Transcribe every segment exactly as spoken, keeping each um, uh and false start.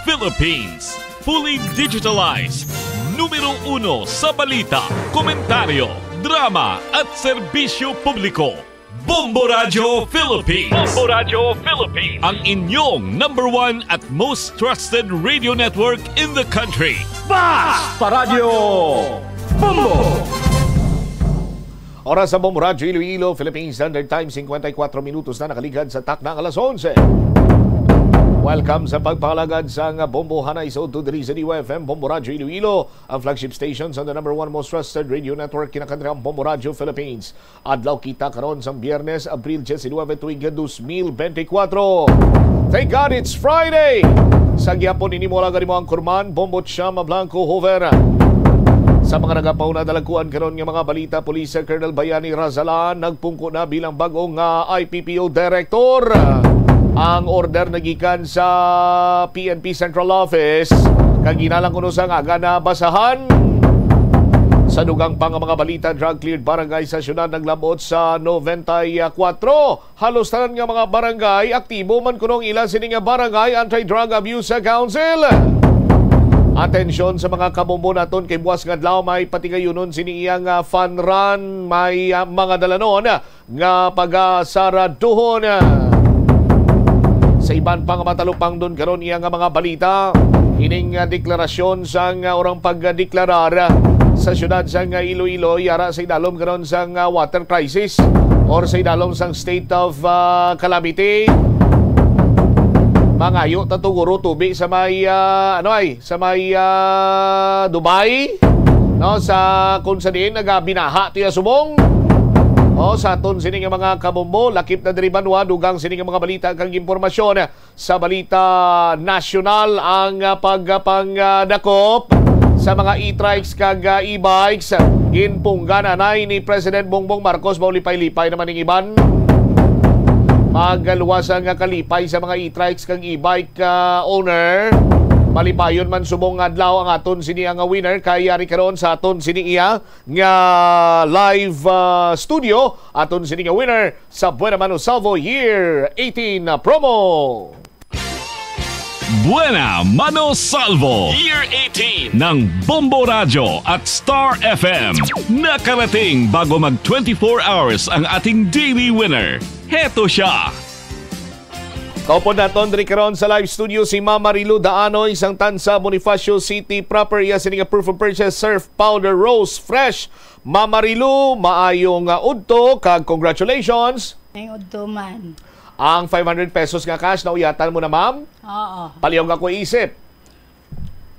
Philippines. Fully digitalized. Numero uno sa balita, komentaryo, drama at serbisyo publiko. Bombo Radyo Philippines. Bombo Radyo Philippines. Ang inyong number one at most trusted radio network in the country. Basta Radyo Bombo! Oras sa Bombo Radyo Iloilo, Philippine Standard Time, singkwenta y kuwatro minutos na nakaligad sa takna nga alas onse. Welcome sa pagpalagad sa nga Bombo Hanay sa Uto diri sa D Y F M, Bombo Radyo Iloilo, ang flagship station sa the number one most trusted radio network, kinakanri ang Bombo Radyo Philippines. Adlaw kita karon sang Biyernes, Abril diecinuebe, tuig dos mil benti kuwatro. Thank God it's Friday! Sa gihapon ini mo lang mo ang kurman, Bombo Chama Blanco Hover. Sa mga nagapauna, dalagkuan karon nga mga balita, Police Colonel Bayani Razalan nagpungko na bilang bag-ong, ah, I P P O Director. Ang order nagikan sa P N P Central Office, kag ginalang kuno sang aga na basahan. Sa dugang pa nga mga balita, drug-cleared barangay sa siyudad naglabot sa noventa y kuwatro. Halos tanan nga mga barangay, aktibo man kuno ang ila sini nga Barangay Anti-Drug Abuse Council. Atensyon sa mga kabombo naton kay buwas nga adlaw may patigayunon sini iya nga fun run, may, ah, mga dalanon nga pagasaraduhon. Sa iban pa nga matalupangdon karon iya nga mga balita, ining, ah, deklarasyon sang, ah, orang pagdeklarar sa siyudad sang, ah, Iloilo, yara sa idalom karon sang, ah, water crisis or sa idalom sang state of, ah, calamity. Mangayo ta to, guro, tubi sa may, ah, ano ay, sa may, ah, Dubai, no, sa kung sa diin nagabinaha tiya subong. O, sa aton sini nga mga kabombo, lakip na diri banwa, dugang sini nga mga balita kag impormasyon sa balita nasyonal ang, ah, pagpangdakop sa mga e-trikes kag, ah, e-bikes. Ginpunggan anay ni President Bongbong Marcos, maulipay-lipay naman ning iban. Magluwas ang kalipay sa mga e-trikes kag e-bike, ah, owner. Malipayon man subong nga adlaw ang aton sini nga winner, kay yari karon sa aton sini iya nga live, ah, studio, aton sini nga winner sa Buena Mano Salvo Year eighteen promo. Buena Mano Salvo Year eighteen ng Bombo Radyo at Star F M. Nakarating bago mag twenty-four hours ang ating daily winner. Heto siya. Kaupod naton diri karon sa live studio si Ma'am Marilu Daanoy sang Tanza, Bonifacio City proper. Iya sini nga proof of purchase, Surf Powder Rose Fresh. Ma'am Marilu, maayong, ah, udto kag congratulations. Maayong udto man. Ang five hundred pesos nga cash, nauyatan mo na, ma'am? Oo. Palihog ako isip.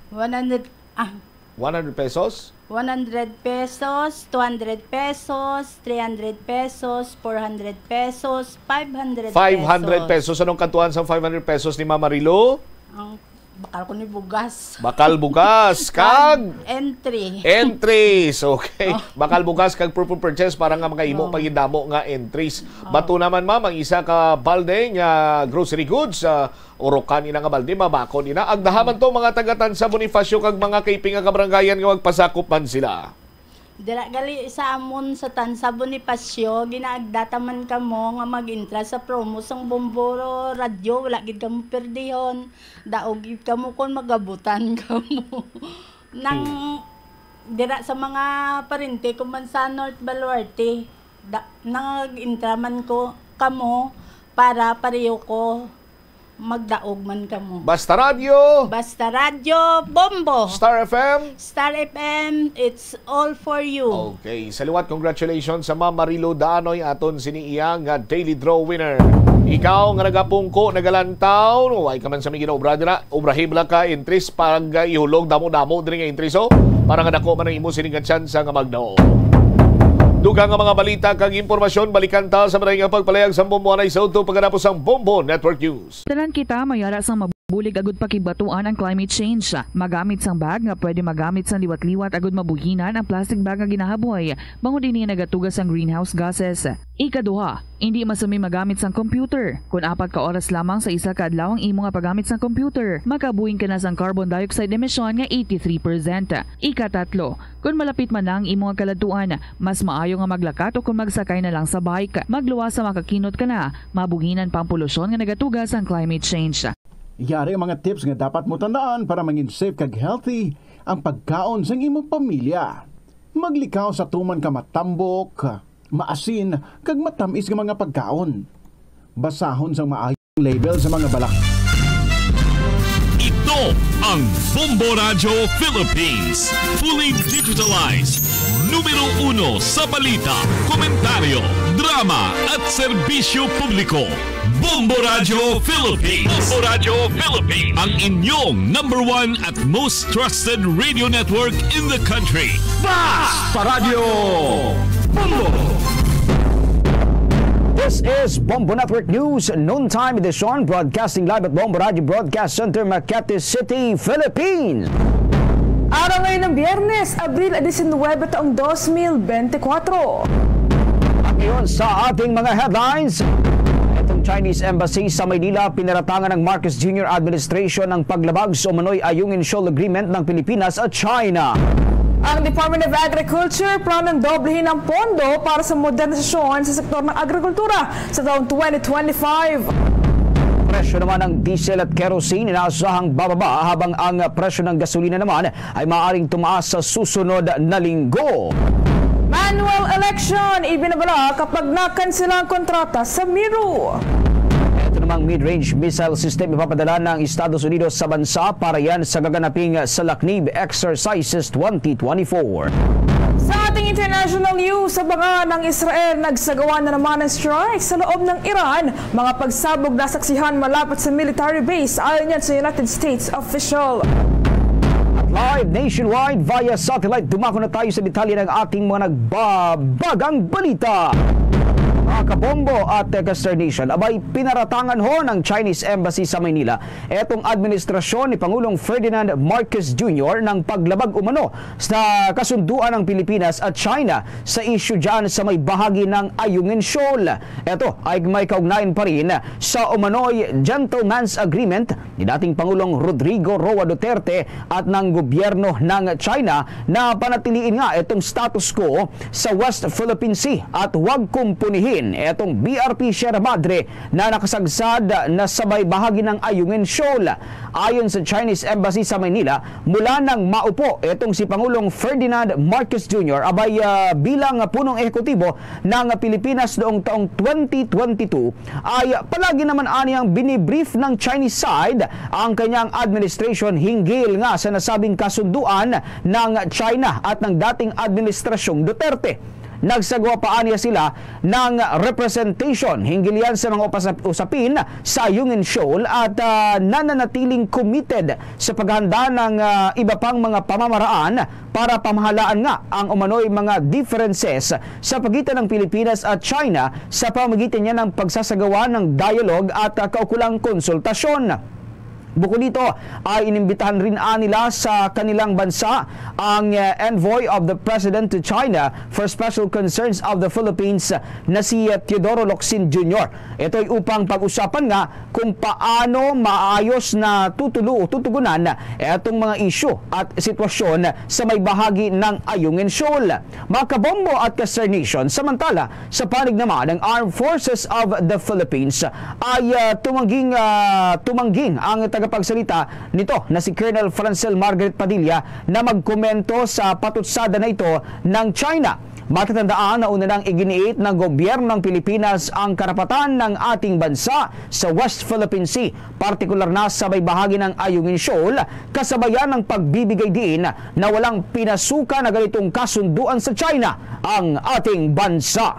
One hundred, ah. One hundred pesos? One hundred pesos, two hundred pesos, three hundred pesos, four hundred pesos, five hundred pesos. Five hundred pesos. Anong katuan sa five hundred pesos ni Ma'am Marilu? Ang bakal ko ni bugas. Bakal bugas. Kag? Kag entry. Entries. Okay. Oh. Bakal bugas kag proof of purchase para nga makahimo Oh. pa gid damo nga entries. Oh. Bato naman, ma'am, ang isa ka balde nga grocery goods, ah, urukan ina nga balde, mabakod ina. Agdaha man to mga taga Tanza Bonifacio kag mga kaiping nga kabarangayan nga magpasakop man sila. Dira gali sa amon sa Tanza Bonifacio, ginaagda ta man kamo nga mag-intra sa promo sang Bombo Radyo, wala gid kamo perdihon. Daog gid kamo kon magabutan kamo. Nang Hmm. dira sa mga parente ko man sa North Baluarte, da-, nag-intra man ko kamo para pareho ko magdaog man kamo. Basta Radyo. Basta Radyo, Bombo. Star F M. Star F M, it's all for you. Okay. Sa liwat, congratulations sa Ma'am Marilu Daanoy, aton sini iya nga daily draw winner. Ikaw nga nagapungko, nagalantaw, no, ay ka man sa may ginaobra dira, obrahi bala ka entries pag, ah, ihulog, damo-damo diri nga entries, oh, para nga dako man ang imo sini nga tsansa nga magdaog. Dugang nga mga balita kag impormasyon, balikan ta sa maray nga pagpalayag sa Bombo Anay sa Udto pagkatapos sang Bombo Network News. Tanan kita may ara sang mabulig agud pakigbatuan ang climate change. Magamit sang bag nga pwede magamit sang liwat-liwat agud mabuhinan ang plastic bag nga ginahaboy, bangod ini nagatuga sang greenhouse gases. Ikaduha, indi masumi magamit sang computer. Kon apat ka oras lamang sa isa ka adlaw ang imo nga paggamit sang computer, makabuhin ka na sang carbon dioxide emission nga eighty-three percent. Ikatatlo, kon malapit man na ang imo nga kaladtuan, mas maayo nga maglakat o kon magsakay na lang sa bike. Magluwas sa makakinot ka na, mabuhinan pa ang polusyon nga nagatuga sang climate change. Yari ang mga tips nga dapat mo tandaan para mangin safe kag healthy ang pagkaon sang imong pamilya. Maglikaw sa tuman ka matambok, maasin, kag matamis nga mga pagkaon. Basahon sang maayo ang label sa mga balak. Ito ang Bombo Radyo Philippines. Fully digitalized. Numero uno sa balita, komentaryo, drama at serbisyo publiko. Bombo Radyo Philippines. Bombo Radyo Philippines. Ang inyong number one at most trusted radio network in the country. Basta Radyo Bombo! This is Bombo Network News, noontime edition, broadcasting live at Bombo Radyo Broadcast Center, Makati City, Philippines. Araw ngayon ng Biyernes, Abril diecinuebe, taong dos mil bente kuwatro. At ngayon sa ating mga headlines, itong Chinese Embassy sa Maynila pinaratangan ng Marcos Junior administration ang paglabag sa umano'y Ayungin Shoal Agreement ng Pilipinas at China. Ang Department of Agriculture planong doblehin ang pondo para sa modernisasyon sa sektor ng agrikultura sa taong twenty twenty-five. Presyo naman ng diesel at kerosene inaasahang bababa, habang ang presyo ng gasolina naman ay maaaring tumaas sa susunod na linggo. Manual election, ibinabala kapag nakansela ang kontrata sa Miro. Ito namang mid-range missile system ipapadala ng Estados Unidos sa bansa para yan sa gaganaping Salaknib Exercises twenty twenty-four. Sa ating international news, sa banga ng Israel, nagsagawa na naman ng strike sa loob ng Iran. Mga pagsabog nasaksihan malapit sa military base, ayon yan sa United States official. At live nationwide via satellite, dumako na tayo sa detalye ng ating mga nagbabagang balita. Mga kabombo at ka-Star Nation, abay, pinaratangan ho ng Chinese Embassy sa Maynila etong administrasyon ni Pangulong Ferdinand Marcos Junior ng paglabag umano sa kasunduan ng Pilipinas at China sa isyu dyan sa may bahagi ng Ayungin Shoal. Ito ay may kaugnayan pa rin sa umano'y gentleman's agreement ni dating Pangulong Rodrigo Roa Duterte at ng gobyerno ng China na panatiliin nga itong status quo sa West Philippine Sea at wag kumpunihin itong B R P Sierra Madre na nakasagsad na sa may bahagi ng Ayungin Shoal. Ayon sa Chinese Embassy sa Maynila, mula nang maupo itong si Pangulong Ferdinand Marcos Junior, abay, ah, bilang punong ehekutibo ng Pilipinas noong taong twenty twenty-two, ay palagi naman aniyang binibrief ng Chinese side ang kanyang administration hinggil nga sa nasabing kasunduan ng China at ng dating administrasyong Duterte. Nagsagawa pa aniya sila ng representation hinggil yan sa mga upas-, usapin sa Ayungin Shoal at, ah, nananatiling committed sa paghanda ng, ah, iba pang mga pamamaraan para pamahalaan nga ang umano'y mga differences sa pagitan ng Pilipinas at China sa pamamagitan niya ng pagsasagawa ng dialogue at, ah, kaukulang konsultasyon. Bukod dito, ay inimbitahan rin, ah, nila sa kanilang bansa ang, eh, envoy of the President to China for Special Concerns of the Philippines na si, eh, Teodoro Locsin Junior. Ito'y upang pag-usapan nga kung paano maayos na tutulo-, tutugunan itong mga isyu at sitwasyon sa may bahagi ng Ayungin Shoal. Mga kabombo at ka-Star Nation, samantala, sa panig naman ng Armed Forces of the Philippines, ay, ah, tumangging, ah, tumangging ang tagapagsalita nito na si Colonel Francel Margaret Padilla na magkomento sa patutsada na ito ng China. Matatandaan na una nang iginiit ng gobyerno ng Pilipinas ang karapatan ng ating bansa sa West Philippine Sea, partikular na sa may bahagi ng Ayungin Shoal, kasabayan ng pagbibigay diin na walang pinasukan na ganitong kasunduan sa China ang ating bansa.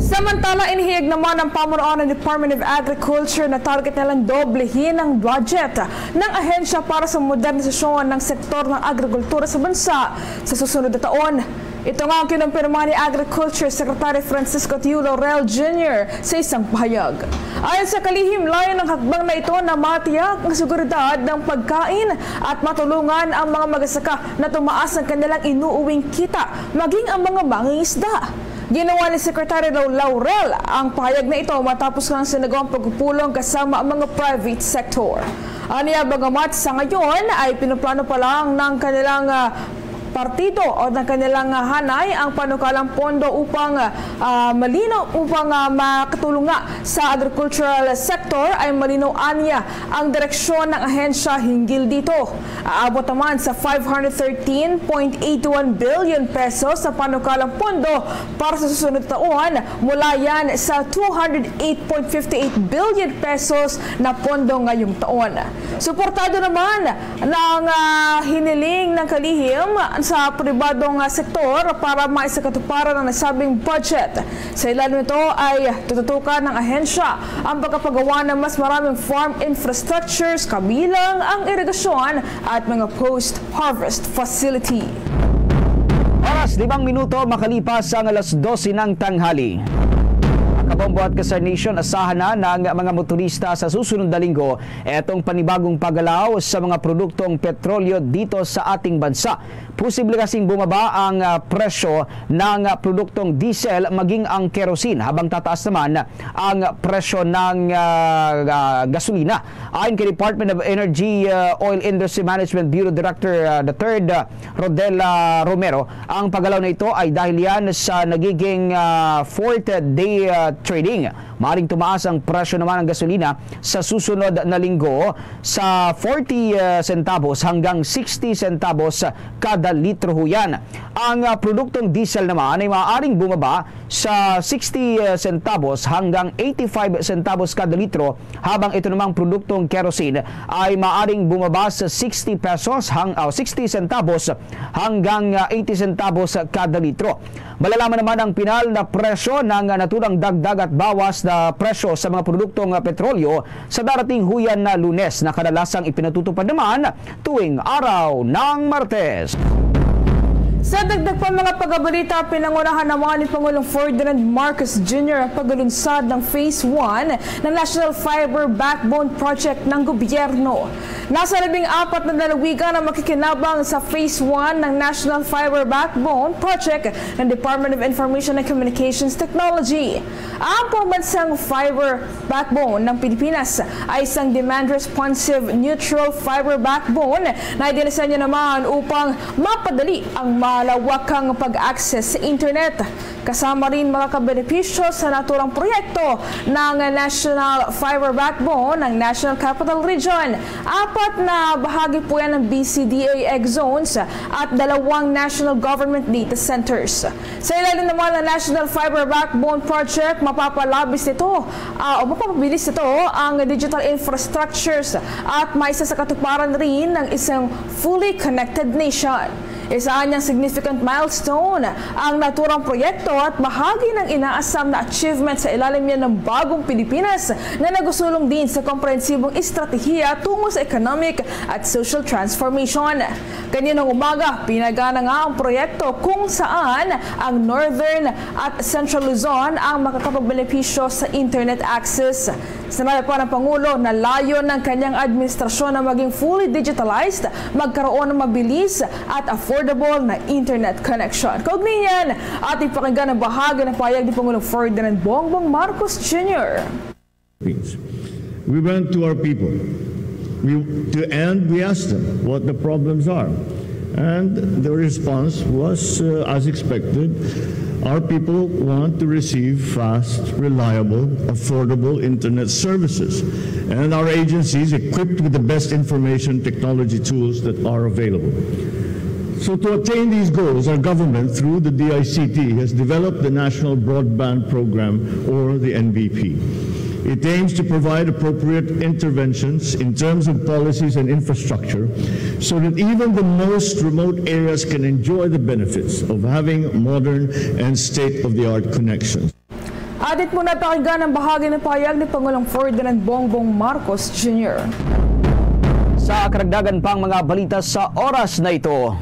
Samantala, inihayag naman ng pamunuan ng Department of Agriculture na target nilang doblehin ang budget ng ahensya para sa modernisasyon ng sektor ng agrikultura sa bansa sa susunod na taon. Ito nga ang kinumpirma ni Agriculture Secretary Francisco Tiu Laurel Junior sa isang pahayag. Ayon sa kalihim, layo ng hakbang na ito na matiyak ang seguridad ng pagkain at matulungan ang mga magsasaka na tumaas ang kanilang inuuwing kita, maging ang mga mangingisda. Ginawa ni Secretary Lau-, Laurel ang pahayag na ito matapos ang sinagawang pagpupulong kasama ang mga private sector. Aniya, bagamat sa ngayon ay pinuplano pa lang ng kanilang, ah, partido o ng kanilang hanay ang panukalang pondo upang, ah, malinaw, upang, ah, makatulong nga sa agricultural sector ay malinaw anya ang direksyon ng ahensya hinggil dito. Aabot naman sa five hundred thirteen point eight one billion pesos sa panukalang pondo para sa susunod taon, mula yan sa two hundred eight point fifty eight billion pesos na pondo ngayong taon. Suportado naman ng, ah, hiniling ng kalihim sa pribadong, ah, sektor para maisakatuparan ang nasabing budget. Sa ilalim nito ay tututukan ng ahensya ang pagkapagawa ng mas maraming farm infrastructures, kabilang ang irigasyon at mga post-harvest facility. Oras, limang minuto makalipas ang alas dose ng tanghali. Kabombo at Kasar Nation, asahan na ng mga motorista sa susunod na linggo etong panibagong pagalaw sa mga produktong petrolyo dito sa ating bansa. Posible kasing bumaba ang, ah, presyo ng, ah, produktong diesel maging ang kerosene, habang tataas naman ang presyo ng, ah, ah, gasolina. Ayon kay Department of Energy, ah, Oil Industry Management Bureau Director, ah, the third, ah, Rodela Romero, ang pagalaw na ito ay dahil yan sa nagiging, ah, fourth day, ah, trading. Maaring tumaas ang presyo naman ng gasolina sa susunod na linggo sa forty, ah, centavos hanggang sixty centavos kada litro ho yan. Ang, ah, produktong diesel naman ay maaaring bumaba sa sixty, ah, centavos hanggang eighty-five centavos kada litro, habang ito namang produktong kerosene ay maaring bumaba sa sixty pesos hang-, ah, sixty centavos hanggang, ah, eighty centavos kada litro. Malalaman naman ang pinal na presyo ng naturang dagdag at bawas na presyo sa mga produktong, ah, petrolyo sa darating huyan na Lunes, na kadalasang ipinatutupad naman tuwing araw ng Martes. Sa dagdag pa mga pagabalita, pinangunahan naman ni Pangulong Ferdinand Marcos Junior ang paglunsad ng Phase one ng National Fiber Backbone Project ng gobyerno. Nasa labing apat na lalawigan ang makikinabang sa Phase one ng National Fiber Backbone Project ng Department of Information and Communications Technology. Ang pambansang fiber backbone ng Pilipinas ay isang demand-responsive neutral fiber backbone na idinisenyo naman upang mapadali ang malawakang pag-access sa internet. Kasama rin makakabenepisyo sa naturang proyekto ng National Fiber Backbone ng National Capital Region. Apat na bahagi po yan ng B C D A X zones at dalawang national government data centers. Sa ilalim naman ng National Fiber Backbone Project, mapapalabis nito, ah, o mapapabilis nito ang digital infrastructures at maisasakatuparan rin ng isang fully connected nation. Isa anyang significant milestone ang naturang proyekto at bahagi ng inaasam na achievement sa ilalim niya ng bagong Pilipinas na nagusulong din sa komprehensibong estratehiya tungo sa economic at social transformation. Kaninang umaga, pinagana nga ang proyekto kung saan ang Northern at Central Luzon ang makakapagbenepisyo sa internet access. Sinabi pa ng Pangulo na layon ng kanyang administrasyon na maging fully digitalized, magkaroon ng mabilis at affordable na internet connection. Kaugnay niyan, ating pakinggan ang bahagi ng pahayag ni Pangulong Ferdinand Bongbong Marcos Junior. We went to our people. We, to, and we asked them what the problems are. And the response was, uh, as expected, our people want to receive fast, reliable, affordable internet services. And our agencies equipped with the best information technology tools that are available. So to attain these goals, our government, through the D I C T, has developed the National Broadband Program, or the N B P. It aims to provide appropriate interventions in terms of policies and infrastructure so that even the most remote areas can enjoy the benefits of having modern and state-of-the-art connections. Atin po napakinggan ang bahagi ng pahayag ni Pangulong Ferdinand Bongbong Marcos Junior. Sa karagdagan pang mga balita sa oras na ito,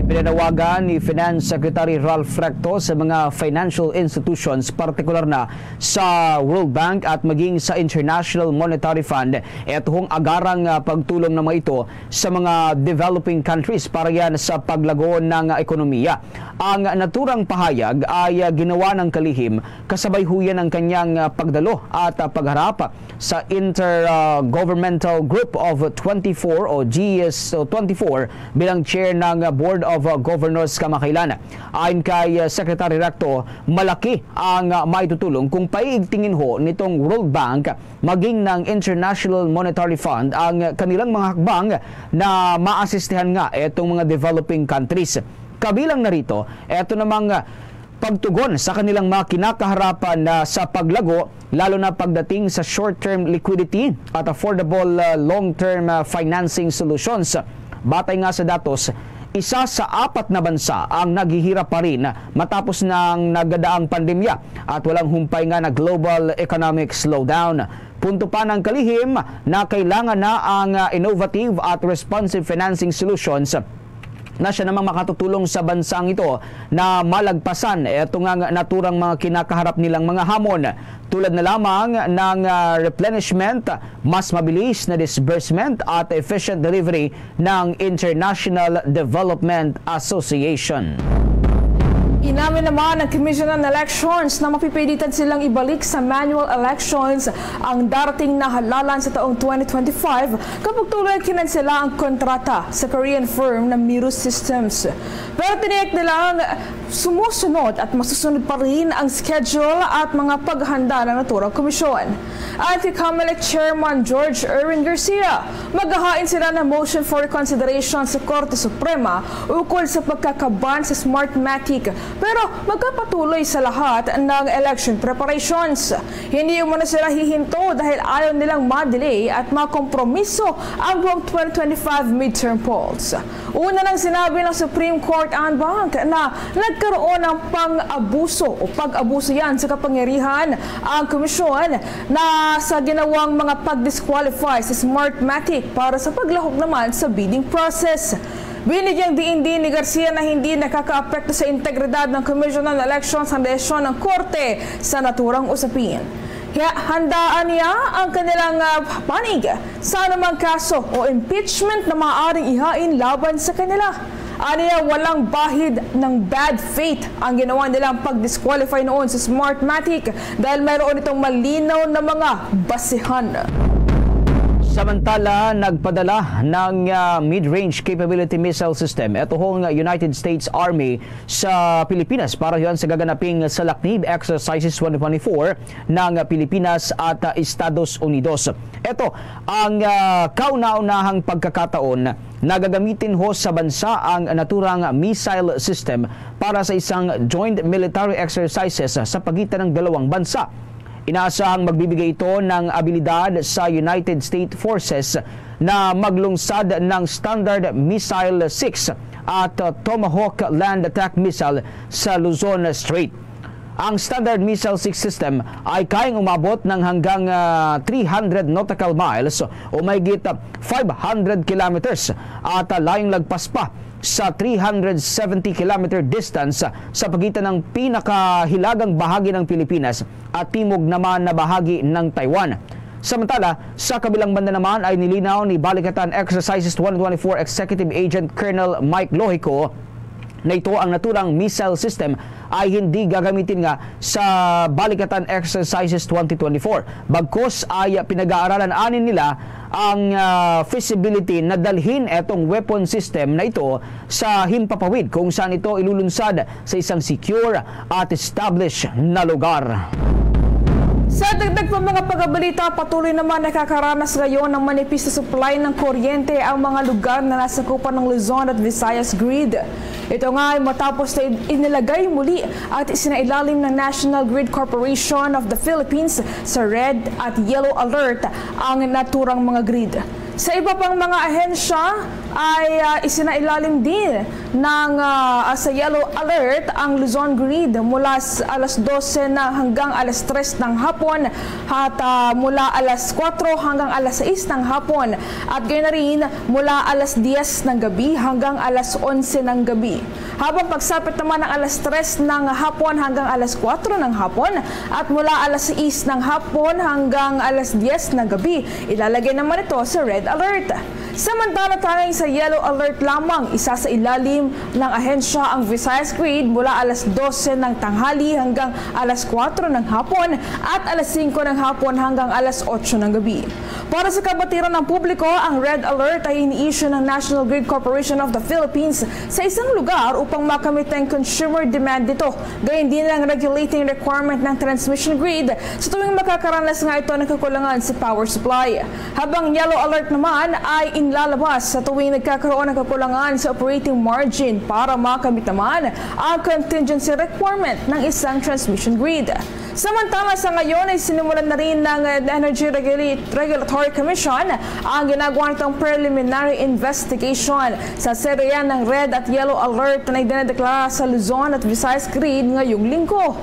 Pinanawagan ni Finance Secretary Ralph Recto sa mga financial institutions, partikular na sa World Bank at maging sa International Monetary Fund, etuhong agarang, ah, pagtulong na mga ito sa mga developing countries para yan sa paglago ng ekonomiya. Ang naturang pahayag ay, ah, ginawa ng kalihim kasabay huyan ang kanyang, ah, pagdalo at, ah, pagharap sa Intergovernmental Group of twenty-four o G S twenty-four bilang chair ng Board of Governors kamakailan. Ayon kay Secretary Recto, malaki ang maitutulong kung paiigtingin ho nitong World Bank maging ng International Monetary Fund ang kanilang mga hakbang na maasistihan nga itong mga developing countries. Kabilang na rito, eto namang pagtugon sa kanilang mga kinakaharapan na sa paglago, lalo na pagdating sa short-term liquidity at affordable, uh, long-term, uh, financing solutions. Batay nga sa datos, isa sa apat na bansa ang naghihirap pa rin matapos ng nagadaang pandemya at walang humpay nga na global economic slowdown. Punto pa ng kalihim na kailangan na ang, uh, innovative at responsive financing solutions na siya namang makatutulong sa bansang ito na malagpasan ito nga naturang mga kinakaharap nilang mga hamon, tulad na lamang ng, ah, replenishment, mas mabilis na disbursement at efficient delivery ng International Development Association. Inamin naman ng Commission on Elections na mapipilitan silang ibalik sa manual elections ang darating na halalan sa taong twenty twenty-five kapag tuloy kinansela ang kontrata sa Korean firm na Miru Systems. Pero tiniyak nilang sumusunod at masusunod pa rin ang schedule at mga paghanda ng naturang komisyon. Ayon kay Comelec Chairman George Erwin Garcia, maghahain sila ng motion for reconsideration sa Korte Suprema ukol sa pagkakaban sa Smartmatic, pero magpapatuloy sa lahat ng election preparations. Hindi umano sila hihinto dahil ayaw nilang ma-delay at makompromiso ang buong twenty twenty-five midterm polls. Una nang sinabi ng Supreme Court en banc na nagkaroon ng pang-abuso o pag-abuso yan sa kapangyarihan ang komisyon na sa ginawang mga pag-disqualify sa Smartmatic para sa paglahok naman sa bidding process. Binigyang diin din ni Garcia na hindi nakakaapekto sa integridad ng Commission on Elections ang desisyon ng korte sa naturang usapin. Kaya handaan niya ang kanilang, ah, panig sa anumang kaso o impeachment na maaaring ihain laban sa kanila. Aniya, walang bahid ng bad faith ang ginawa nilang pag-disqualify noon sa Smartmatic dahil mayroon itong malinaw na mga basihan. Samantala, nagpadala ng, ah, mid-range capability missile system ito hong United States Army sa Pilipinas para yon sa gaganaping Salaknib Exercises twenty twenty-four ng Pilipinas at, ah, Estados Unidos. Ito ang, ah, kauna-unahang pagkakataon na gagamitin ho sa bansa ang naturang missile system para sa isang joint military exercises sa pagitan ng dalawang bansa. Inaasahang magbibigay ito ng abilidad sa United States Forces na maglungsad ng Standard Missile six at Tomahawk land attack missile sa Luzon Strait. Ang Standard Missile six system ay kayang umabot ng hanggang, ah, three hundred nautical miles o mahigit, ah, five hundred kilometers at, ah, layong lagpas pa sa three hundred seventy kilometer distance sa pagitan ng pinakahilagang bahagi ng Pilipinas at timog naman na bahagi ng Taiwan. Samantala, sa kabilang banda naman ay nilinaw ni Balikatan Exercises twenty twenty-four Executive Agent Colonel Mike Lohico na ito ang naturang missile system ay hindi gagamitin nga sa Balikatan Exercises twenty twenty-four. Bagkos ay pinag-aaralan anin nila ang, ah, feasibility na dalhin etong weapon system na ito sa himpapawid kung saan ito ilulunsad sa isang secure at established na lugar. Sa dagdag pa mga pagkabalita, patuloy naman nakakaranas ngayon ng manipis na supply ng kuryente ang mga lugar na nasakupan ng Luzon at Visayas Grid. Ito nga ay matapos na inilagay muli at isinailalim ng National Grid Corporation of the Philippines sa red at yellow alert ang naturang mga grid. Sa iba pang mga ahensya ay, ah, isinailalim din ng, ah, sa yellow alert ang Luzon Grid mula s-, alas dose na hanggang alas tres ng hapon at, ah, mula alas kuwatro hanggang alas sais ng hapon at gayon na rin mula alas diyes ng gabi hanggang alas onse ng gabi. Habang pagsapit naman ng alas tres ng hapon hanggang alas kuwatro ng hapon at mula alas sais ng hapon hanggang alas diyes ng gabi, ilalagay naman ito sa red alert. Samantala, tanging sa yellow alert lamang, isa sa ilalim ng ahensya ang Visayas Grid mula alas dose ng tanghali hanggang alas kuwatro ng hapon at alas singko ng hapon hanggang alas otso ng gabi. Para sa kabatiran ng publiko, ang red alert ay ini-issue ng National Grid Corporation of the Philippines sa isang lugar upang makamit ang consumer demand nito, gayon din ang regulating requirement ng transmission grid sa tuwing makakaranas nga ito ng kakulangan sa power supply. Habang yellow alert naman ay inlalabas sa tuwing nagkakaroon ng kakulangan sa operating margin para makamit naman ang contingency requirement ng isang transmission grid. Samantala, sa ngayon ay sinimulan na rin ng Energy Regula-, Regulatory Commission ang ginagawa nitong preliminary investigation sa serye ng red at yellow alert na idinadeklara sa Luzon at Visayas Grid ngayong linggo.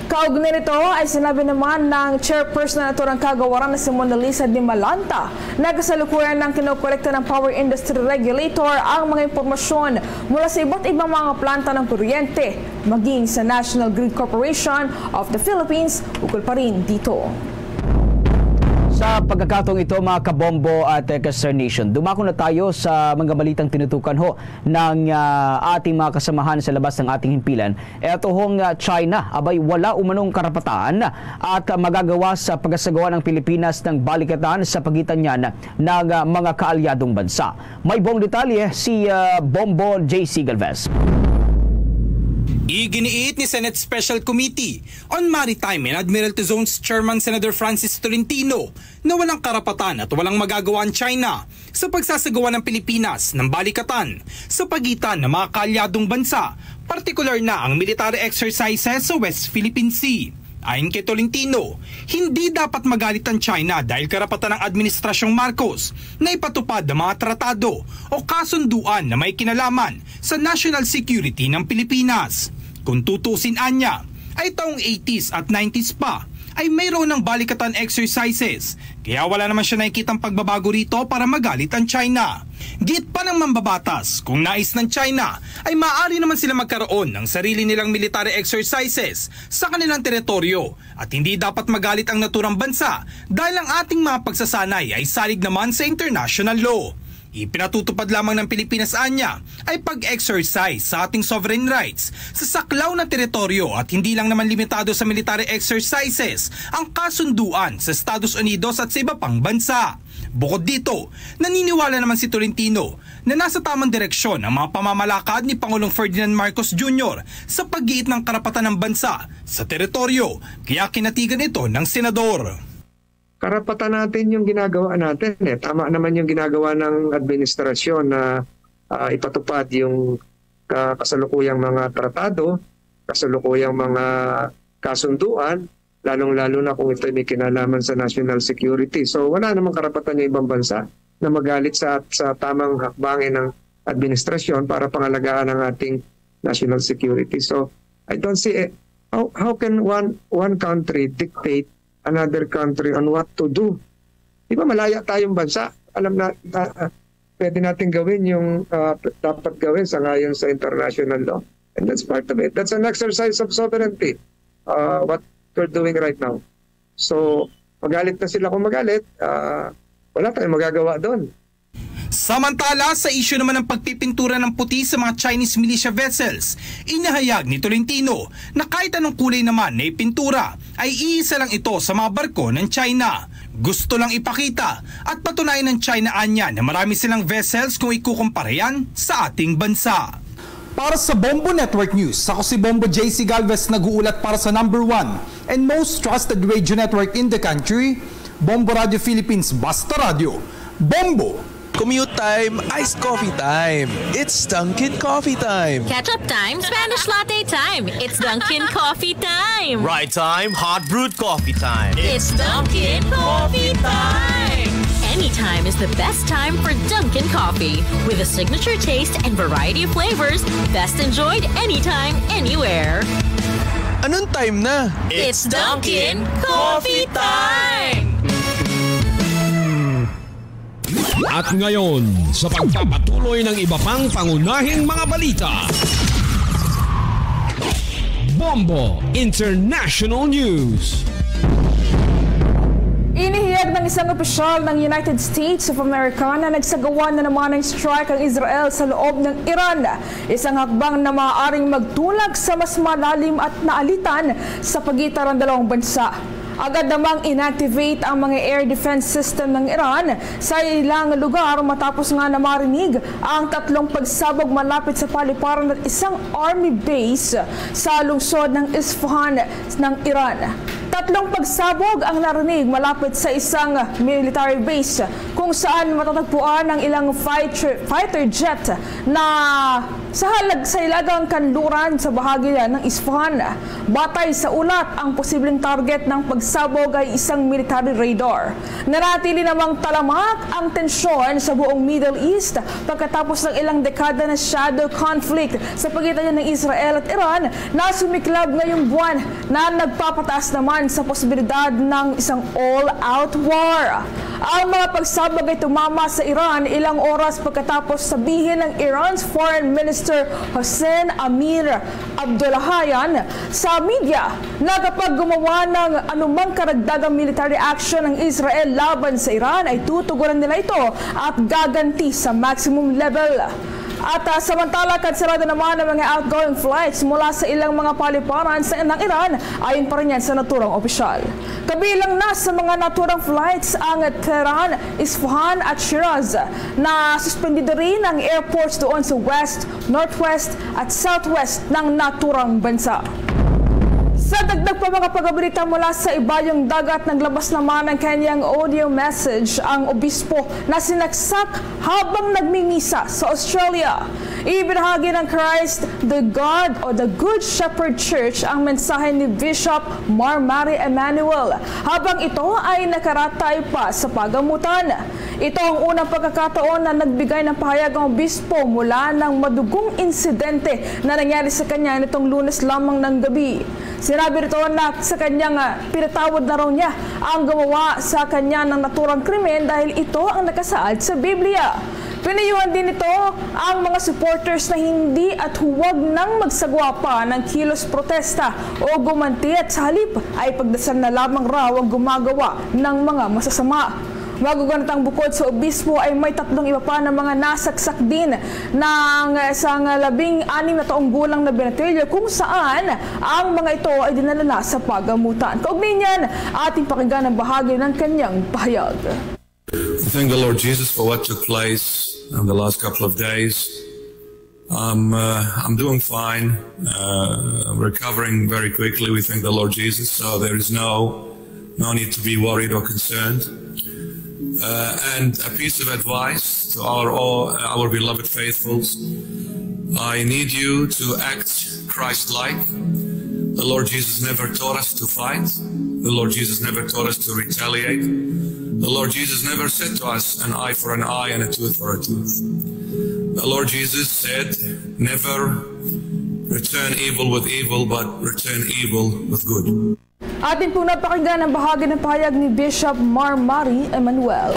Kaugnay nito ay sinabi naman ng chairperson ng naturang kagawaran na si Mona Lisa Dimalanta na kasalukuyan ng kinokolekta ng power industry regulator ang mga impormasyon mula sa iba't ibang mga planta ng kuryente, maging sa National Grid Corporation of the Philippines, ukol pa rin dito. Sa pagkakataong ito, mga kabombo at, eh, ka-Star Nation, dumako na tayo sa mga balitang tinutukan ho ng, ah, ating mga kasamahan sa labas ng ating himpilan. Eto hong, ah, China, abay, wala umanong karapatan at, ah, magagawa sa pagsasagawa ng Pilipinas ng balikatan sa pagitan niyan ng, ah, mga kaalyadong bansa. May buong detalye si, ah, Bombo J C Galvez. Iginiit ni Senate Special Committee on Maritime and Admiralty Zones Chairman Senator Francis Tolentino na walang karapatan at walang magagawa ang China sa pagsasagawa ng Pilipinas ng balikatan sa pagitan ng mga kaalyadong bansa, partikular na ang military exercises sa West Philippine Sea. Ayon kay Tolentino, hindi dapat magalit ang China dahil karapatan ng Administrasyong Marcos na ipatupad ang mga tratado o kasunduan na may kinalaman sa national security ng Pilipinas. Kung tutusin, anya, ay taong eighties at nineties pa ay mayroon ng balikatan exercises, kaya wala naman siya nakikitang pagbabago rito para magalit ang China. Giit pa ng mambabatas, kung nais ng China, ay maaari naman sila magkaroon ng sarili nilang military exercises sa kanilang teritoryo at hindi dapat magalit ang naturang bansa dahil ang ating mga pagsasanay ay salig naman sa international law. Ipinatutupad lamang ng Pilipinas, anya, ay pag-exercise sa ating sovereign rights sa saklaw na teritoryo at hindi lang naman limitado sa military exercises ang kasunduan sa Estados Unidos at sa iba pang bansa. Bukod dito, naniniwala naman si Tolentino na nasa tamang direksyon ang mga pamamalakad ni Pangulong Ferdinand Marcos Junior sa pag-iit ng karapatan ng bansa sa teritoryo, kaya kinatigan ito ng senador. Karapatan natin yung ginagawa natin eh. Tama naman yung ginagawa ng administrasyon na, ah, ipatupad yung ka-, kasalukuyang mga tratado, kasalukuyang mga kasunduan, lalong-lalo na kung ito may kinalaman sa national security. So, wala namang karapatan yung ibang bansa na magalit sa, sa tamang hakbangin ng administrasyon para pangalagaan ang ating national security. So, I don't see it. How, how can one, one country dictate another country on what to do? Di ba, malaya tayong bansa? Alam na, ah, ah, pwede natin gawin yung, ah, dapat gawin sa ngayon sa international law. And that's part of it. That's an exercise of sovereignty, ah, what we're doing right now. So, magalit na sila kung magalit, ah, wala tayong magagawa doon. Samantala, sa isyu naman ng pagpipintura ng puti sa mga Chinese militia vessels, inihayag ni Tolentino na kahit anong kulay naman na ipintura, ay iisa lang ito sa mga barko ng China. Gusto lang ipakita at patunayan ng China, anya, na marami silang vessels kung ikukumpara yan sa ating bansa. Para sa Bombo Network News, ako si Bombo J C Galvez, nag-uulat para sa number one and most trusted radio network in the country, Bombo Radio Philippines, Basta Radio. Bombo! Commute time, iced coffee time. It's Dunkin' Coffee time. Ketchup time, Spanish latte time. It's Dunkin' Coffee time. Ride time, hot brewed coffee time. It's Dunkin' Coffee time. Anytime is the best time for Dunkin' Coffee. With a signature taste and variety of flavors, best enjoyed anytime, anywhere. Anong time na? It's Dunkin' Coffee Time! At ngayon, sa pagpapatuloy ng iba pang pangunahing mga balita, Bombo International News. Inihayag ng isang opisyal ng United States of America na nagsagawa na naman ng strike ang Israel sa loob ng Iran, isang hakbang na maaaring magtulak sa mas malalim at naalitan sa pagitan ng dalawang bansa. Agad namang inactivate ang mga air defense system ng Iran sa ilang lugar matapos nga namarinig ang tatlong pagsabog malapit sa paliparan at isang army base sa lungsod ng Isfahan ng Iran. Tatlong pagsabog ang narinig malapit sa isang military base kung saan matatagpuan ang ilang fighter, fighter jet na sa halag sa hilagang kanluran sa bahagi ng Isfahan. Batay sa ulat, ang posibleng target ng pagsabog ay isang military radar. Nanatili namang talamak ang tensyon sa buong Middle East pagkatapos ng ilang dekada na shadow conflict sa pagitan ng Israel at Iran na sumiklab ngayong buwan, na nagpapataas naman sa posibilidad ng isang all-out war. Ang mga pagsabog ay tumama sa Iran ilang oras pagkatapos sabihin ng Iran's Foreign Minister Hossein Amir Abdollahian sa media na kapag gumawa ng anumang karagdagang military action ang Israel laban sa Iran, ay tutugunan nila ito at gaganti sa maximum level. At, ah, samantala, kanselado naman ang mga outgoing flights mula sa ilang mga paliparan sa, ng Iran, ayon pa rin yan sa naturang opisyal. Kabilang na sa mga naturang flights ang Tehran, Isfahan at Shiraz, na suspendido rin ang airports doon sa west, northwest at southwest ng naturang bansa. Sa dagdag pa mga pagbalita mula sa ibayong dagat, naglabas naman ng kanyang audio message ang obispo na sinaksak habang nagmimisa sa Australia. Ibinahagi ng Christ the God o the Good Shepherd Church ang mensahe ni Bishop Mar Mari Emanuel habang ito ay nakaratay pa sa pagamutan. Ito ang unang pagkakataon na nagbigay ng pahayag ang obispo mula ng madugong insidente na nangyari sa kanya nitong Lunes lamang ng gabi. Sinabi nito na sa kanyang, ah, pinatawad na raw niya ang gumawa sa kanya ng naturang krimen dahil ito ang nakasaad sa Biblia. Pinayuhan din nito ang mga supporters na hindi at huwag nang magsagwa pa ng kilos protesta o gumanti at sa halip ay pagdasal na lamang raw ang gumagawa ng mga masasama. Maguganatang bukod sa obispo ay may tatlong iba pa na mga nasaksak din ng isang labing anim na taong gulang na binatilyo kung saan ang mga ito ay dinala na sa pagamutan. Kaugnay niyan, ating pakinggan ang bahagi ng kanyang pahayag. We thank the Lord Jesus for what took place in the last couple of days. I'm, uh, I'm doing fine, uh, recovering very quickly. We thank the Lord Jesus, so there is no, no need to be worried or concerned. Uh, and a piece of advice to our, all, our beloved faithfuls. I need you to act Christ-like. The Lord Jesus never taught us to fight. The Lord Jesus never taught us to retaliate. The Lord Jesus never said to us, "An eye for an eye and a tooth for a tooth." The Lord Jesus said, "Never return evil with evil, but return evil with good." Atin pong napakinggan ang bahagi ng pahayag ni Bishop Mar Mari Emanuel.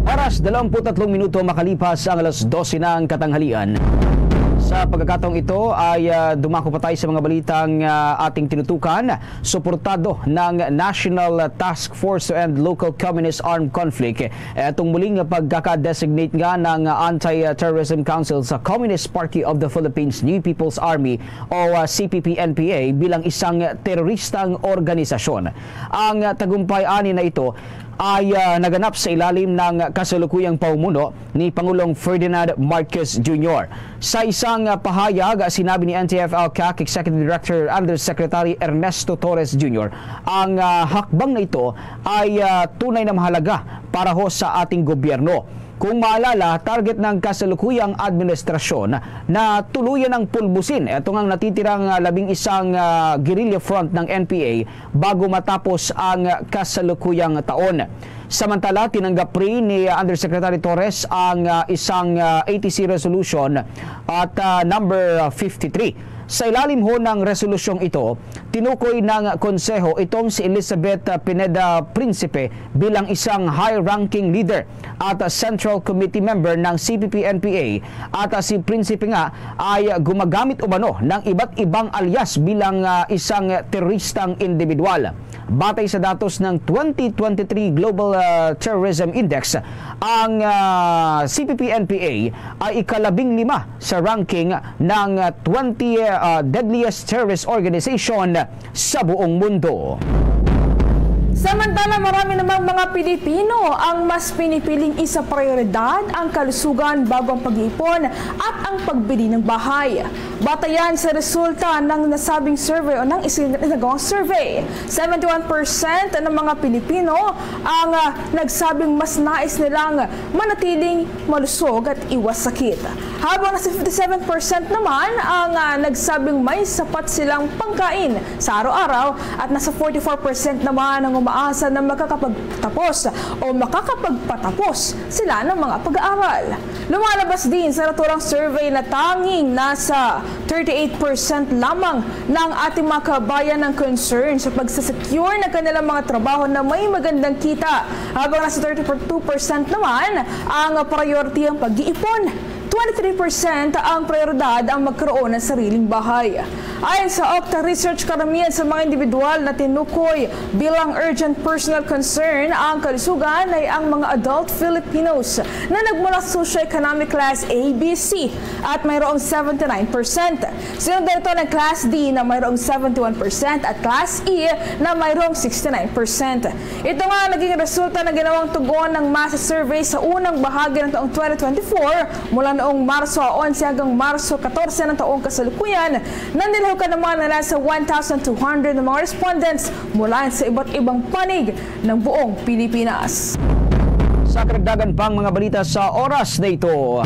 Oras, dalawampu't tatlong minuto makalipas ang alas dose ng katanghalian. Sa pagkakataong ito ay, ah, dumako pa tayo sa mga balitang, ah, ating tinutukan. Suportado ng National Task Force to End Local Communist Armed Conflict, eh, itong muling pagkaka-designate nga ng Anti-Terrorism Council sa Communist Party of the Philippines New People's Army o, ah, C P P N P A bilang isang teroristang organisasyon. Ang tagumpay ani na ito ay, ah, naganap sa ilalim ng kasalukuyang pamumuno ni Pangulong Ferdinand Marcos Junior. Sa isang, ah, pahayag, ah, sinabi ni N T F-ELCAC Executive Director Undersecretary Ernesto Torres Junior, ang, ah, hakbang na ito ay, ah, tunay na mahalaga para ho sa ating gobyerno. Kung maalala, target ng kasalukuyang administrasyon na tuluyan ang pulbusin itong ang natitirang, ah, labing isang, ah, guerrilla front ng N P A bago matapos ang kasalukuyang taon. Samantala, tinanggap rin ni Undersecretary Torres ang, ah, isang, ah, A T C resolution at, ah, number fifty-three. Sa ilalim ho ng resolusyong ito, tinukoy ng Konseho itong si Elizabeth, ah, Pineda Principe bilang isang high-ranking leader at Central Committee member ng C P P N P A at, ah, si Principe nga ay gumagamit umano ng iba't ibang alias bilang, ah, isang teroristang individual. Batay sa datos ng twenty twenty-three Global, ah, Terrorism Index, ang, ah, C P P N P A ay ikalabing lima sa ranking ng, ah, twenty, ah, deadliest terrorist organization sa buong mundo. Samantala, marami namang mga Pilipino ang mas pinipiling isaprioridad ang kalusugan bago ang pag-iipon at ang pagbili ng bahay. Batayan sa resulta ng nasabing survey o ng isin-, isinagawang survey, seventy-one percent ng mga Pilipino ang, ah, nagsabing mas nais nilang manatiling malusog at iwas sakit. Habang nasa fifty-seven percent naman ang, ah, nagsabing may sapat silang pagkain sa araw-araw at nasa forty-four percent naman ang umaasa na makakapagtapos o makakapagpatapos sila ng mga pag-aaral. Lumalabas din sa naturang survey na tanging nasa thirty-eight percent lamang ng ating mga kabayan ang concern sa pagsasecure ng kanilang mga trabaho na may magandang kita, habang nasa thirty-two percent naman ang priority ang pag-iipon. Twenty-three percent ang prioridad ang magkaroon ng sariling bahay. Ayon sa Okta Research, karamihan sa mga individual na tinukoy bilang urgent personal concern ang kalusugan ay ang mga adult Filipinos na nagmula sa socio-economic class A, B, C at mayroong seventy-nine percent. Sinundan ito ng Class D na mayroong seventy-one percent at Class E na mayroong sixty-nine percent. Ito nga naging resulta ng ginawang tugon ng mass survey sa unang bahagi ng taong twenty twenty-four, mula noong Marso onse hanggang Marso katorse ng taong kasalukuyan. Nanlilahukan naman na nasa one thousand two hundred na mga respondents mula sa iba't ibang panig ng buong Pilipinas. Sa karagdagan pang mga balita sa oras na ito,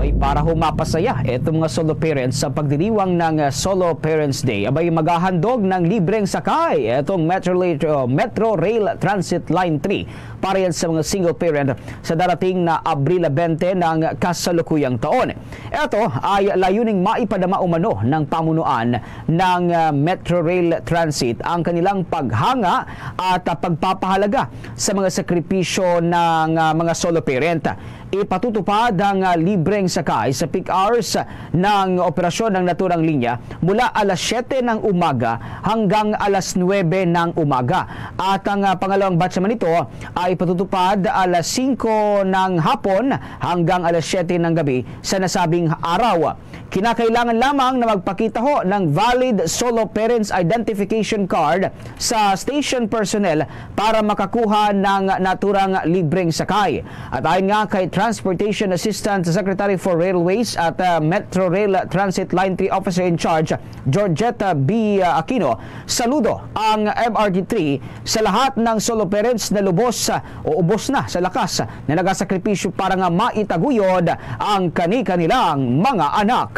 ay para ho mapasaya itong mga solo parents sa pagdiriwang ng, uh, Solo Parents Day. Abay, maghahandog ng libreng sakay itong Metro Rail, uh, Metro Rail Transit Line three para yan sa mga single parent sa darating na Abril twenty ng kasalukuyang taon. Ito ay layuning maipadama umano ng pamunuan ng, ah, Metro Rail Transit ang kanilang paghanga at, ah, pagpapahalaga sa mga sakripisyo ng, ah, mga solo parent. Ipatutupad ang, ah, libreng sakay sa peak hours ng operasyon ng naturang linya mula alas siyete ng umaga hanggang alas nuwebe ng umaga. At ang, ah, pangalawang batch naman nito ay ipatutupad alas singko ng hapon hanggang alas siyete ng gabi sa nasabing araw. Kinakailangan lamang na magpakita ho ng valid solo parents identification card sa station personnel para makakuha ng naturang libreng sakay. At ayon nga kay Transportation Assistant Secretary for Railways at, uh, Metro Rail Transit Line three Officer in Charge, Georgetta B Aquino, saludo ang M R T three sa lahat ng solo parents na lubos, uh, o ubos na sa lakas na nagasakripisyo para nga maitaguyod ang kani-kanilang mga anak.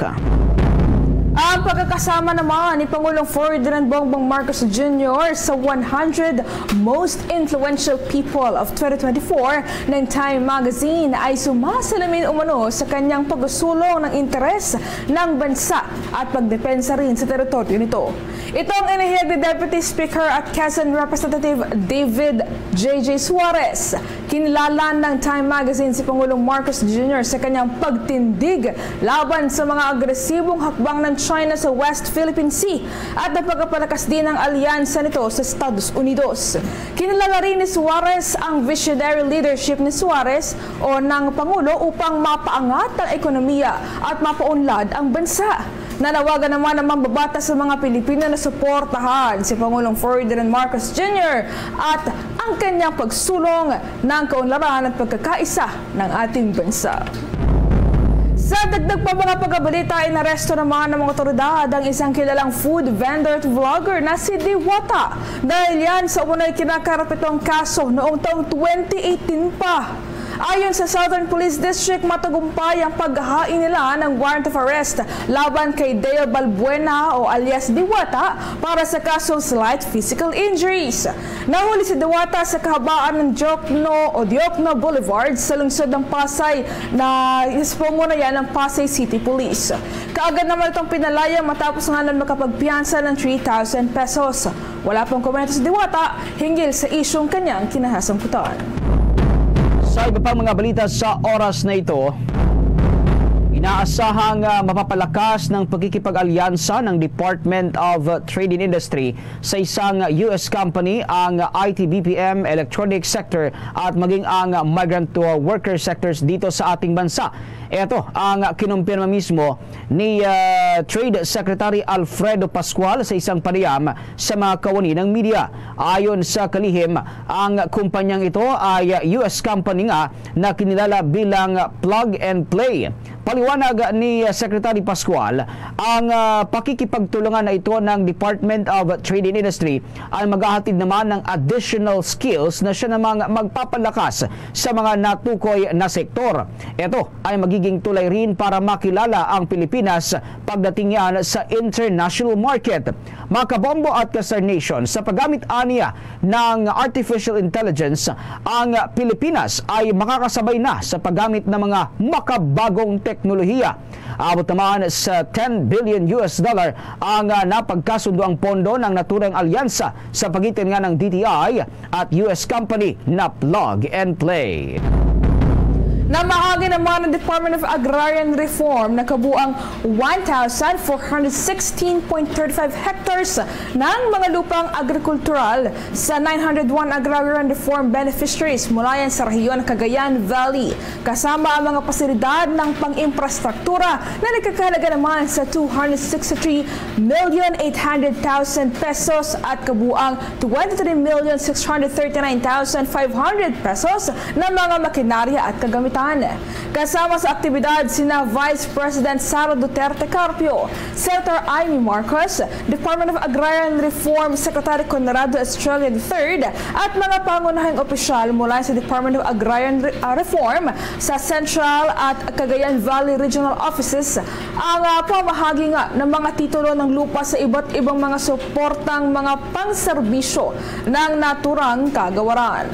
Ang pagkakasama naman ni Pangulong Ferdinand Bongbong Marcos Junior sa one hundred Most Influential People of twenty twenty-four ng Time Magazine ay sumasalamin umano sa kanyang pagsusulong ng interes ng bansa at pagdepensa rin sa teritoryo nito. Ito ang inihayag ni Deputy Speaker at Quezon Representative David J J Suarez. Kinilala ng Time Magazine si Pangulong Marcos Junior sa kanyang pagtindig laban sa mga agresibong hakbang ng China sa West Philippine Sea at ang pagpapalakas din ng alyansa nito sa Estados Unidos. Kinilala rin ni Suarez ang visionary leadership ni Suarez o ng Pangulo upang mapaangat ang ekonomiya at mapaunlad ang bansa. Nanawagan naman ang mambabata sa mga Pilipino na suportahan si Pangulong Ferdinand Marcos Junior at ang kanyang pagsulong ng kaunlaran at pagkakaisa ng ating bansa. Sa dagdag pa mga pagkabalita, inaresto naman ng mga otoridad ang isang kilalang food vendor at vlogger na si Diwata dahil yan sa umano'y kinakarapitong kaso noong taong twenty eighteen pa. Ayon sa Southern Police District, matagumpay ang paghain nila ng warrant of arrest laban kay Deo Balbuena o alias Diwata para sa kasong slight physical injuries. Nahuli si Diwata sa kahabaan ng Diokno o Diokno Boulevard sa lungsod ng Pasay na sa pamunayan ng Pasay City Police. Kaagad naman itong pinalaya matapos nga nun makapagpiyansa ng three thousand pesos. Wala pang komento si Diwata hinggil sa isyung kanyang kinasangkutan. Sa iba pang mga balita sa oras na ito, inaasahang, ah, mapapalakas ng pakikipag-alyansa ng Department of Trade and Industry sa isang U S company ang I T B P M, electronic sector at maging ang migrant worker sectors dito sa ating bansa. Ito ang kinumpirma mismo ni, ah, Trade Secretary Alfredo Pascual sa isang panayam sa mga kawani ng media. Ayon sa kalihim, ang kumpanyang ito ay U S company nga na kinilala bilang Plug and Play. Paliwanag ni Secretary Pascual, ang, ah, pakikipagtulungan na ito ng Department of Trade and Industry ay maghahatid naman ng additional skills na siya namang magpapalakas sa mga natukoy na sektor. Ito ay magiging tulay rin para makilala ang Pilipinas pagdating yan sa international market. Mga kabombo at ka-Star Nation, sa paggamit aniya ng artificial intelligence, ang Pilipinas ay makakasabay na sa paggamit ng mga makabagong teknolohiya. Abot naman sa ten billion U S dollar ang, ah, napagkasundo ang pondo ng naturang alyansa sa pagitan nga ng D T I at U S company na Plug and Play. Namahagi naman ng Department of Agrarian Reform na kabuang one thousand four hundred sixteen point thirty-five hectares ng mga lupang agrikultural sa nine hundred one agrarian reform beneficiaries mula yan sa rehiyon ng Cagayan Valley, kasama ang mga pasilidad ng pang-infrastruktura na nagkakahalaga naman sa two hundred sixty-three million eight hundred thousand pesos at kabuang twenty-three million six hundred thirty-nine thousand five hundred pesos na mga makinarya at kagamitan. Kasama sa aktibidad sina Vice President Sara Duterte Carpio, Senator Imee Marcos, Department of Agrarian Reform Secretary Conrado Estrella the third, at mga pangunahing opisyal mula sa Department of Agrarian Re-, ah, Reform sa Central at Cagayan Valley Regional Offices ang, ah, pamahagi nga ng mga titulo ng lupa sa iba't ibang mga suportang mga pangserbisyo ng naturang kagawaran.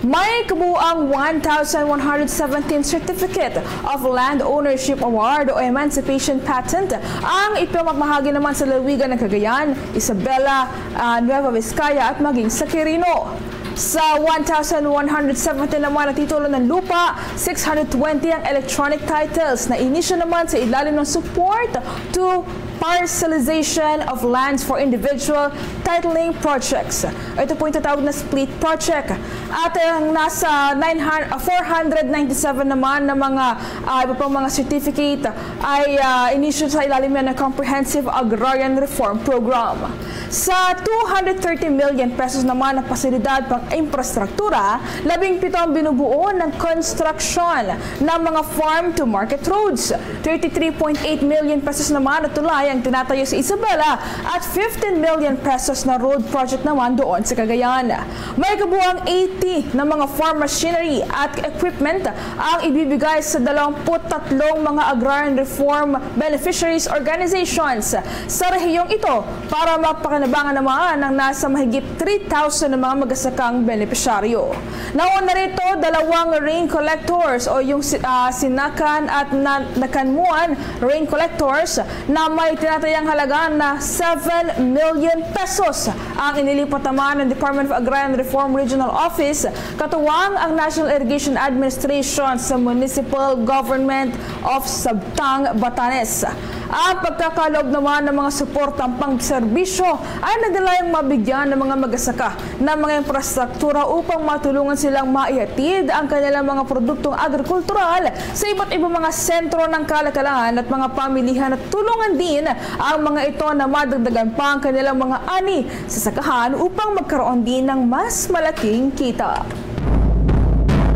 May kabuang one thousand one hundred seventeen Certificate of Land Ownership Award o Emancipation Patent ang ipinamamahagi naman sa lalawigan ng Cagayan, Isabela, ah, Nueva Vizcaya at maging sa Quirino. Sa one thousand one hundred seventeen naman na titulo ng lupa, six hundred twenty ang electronic titles na inisyu naman sa ilalim ng Support to Parcelization of Lands for Individual Titling Projects. Ito po yung tatawag na split project. At ang nasa nine hundred, ah, four hundred ninety-seven naman na mga, ah, iba pang mga certificate ay, ah, inisyu sa ilalim yan ng Comprehensive Agrarian Reform Program. Sa two hundred thirty million pesos naman na pasilidad pang infrastruktura, labing pito ang binubuo ng konstruksyon ng mga farm-to-market roads. Thirty-three point eight million pesos naman na tulay ang tinatayo sa Isabela at fifteen million pesos na road project naman doon sa Cagayan. May kabuang eighty na mga farm machinery at equipment ang ibibigay sa dalawampu't tatlong mga agrarian reform beneficiaries organizations sa rehiyong ito para mapakinabangan naman ang nasa mahigit three thousand na mga magasakang benepisyaryo. Nauna rito, dalawang rain collectors o yung si-, ah, Sinakan at na-, Nakanmuan rain collectors na may tinatayang halaga na seven million pesos ang inilipat naman ng Department of Agrarian Reform Regional Office, katuwang ang National Irrigation Administration sa Municipal Government of Sabtang, Batanes. Ang pagkakaloob naman ng mga suportang pangserbisyo ay naglalayong mabigyan ng mga magasaka ng mga infrastruktura upang matulungan silang maihatid ang kanilang mga produktong agrikultural sa iba't ibang mga sentro ng kalakalan at mga pamilihan, at tulungan din ang mga ito na madagdagan pa ang kanilang mga ani sa sakahan upang magkaroon din ng mas malaking kita.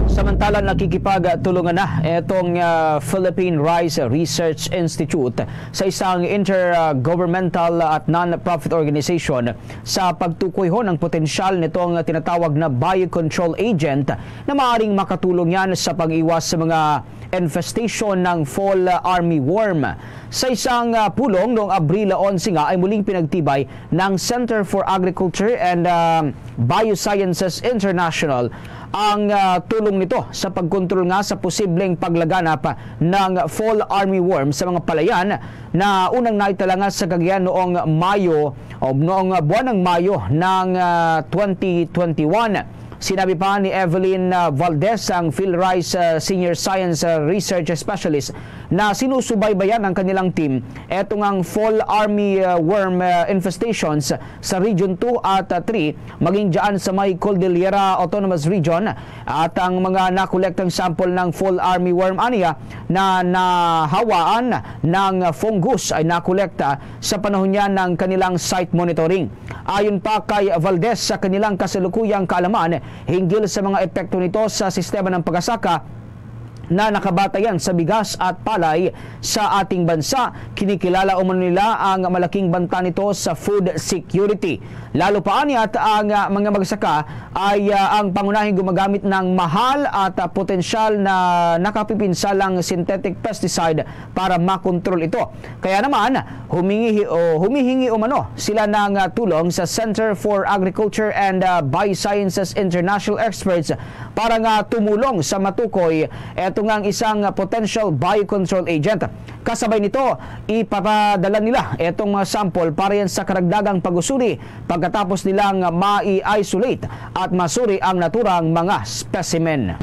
Sa Samantala, nakikipagtulungan na itong, ah, Philippine Rice Research Institute sa isang intergovernmental at non-profit organization sa pagtukoy ho ng potensyal nitong tinatawag na biocontrol agent na maaaring makatulong yan sa pag-iwas sa mga infestation ng fall armyworm. Sa isang, ah, pulong noong Abril onse nga ay muling pinagtibay ng Center for Agriculture and, ah, Biosciences International ang, ah, tulong nito sa pagkontrol nga sa posibleng paglaganap ng fall armyworm sa mga palayan na unang naitala nga sa Cagayan noong Mayo o noong buwan ng Mayo ng, ah, twenty twenty-one. Sinabi pa ni Evelyn, ah, Valdez, ang PhilRice, ah, Senior Science, ah, Research Specialist, na sinusubaybayan ang kanilang team etong ang fall army, ah, worm, ah, infestations sa Region two at, ah, three, maging dyan sa may Cordillera Autonomous Region, at ang mga nakolektang sample ng fall army worm aniya na nahawaan ng fungus ay nakolekta sa panahon niya ng kanilang site monitoring. Ayon pa kay Valdez, sa kanilang kasalukuyang kaalaman hinggil sa mga epekto nito sa sistema ng pag-asaka na nakabatayan sa bigas at palay sa ating bansa, kinikilala umano nila ang malaking banta nito sa food security. Lalo pa aniya ang, ah, mga magsaka ay, ah, ang pangunahing gumagamit ng mahal at, ah, potensyal na nakapipinsalang synthetic pesticide para makontrol ito. Kaya naman, humingi, o humihingi umano sila ng, ah, tulong sa Center for Agriculture and, ah, Biosciences International experts para nga tumulong sa matukoy eto nga ang isang potential biocontrol agent. Kasabay nito, ipapadala nila etong mga sample para yan sa karagdagang pag-usuli pagkatapos nilang mai-isolate at masuri ang naturang mga specimen.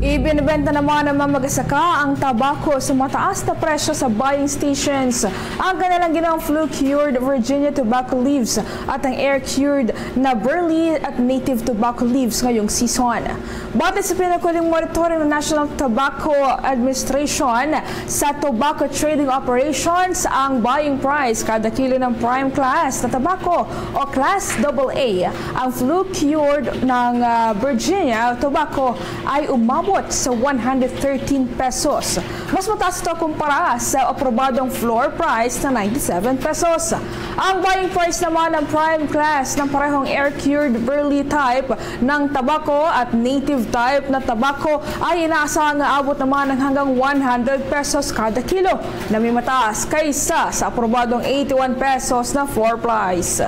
Ibinebenta naman ng mga magsaka ang tabako sa mataas na presyo sa buying stations. Ang kanilang ginawa, flu-cured Virginia tobacco leaves at ang air-cured na burley at native tobacco leaves ngayong season. Batay sa pinakauling monitoring ng National Tobacco Administration, sa tobacco trading operations, ang buying price kada kilo ng prime class na tabako o class double A, ang flu-cured ng, ah, Virginia tobacco ay umabot sa one hundred thirteen pesos. Mas mataas ito kumpara sa aprobadong floor price na ninety-seven pesos. Ang buying price naman ng prime class ng parehong air-cured burley type ng tabako at native type na tabako ay inaasahang aabot naman ng hanggang one hundred pesos kada kilo, na may mataas kaysa sa aprobadong eighty-one pesos na floor price.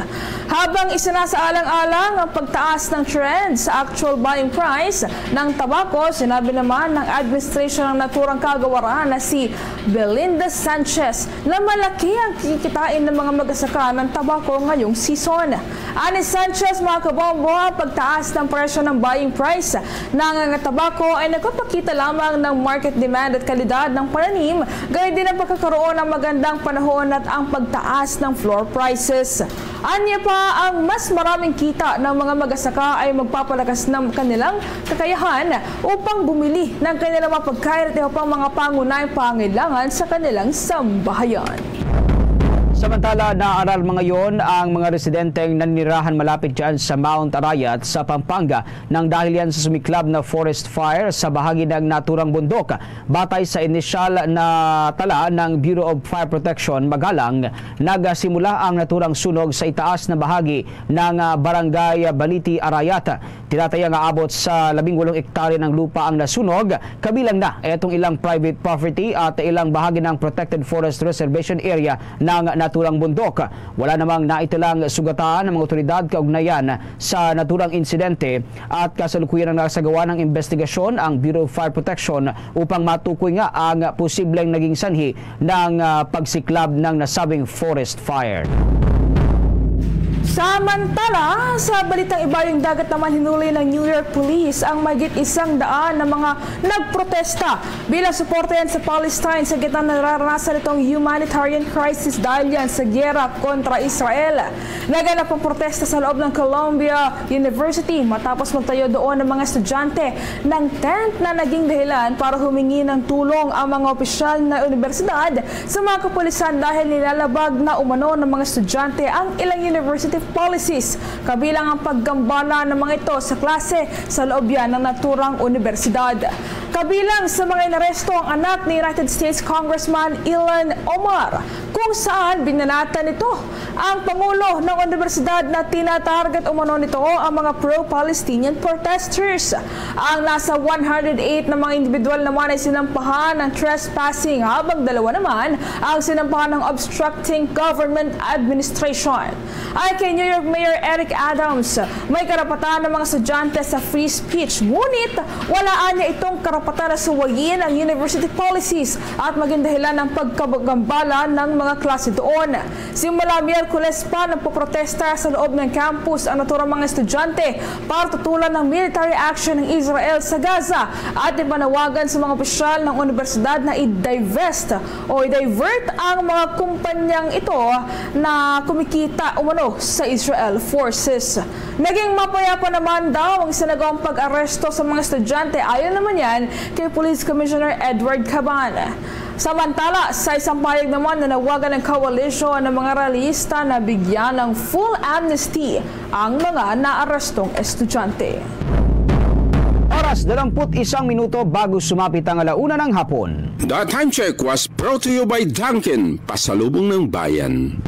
Habang isinasaalang-alang ang pagtaas ng trend sa actual buying price ng tabako, sinabi naman ng administrasyon ng naturang kagawaran na si Belinda Sanchez na malaki ang kikitain ng mga magasaka ng tabako ngayong season. Ani Sanchez, mga kabombo, ang pagtaas ng presyo ng buying price ng tabako ay nagpapakita lamang ng market demand at kalidad ng pananim, gayon din ang pagkakaroon ng magandang panahon at ang pagtaas ng floor prices. Anya pa, ang mas maraming kita ng mga magasaka ay magpapalakas ng kanilang kakayahan upang bumili ng kanilang mga pagkain at iba pang mga pangunahing pangailangan sa kanilang sambahayan. Samantala, naalarma ngayon ang mga residenteng nanirahan malapit dyan sa Mount Arayat sa Pampanga nang dahil yan sa sumiklab na forest fire sa bahagi ng naturang bundok. Batay sa inisyal na tala ng Bureau of Fire Protection, magalang nagsimula ang naturang sunog sa itaas na bahagi ng, ah, Barangay Baliti, Arayat. Tinataya nga abot sa labing walong ektarya ng lupa ang nasunog, kabilang na itong ilang private property at ilang bahagi ng Protected Forest Reservation Area ng naturang bundok. Wala namang naitalang sugatan ng mga otoridad kaugnayan sa naturang insidente at kasalukuyan ang nasagawa ng investigasyon ang Bureau of Fire Protection upang matukoy nga ang posibleng naging sanhi ng, ah, pagsiklab ng nasabing forest fire. Samantala, sa balitang ibayong dagat naman, hinuli ng New York Police ang mahigit isang daan na mga nagprotesta bilang suporta yan sa Palestine sa gitna ng nararanasan nitong humanitarian crisis dahil yan sa giyera kontra Israel. Naganap ang protesta sa loob ng Columbia University matapos magtayo doon ng mga estudyante ng tent na naging dahilan para humingi ng tulong ang mga opisyal ng universidad sa mga kapulisan dahil nilalabag na umano ng mga estudyante ang ilang university policies, kabilang ang paggambala ng mga ito sa klase sa loob yan ng naturang unibersidad. Kabilang sa mga inaresto ang anak ni United States Congressman Ilhan Omar, kung saan binanatan nito ang pangulo ng unibersidad na tinatarget umano nito ang mga pro-Palestinian protesters. Ang nasa one hundred eight na mga individual naman ay sinampahan ng trespassing, habang dalawa naman ang sinampahan ng obstructing government administration. Ayon kay New York Mayor Eric Adams, may karapatan ang mga estudyante sa free speech, ngunit wala niya itong karapatan na suwayin ang university policies at maging dahilan ng pagkagambala ng mga klase doon. Simula Miyerkules pa, nagpoprotesta sa loob ng campus ang naturang mga estudyante para tutulan ng military action ng Israel sa Gaza at ipanawagan sa mga opisyal ng unibersidad na i-divest o i-divert ang mga kumpanyang ito na kumikita umano sa Israel forces. Naging mapayapa naman daw ang sinagawang pag-aresto sa mga estudyante, ayon naman yan kay Police Commissioner Edward Caban. Samantala, sa isang pahayag naman, nanawagan ang koalisyon ng mga rallyista na bigyan ng full amnesty ang mga naarestong estudyante. Oras, dalawamput isang minuto bago sumapit ang ala una ng hapon. The Time Check was brought to you by Dunkin, pasalubong ng bayan.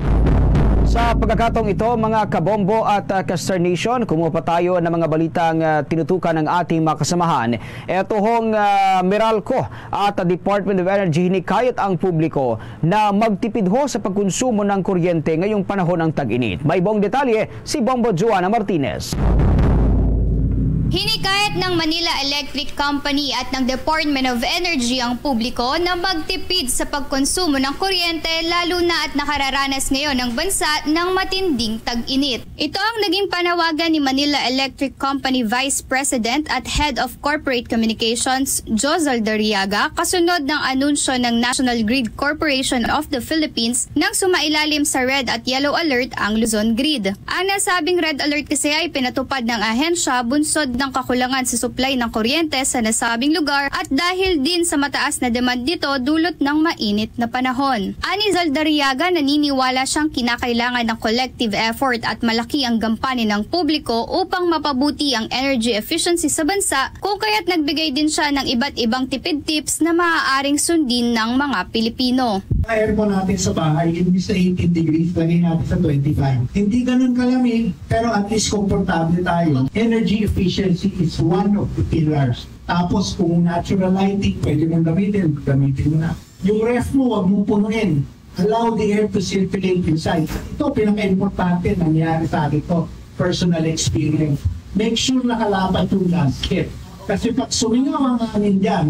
Sa pagkakataong ito, mga kabombo at, ah, ka-Star Nation, kumuha pa tayo ng mga balitang, ah, tinutukan ng ating mga kasamahan. Eto hong, ah, Meralco at, ah, Department of Energy hinikayat ang publiko na magtipid ho sa pagkonsumo ng kuryente ngayong panahon ng tag-init. May buong detalye si Bombo Joanna Martinez. Hinikayat ng Manila Electric Company at ng Department of Energy ang publiko na magtipid sa pagkonsumo ng kuryente, lalo na at nakararanas ngayon ang bansa ng matinding tag-init. Ito ang naging panawagan ni Manila Electric Company Vice President at Head of Corporate Communications, Joe Zaldariaga, kasunod ng anunsyo ng National Grid Corporation of the Philippines nang sumailalim sa red at yellow alert ang Luzon Grid. Ang nasabing red alert kasi ay pinatupad ng ahensya bunsod ng kakulangan sa supply ng kuryente sa nasabing lugar at dahil din sa mataas na demand nito dulot ng mainit na panahon. Ani Zaldariaga, naniniwala siyang kinakailangan ng collective effort at malaki ang gampanin ng publiko upang mapabuti ang energy efficiency sa bansa, kung kaya't nagbigay din siya ng iba't ibang tipid tips na maaaring sundin ng mga Pilipino. Ang aircon natin sa bahay, hindi sa eighteen degrees, lagay natin sa twenty-five. Hindi ganun kalamig, pero at least komportable tayo. Energy efficiency is one of the pillars. Tapos kung natural lighting, pwede mong gamitin, gamitin mo na. Yung ref mo, wag mong punuin. Allow the air to circulate inside. Ito, pinaka-importante nangyari sa akin to, personal experience. Make sure nakalapat yung gasket. Kasi pag sumingaw ang hangin dyan,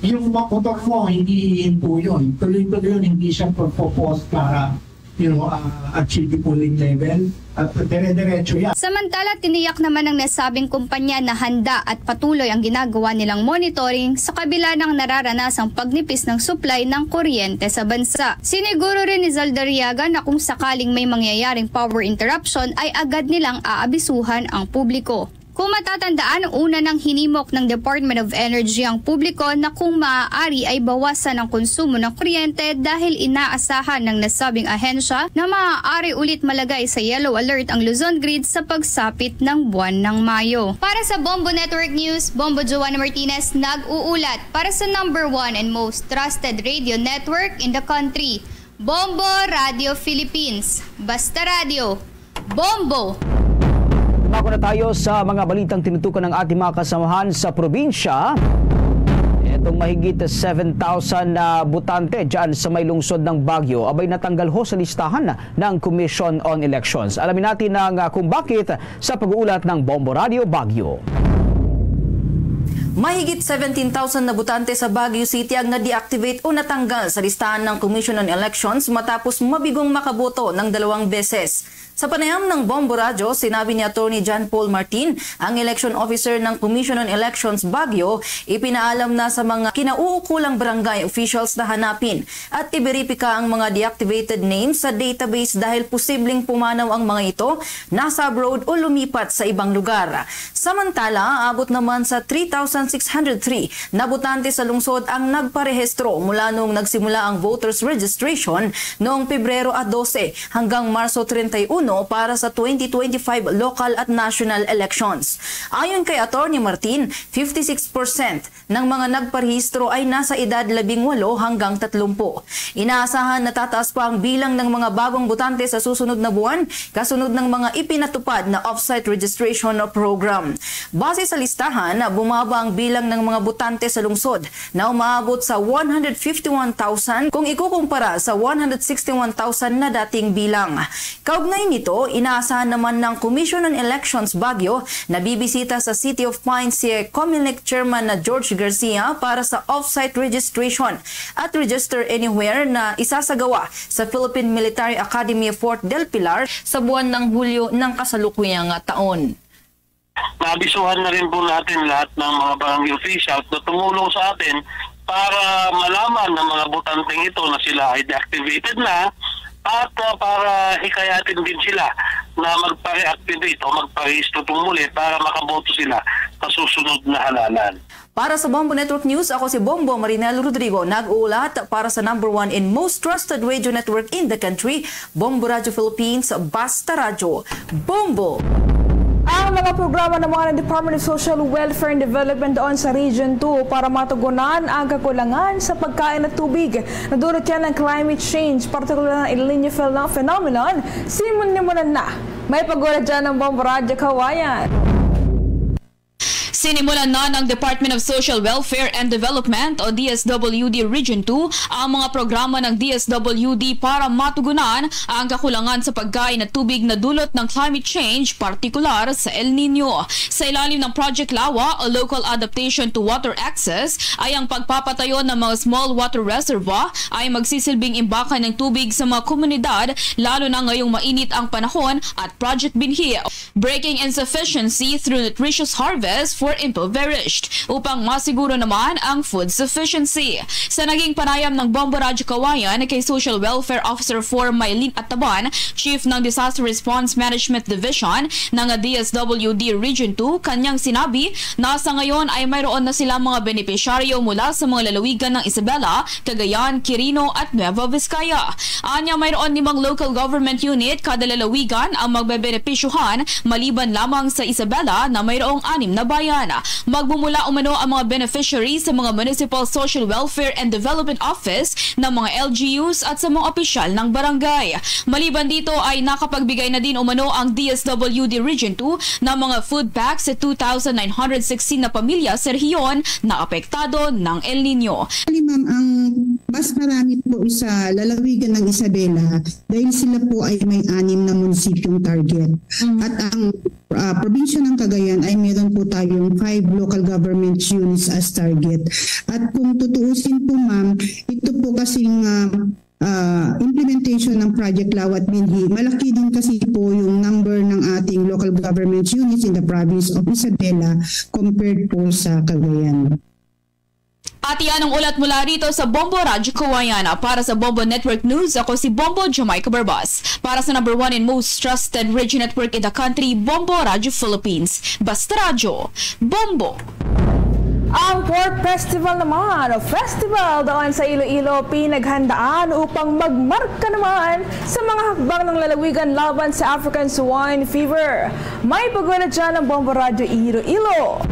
yung motor mo, hindi hihinto yun. Tuloy-tuloy yun, hindi siya pagpo-pause para, you know, uh, achieve the cooling level. At dire-diretso yan. Samantala, tiniyak naman ng nasabing kumpanya na handa at patuloy ang ginagawa nilang monitoring sa kabila ng nararanasang pagnipis ng supply ng kuryente sa bansa. Siniguro rin ni Zaldariaga na kung sakaling may mangyayaring power interruption ay agad nilang aabisuhan ang publiko. Kung matatandaan, una nang hinimok ng Department of Energy ang publiko na kung maaari ay bawasan ang konsumo ng kuryente dahil inaasahan ng nasabing ahensya na maaari ulit malagay sa yellow alert ang Luzon Grid sa pagsapit ng buwan ng Mayo. Para sa Bombo Network News, Bombo Joanna Martinez nag-uulat para sa number one and most trusted radio network in the country, Bombo Radio Philippines. Basta Radio, Bombo! Dumako na tayo sa mga balitang tinutukan ng ating mga kasamahan sa probinsya. Itong mahigit seven thousand na botante dyan sa may lungsod ng Baguio abay natanggal ho sa listahan ng Commission on Elections. Alamin natin ang, ah, kung bakit sa pag-uulat ng Bombo Radio Baguio. Mahigit seventeen thousand na botante sa Baguio City ang na-deactivate o natanggal sa listahan ng Commission on Elections matapos mabigong makaboto ng dalawang beses. Sa panayam ng Bombo Radyo, sinabi ni Attorney John Paul Martin, ang election officer ng Commission on Elections Baguio, ipinaalam na sa mga kinauukulang barangay officials na hanapin at iberipika ang mga deactivated names sa database dahil posibleng pumanaw ang mga ito, nasa abroad o lumipat sa ibang lugar. Samantala, aabot naman sa three thousand six hundred three na botante sa lungsod ang nagparehistro mula noong nagsimula ang voters registration noong Pebrero a dose hanggang Marso treinta y uno, no para sa twenty twenty-five local at national elections. Ayon kay Attorney Martin, fifty-six percent ng mga nagparehistro ay nasa edad labing walo hanggang tatlumpu. Inaasahan na tataas pa ang bilang ng mga bagong botante sa susunod na buwan, kasunod ng mga ipinatupad na off-site registration program. Base sa listahan, bumaba ang bilang ng mga botante sa lungsod na umaabot sa one hundred fifty-one thousand kung ikukumpara sa one hundred sixty-one thousand na dating bilang. Kaugnay nito, inaasahan naman ng Commission on Elections Baguio na bibisita sa City of Pines si Comelec Chairman na George Garcia para sa off-site registration at Register Anywhere na isasagawa sa Philippine Military Academy Fort del Pilar sa buwan ng Hulyo ng kasalukuyang taon. Naabisuhan na rin po natin lahat ng mga barangay officials na tumulong sa atin para malaman ng mga botanteng ito na sila ay deactivated na at, ah, para hikayatin din sila na magpa-reactivate o magparehistro po muli para makaboto sila sa susunod na halalan. Para sa Bombo Network News, ako si Bombo Marinel Rodrigo, nag-uulat para sa number one and most trusted radio network in the country, Bombo Radio Philippines, Basta Radyo. Bombo! Ang mga programa naman ng Department of Social Welfare and Development doon sa Region two para matugunan ang kakulangan sa pagkain at tubig. Nadulot yan ng climate change, partikular na El Niño phen-, phenomenon. Sinimulan na. May pagwala dyan ng Bombo Radyo Kawayan. Sinimulan na ng Department of Social Welfare and Development o D S W D Region two ang mga programa ng D S W D para matugunan ang kakulangan sa pagkain at tubig na dulot ng climate change, partikular sa El Niño. Sa ilalim ng Project Lawa o Local Adaptation to Water Access ay ang pagpapatayo ng mga small water reservoir ay magsisilbing imbakan ng tubig sa mga komunidad, lalo na ngayong mainit ang panahon at Project Binhi. Breaking insufficiency through nutritious harvest for impoverished, upang masiguro naman ang food sufficiency. Sa naging panayam ng Bombo Radyo Kawayan kay Social Welfare Officer four Mylene Ataban, Chief ng Disaster Response Management Division ng D S W D Region two, kanyang sinabi na sa ngayon ay mayroon na sila mga benepisyaryo mula sa mga lalawigan ng Isabela, Cagayan, Quirino at Nueva Vizcaya. Anya, mayroon limang local government unit kada lalawigan ang magbebenepisyuhan, maliban lamang sa Isabela na mayroong anim na bayan. Magmumula umano ang mga beneficiary sa mga Municipal Social Welfare and Development Office ng mga L G Us at sa mga opisyal ng barangay. Maliban dito ay nakapagbigay na din umano ang D S W D Region two ng mga food packs sa two thousand nine hundred sixteen na pamilya sa rehiyon na apektado ng El Niño. Actually, ma'am, ang mas marami po sa lalawigan ng Isabela dahil sila po ay may anim na munisipyong target. Mm. At ang, ah, probinsya ng Cagayan ay meron po tayong five local government units as target. At kung tutuusin po, ma'am, ito po kasing, ah, ah, implementation ng Project Lawa at Binhi, malaki din kasi po yung number ng ating local government units in the province of Isabela compared po sa Cagayan. At iyan ang ulat mula rito sa Bombo Radyo Kawayan. Para sa Bombo Network News, ako si Bombo Jamaica Barbas. Para sa number one and most trusted radio network in the country, Bombo Radyo Philippines. Basta Radyo, Bombo! Ang Pork Festival naman, o festival doon sa Iloilo, pinaghandaan upang magmarka naman sa mga hakbang ng lalawigan laban sa African Swine Fever. May pagwala dyan ng Bombo Radyo Iloilo.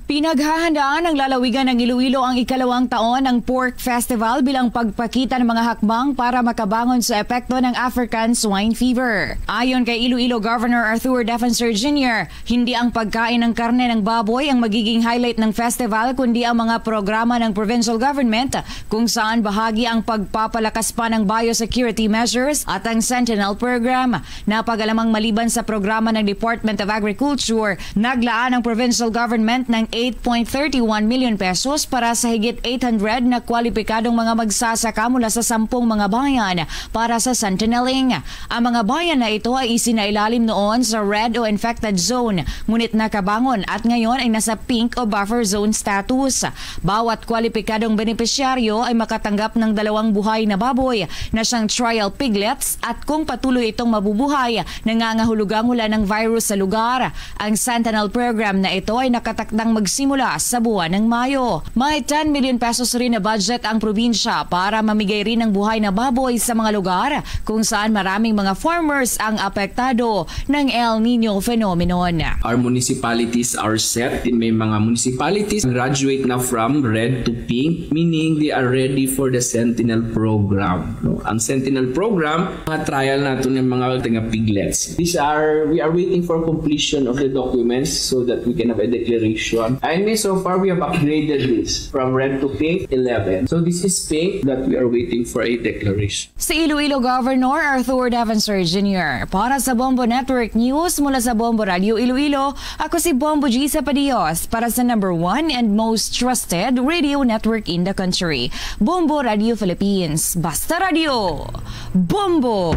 Pinaghahandaan ng lalawigan ng Iloilo ang ikalawang taon ng Pork Festival bilang pagpakita ng mga hakbang para makabangon sa epekto ng African Swine Fever. Ayon kay Iloilo Governor Arthur Defensor Junior, hindi ang pagkain ng karne ng baboy ang magiging highlight ng festival, kundi ang mga programa ng provincial government, kung saan bahagi ang pagpapalakas pa ng biosecurity measures at ang Sentinel Program. Napag-alamang maliban sa programa ng Department of Agriculture, naglaan ang provincial government ng eight point thirty one million pesos para sa higit eight hundred na kwalipikadong mga magsasaka mula sa sampung mga bayan para sa Sentineling. Ang mga bayan na ito ay isinailalim noon sa red o infected zone, ngunit nakabangon at ngayon ay nasa pink o buffer zone status. Bawat kwalipikadong benepisyaryo ay makatanggap ng dalawang buhay na baboy na siyang trial piglets at kung patuloy itong mabubuhay, nangangahulugang wala ng virus sa lugar. Ang Sentinel Program na ito ay nakatakdang simula sa buwan ng Mayo. May ten million pesos rin na budget ang probinsya para mamigay rin ng buhay na baboy sa mga lugar kung saan maraming mga farmers ang apektado ng El Niño phenomenon. Our municipalities are set. May mga municipalities graduate na from red to pink, meaning they are ready for the Sentinel program. No? Ang Sentinel program, mga trial nato ng mga taga piglets. These are, we are waiting for completion of the documents so that we can have a declaration. And so far, we have upgraded this from red to pink, eleven. So this is pink that we are waiting for a declaration. Si Iloilo Governor Arthur Defensor Junior Para sa Bombo Network News mula sa Bombo Radio Iloilo, ako si Bombo Gisa Padios para sa number one and most trusted radio network in the country, Bombo Radio Philippines. Basta Radio, Bombo!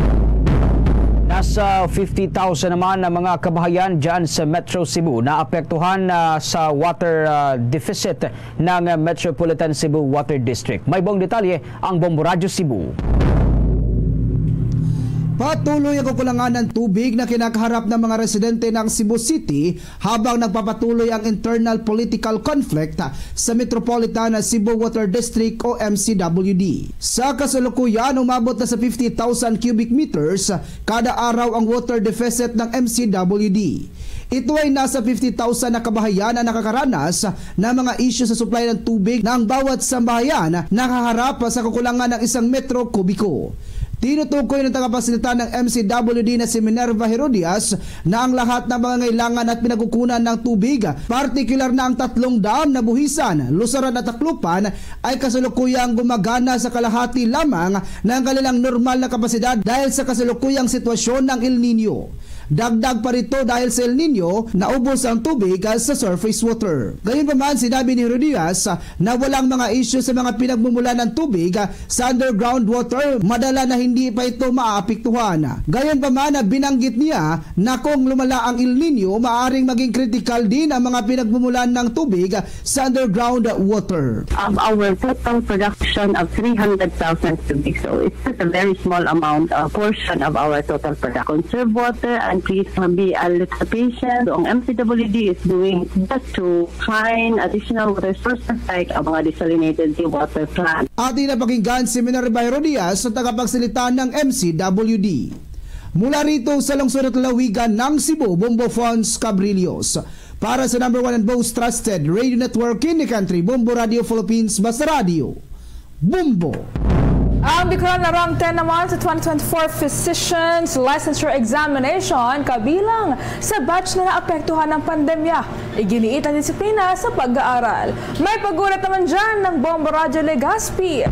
Nasa fifty thousand naman ang mga kabahayan dyan sa Metro Cebu na apektuhan, ah, sa water, ah, deficit ng Metropolitan Cebu Water District. May buong detalye ang Bombo Radyo Cebu. Patuloy ang kakulangan ng tubig na kinakaharap ng mga residente ng Cebu City habang nagpapatuloy ang internal political conflict sa Metropolitan Cebu Water District o M C W D. Sa kasalukuyan, umabot na sa fifty thousand cubic meters kada araw ang water deficit ng M C W D. Ito ay nasa fifty thousand na kabahayan ang nakakaranas ng mga isyu sa supply ng tubig na ang bawat sambahayan nakaharap sa kakulangan ng isang metro kubiko. Tinutukoy ng tagapagsalita ng M C W D na si Minerva Herodias na ang lahat ng pangangailangan at pinagkukunan ng tubig, partikular na ang tatlong dam na Buhisan, Lusaran at Taclopan, ay kasalukuyang gumagana sa kalahati lamang ng kanilang normal na kapasidad dahil sa kasalukuyang sitwasyon ng El Niño. Dagdag pa rito, dahil sa El Niño, naubos ang tubig sa surface water. Gayunpaman, sinabi ni Herodias na walang mga isyu sa mga pinagmumulan ng tubig sa underground water, madala na hindi pa ito maapektuhan. Gayunpaman, binanggit niya na kung lumala ang El Niño, maaring maging kritikal din ang mga pinagmumulan ng tubig sa underground water. Of our total production of three hundred thousand cubic, so it's just a very small amount, uh, portion of our total production. Conserve water and please, uh, be a little patient. So, ang M C W D is doing that to find additional water sources like ang mga desalinated seawater plant. Atin na pakinggan si Minerva Herodias sa tagapagsalita ng M C W D. Mula rito sa lungsod at lalawigan ng Cebu, Bombo Fons Cabrillos. Para sa number one and most trusted radio network in the country, Bombo Radio Philippines, Basta Radio, Bombo. Ang Bicolana Rank ten naman sa twenty twenty-four Physicians Licensure Examination kabilang sa batch na naapektuhan ng pandemya. Iginiit ang disiplina sa pag-aaral. May pag-ulat naman dyan ng Bombo Radyo Legazpi.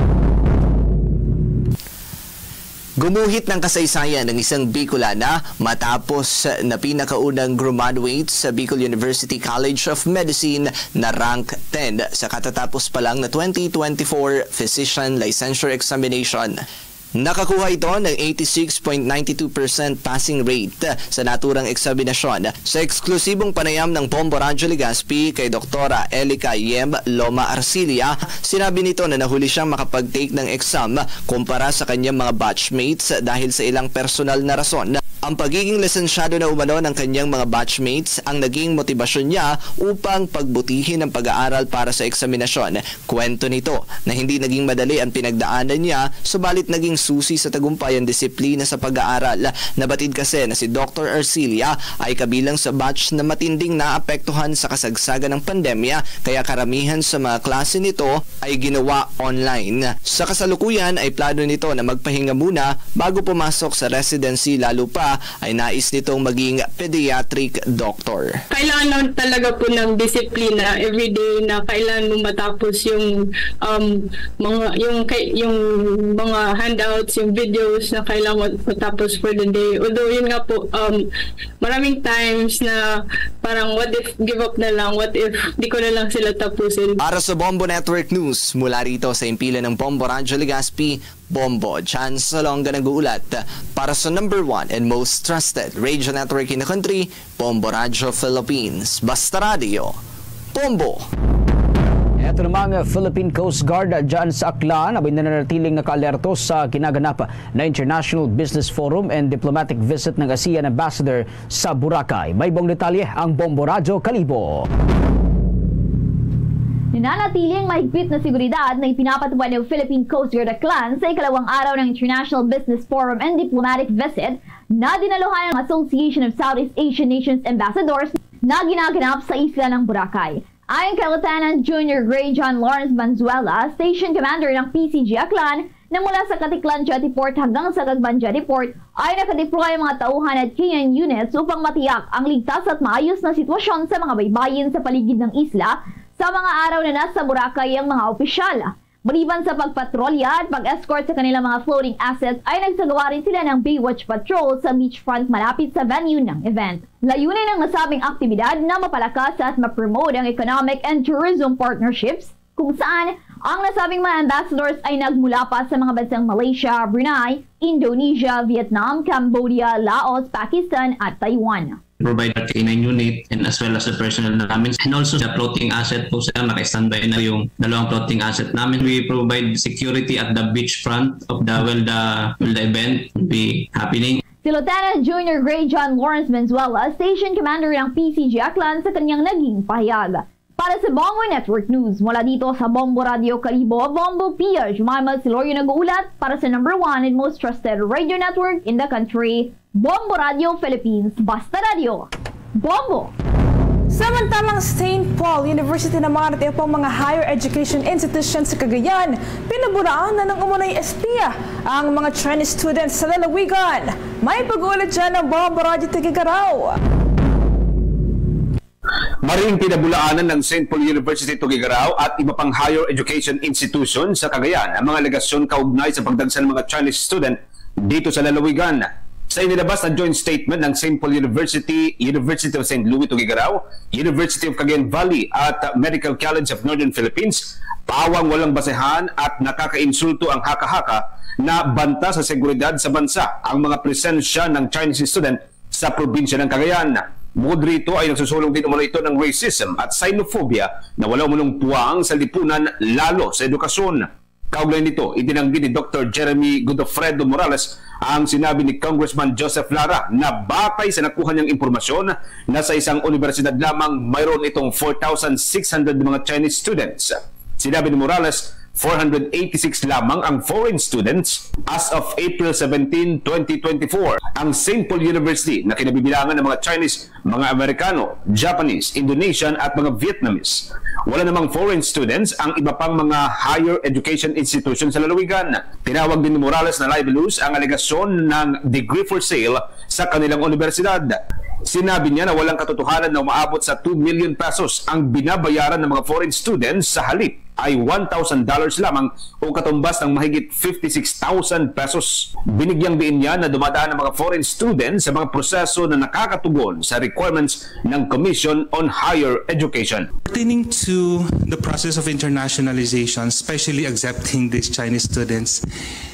Gumuhit ng kasaysayan ng isang Bicolana matapos na pinakaunang graduate sa Bicol University College of Medicine na rank ten sa katatapos pa lang na twenty twenty-four Physician Licensure Examination. Nakakuha ito ng eighty-six point nine two percent passing rate sa naturang eksaminasyon. Sa eksklusibong panayam ng Bombo Radyo Legazpi kay Doktora Elica Yem Loma Arcilia, sinabi nito na nahuli siyang makapag-take ng exam kumpara sa kanyang mga batchmates dahil sa ilang personal na rason. Ang pagiging lisensyado na umano ng kanyang mga batchmates ang naging motibasyon niya upang pagbutihin ang pag-aaral para sa eksaminasyon. Kwento nito na hindi naging madali ang pinagdaanan niya, subalit naging susi sa tagumpay ang disiplina sa pag-aaral. Nabatid kasi na si Doktor Arcilia ay kabilang sa batch na matinding naapektuhan sa kasagsagan ng pandemya, kaya karamihan sa mga klase nito ay ginawa online. Sa kasalukuyan ay plano nito na magpahinga muna bago pumasok sa residency, lalo pa ay nais nitong maging pediatric doctor. Kailangan lang talaga po ng disiplina everyday na kailangan mo matapos yung, um, mga, yung kay-, yung mga handouts, yung videos na kailangan mo matapos for the day. Although, yun nga po, um, maraming times na parang, "What if give up na lang? What if di ko na lang sila tapusin?" Para sa Bombo Network News, mula rito sa himpilan ng Bombo Radyo Legazpi, Bombo Chance Salonga nag-uulat para sa number one and most trusted radio network in the country, Bombo Radyo Philippines. Basta Radyo, Bombo! Ito namang Philippine Coast Guard dyan sa Aklan, abay nananatiling nakaalerto sa ginaganap na International Business Forum and diplomatic visit ng ASEAN Ambassador sa Boracay. May buong detalye ang Bombo Radyo Kalibo. Nanatili ang mahigpit na seguridad na ipinapatupad ng Philippine Coast Guard Aklan sa ikalawang araw ng International Business Forum and Diplomatic Visit na dinaluhan ng Association of Southeast Asian Nations Ambassadors na ginaganap sa isla ng Boracay. Ayon kay Lieutenant Junior Grade John Lawrence Manzuela, Station Commander ng P C G Aklan, na mula sa Caticlan Jetty Port hanggang sa Cagman Jetty Port ay nakadeploy ang mga tauhan at K nine units upang matiyak ang ligtas at maayos na sitwasyon sa mga baybayin sa paligid ng isla sa mga araw na nasa Boracay ang mga opisyal. Maliban sa pagpatrolya at pag-escort sa kanilang mga floating assets, ay nagsagawa rin sila ng Baywatch Patrol sa beachfront malapit sa venue ng event. Layunin ng nasabing aktibidad na mapalakas at ma-promote ang economic and tourism partnerships, kung saan ang nasabing mga ambassadors ay nagmula pa sa mga bansang Malaysia, Brunei, Indonesia, Vietnam, Cambodia, Laos, Pakistan, at Taiwan. Provide our K nine unit and as well as the personnel namin. And also the floating asset po, sir, naka-standby na yung dalawang floating asset namin. We provide security at the beachfront of the, well, the, well, the event will be happening. Si Lieutenant Junior Grade John Lawrence Manzuela, Station Commander ng P C G Aklan, sa kanyang naging pahayag. Para sa Bombo Network News, mula dito sa Bombo Radio Kalibo, Bombo Pia Jemima Silorio nag-uulat para sa number one and most trusted radio network in the country, Bombo Radio Philippines, Basta Radio. Bombo! Samantalang Saint Paul University naman at iba pang mga higher education institutions sa Cagayan, pinabulaan na ng umunay espiya ang mga Chinese students sa lalawigan. May pag-ulat dyan ng Bombo Radyo Tugigaraw. Maring pinabulaanan ng Saint Paul University Tugigaraw at iba pang higher education institution sa Cagayan ang mga alegasyon kaugnay sa pagdagsa ng mga Chinese student dito sa lalawigan. Sa inilabas na joint statement ng Saint Paul University, University of Saint Louis Tugigaraw, University of Cagayan Valley at Medical College of Northern Philippines, pawang walang basehan at nakakainsulto ang haka-haka na banta sa seguridad sa bansa ang mga presensya ng Chinese student sa probinsya ng Cagayan. Bukod rito ay nagsusulong din umano ito ng racism at xenophobia na wala umanong puwang sa lipunan, lalo sa edukasyon. Kaugnay nito, itinanggi ni Doktor Jeremy Godofredo Morales ang sinabi ni Congressman Joseph Lara na batay sa nakuha niyang impormasyon na sa isang universidad lamang mayroon itong four thousand six hundred mga Chinese students. Sinabi ni Morales, four hundred eighty-six lamang ang foreign students as of April seventeen, twenty twenty-four. Ang Saint Paul University na kinabibilangan ng mga Chinese, mga Amerikano, Japanese, Indonesian at mga Vietnamese. Wala namang foreign students ang iba pang mga higher education institution sa lalawigan. Tinawag din ni Morales na libelous ang alegasyon ng degree for sale sa kanilang universidad. Sinabi niya na walang katotohanan na umaabot sa two million pesos ang binabayaran ng mga foreign students, sa halip ay one thousand dollars lamang o katumbas ng mahigit fifty-six thousand pesos. Binigyang diin niya na dumadaan ang mga foreign students sa mga proseso na nakakatugon sa requirements ng Commission on Higher Education. Pertaining to the process of internationalization, especially accepting these Chinese students,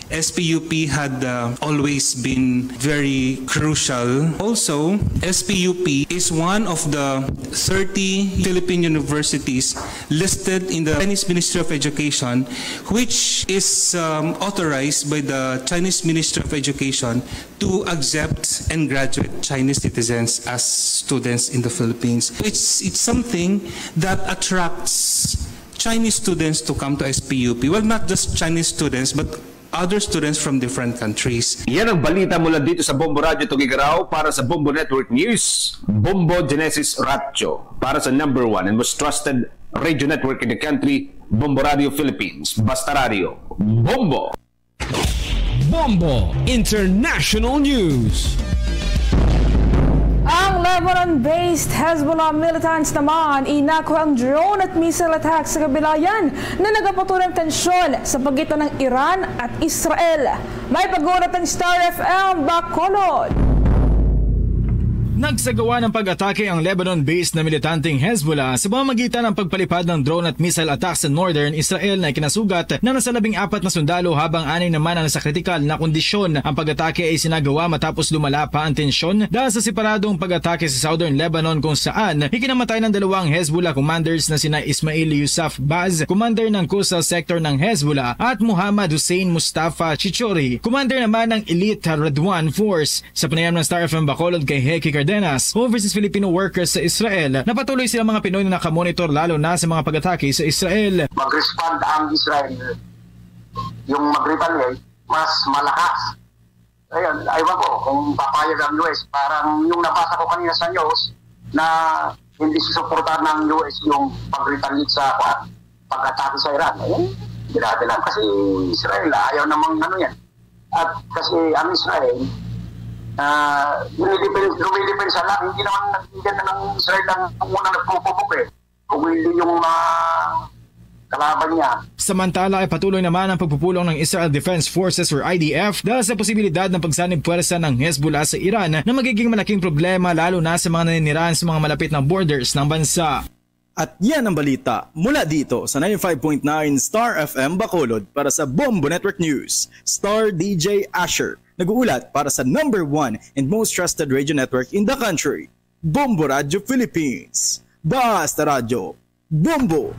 S P U P had uh, always been very crucial. Also, S P U P is one of the thirty Philippine universities listed in the Chinese Ministry of Education, which is um, authorized by the Chinese Ministry of Education to accept and graduate Chinese citizens as students in the Philippines. It's, it's something that attracts Chinese students to come to S P U P. Well, not just Chinese students, but other students from different countries. Yan ang balita mula dito sa Bombo Radyo Tugigaraw. Para sa Bombo Network News, Bombo Genesis Ratio. Para sa number one and most trusted radio network in the country, Bombo Radio Philippines. Basta Radio, Bombo! Bombo International News. Ang Lebanon-based Hezbollah militants naman inako ang drone at missile attack sa kabilayan na nagapatuloy ang tensyon sa pagitan ng Iran at Israel. May pag-ulat ng Star F M Bacolod. Nagsagawa ng pag-atake ang Lebanon-based na militanteng Hezbollah sa pamamagitan ng pagpalipad ng drone at missile attack sa northern Israel na ikinasugat na nasa labing apat na sundalo, habang anay naman ang nasa kritikal na kondisyon. Ang pag-atake ay sinagawa matapos lumala pa ang tensyon dahil sa separadong pag-atake sa southern Lebanon, kung saan ikinamatay ng dalawang Hezbollah commanders na sina Ismail Yusuf Baz, commander ng coastal sector ng Hezbollah, at Muhammad Hussein Mustafa Chichori, commander naman ng elite Radwan Force. Sa panayam ng Star F M Bacolod kay Heikki Denas, overseas Filipino workers sa Israel, napatuloy silang mga Pinoy na nakamonitor lalo na sa mga pag-atake sa Israel. Mag-respond ang Israel, yung mag-retaliate, mas malakas. Ayun, aywan ko kung papayag ang U S. Parang yung nabasa ko kanina sa news na hindi susuportahan ng U S yung pag-retaliate sa, kuwan, pag-atake sa Iran. Ayun, grabe lang kasi Israel, ayaw namang ano yan. At kasi ang Israel, ah, dumidepen-, dumidepensa lang. Hindi naman nagtitigil ng Israel ang unang nagpupubog eh. Kung hindi yung mga kalaban niya. Samantala ay patuloy naman ang pagpupulong ng Israel Defense Forces or I D F dahil sa posibilidad ng pagsanib puwersa ng Hezbollah sa Iran na magiging malaking problema lalo na sa mga naninirahan sa mga malapit na borders ng bansa. At yan ang balita mula dito sa ninety-five point nine Star F M Bacolod. Para sa Bombo Network News, Star D J Asher, nag-uulat para sa number one and most trusted radio network in the country, Bombo Radio Philippines. Basta Radyo, Bombo!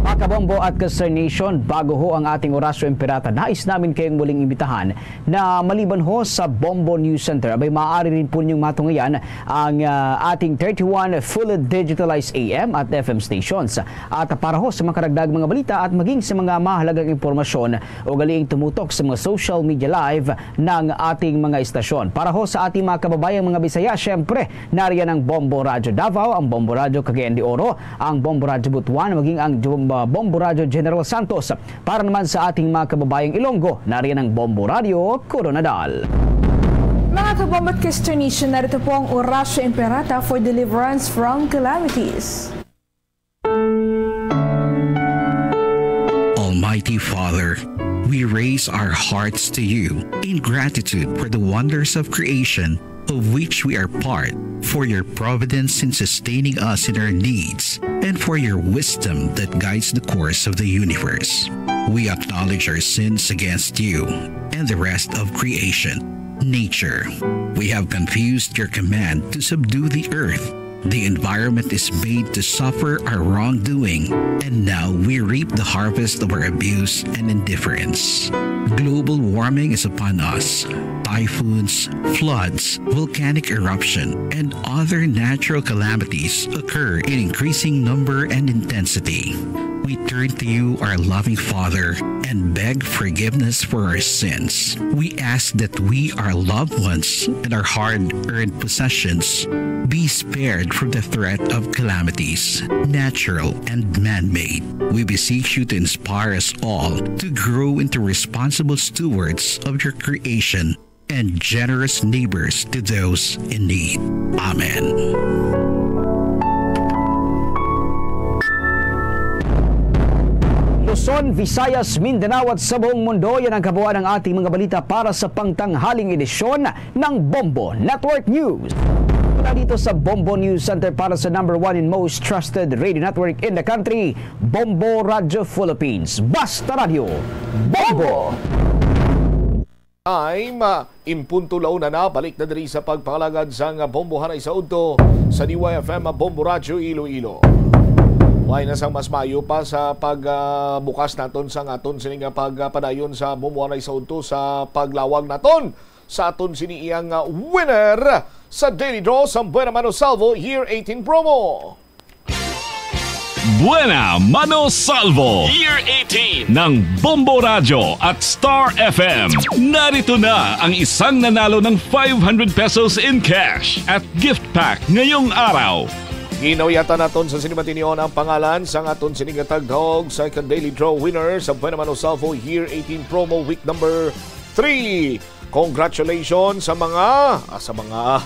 Mga kabombo at ka-Star Nation, bago ho ang ating Orasyo Imperata, nais namin kayong muling imbitahan na maliban ho sa Bombo News Center, abay maaari rin po ninyong matungayan ang, ah, ating thirty-one fully digitalized A M at F M stations. At para ho sa mga karagdag mga balita at maging sa mga mahalagang impormasyon, ugaliing tumutok sa mga social media live ng ating mga istasyon. Para ho sa ating mga kababayang mga Bisaya, syempre, nariyan ang Bombo Radyo Davao, ang Bombo Radyo Cagayan de Oro, ang Bombo Radyo Butuan, maging ang Jum-, ah, Bombo Radyo General Santos. Para naman sa ating mga kababayang Ilonggo, nariyan ang Bombo Radyo Koronadal. Mga kabombo at ka-Star Nation, narito po ang Orasyo Imperata for deliverance from calamities. Almighty Father, we raise our hearts to you in gratitude for the wonders of creation, of which we are part, for your providence in sustaining us in our needs, and for your wisdom that guides the course of the universe. We acknowledge our sins against you and the rest of creation, nature. We have confused your command to subdue the earth. The environment is made to suffer our wrongdoing, and now we reap the harvest of our abuse and indifference. Global warming is upon us. Typhoons, floods, volcanic eruption, and other natural calamities occur in increasing number and intensity. We turn to you, our loving Father, and beg forgiveness for our sins. We ask that we, our loved ones, and our hard-earned possessions be spared from the threat of calamities, natural and man-made. We beseech you to inspire us all to grow into responsible stewards of your creation and generous neighbors to those in need. Amen. Luzon, Visayas, Mindanao at sa buong mundo, yan ang kabuuan ng ating mga balita para sa pangtanghaling edisyon ng Bombo Network News. Mula dito sa Bombo News Center para sa number one and most trusted radio network in the country, Bombo Radio Philippines. Basta Radyo, Bombo! Time, ah, in punto la una na, balik na diri sa pagpangalagad sang Bombo Hanay sa Udto sa D Y F M Bombo Radyo Iloilo. May na sang mas maayo pa sa pag, ah, bukas naton sang aton sini nga pagpadayon sa Bombo Hanay sa Udto sa paglawag naton sa aton sini iyang, ah, winner sa Daily Draw sa Buena Mano Salvo Year eighteen Promo. Buena Mano Salvo Year eighteen ng Bombo Radyo at Star F M. Narito na ang isang nanalo ng five hundred pesos in cash at gift pack ngayong araw. Ginawiyatan naton sa sini matinyon ang pangalan sang aton sini nga tagdog, second daily draw winner sa Buena Mano Salvo Year eighteen Promo Week Number three. Congratulations sa mga, ah, sa mga,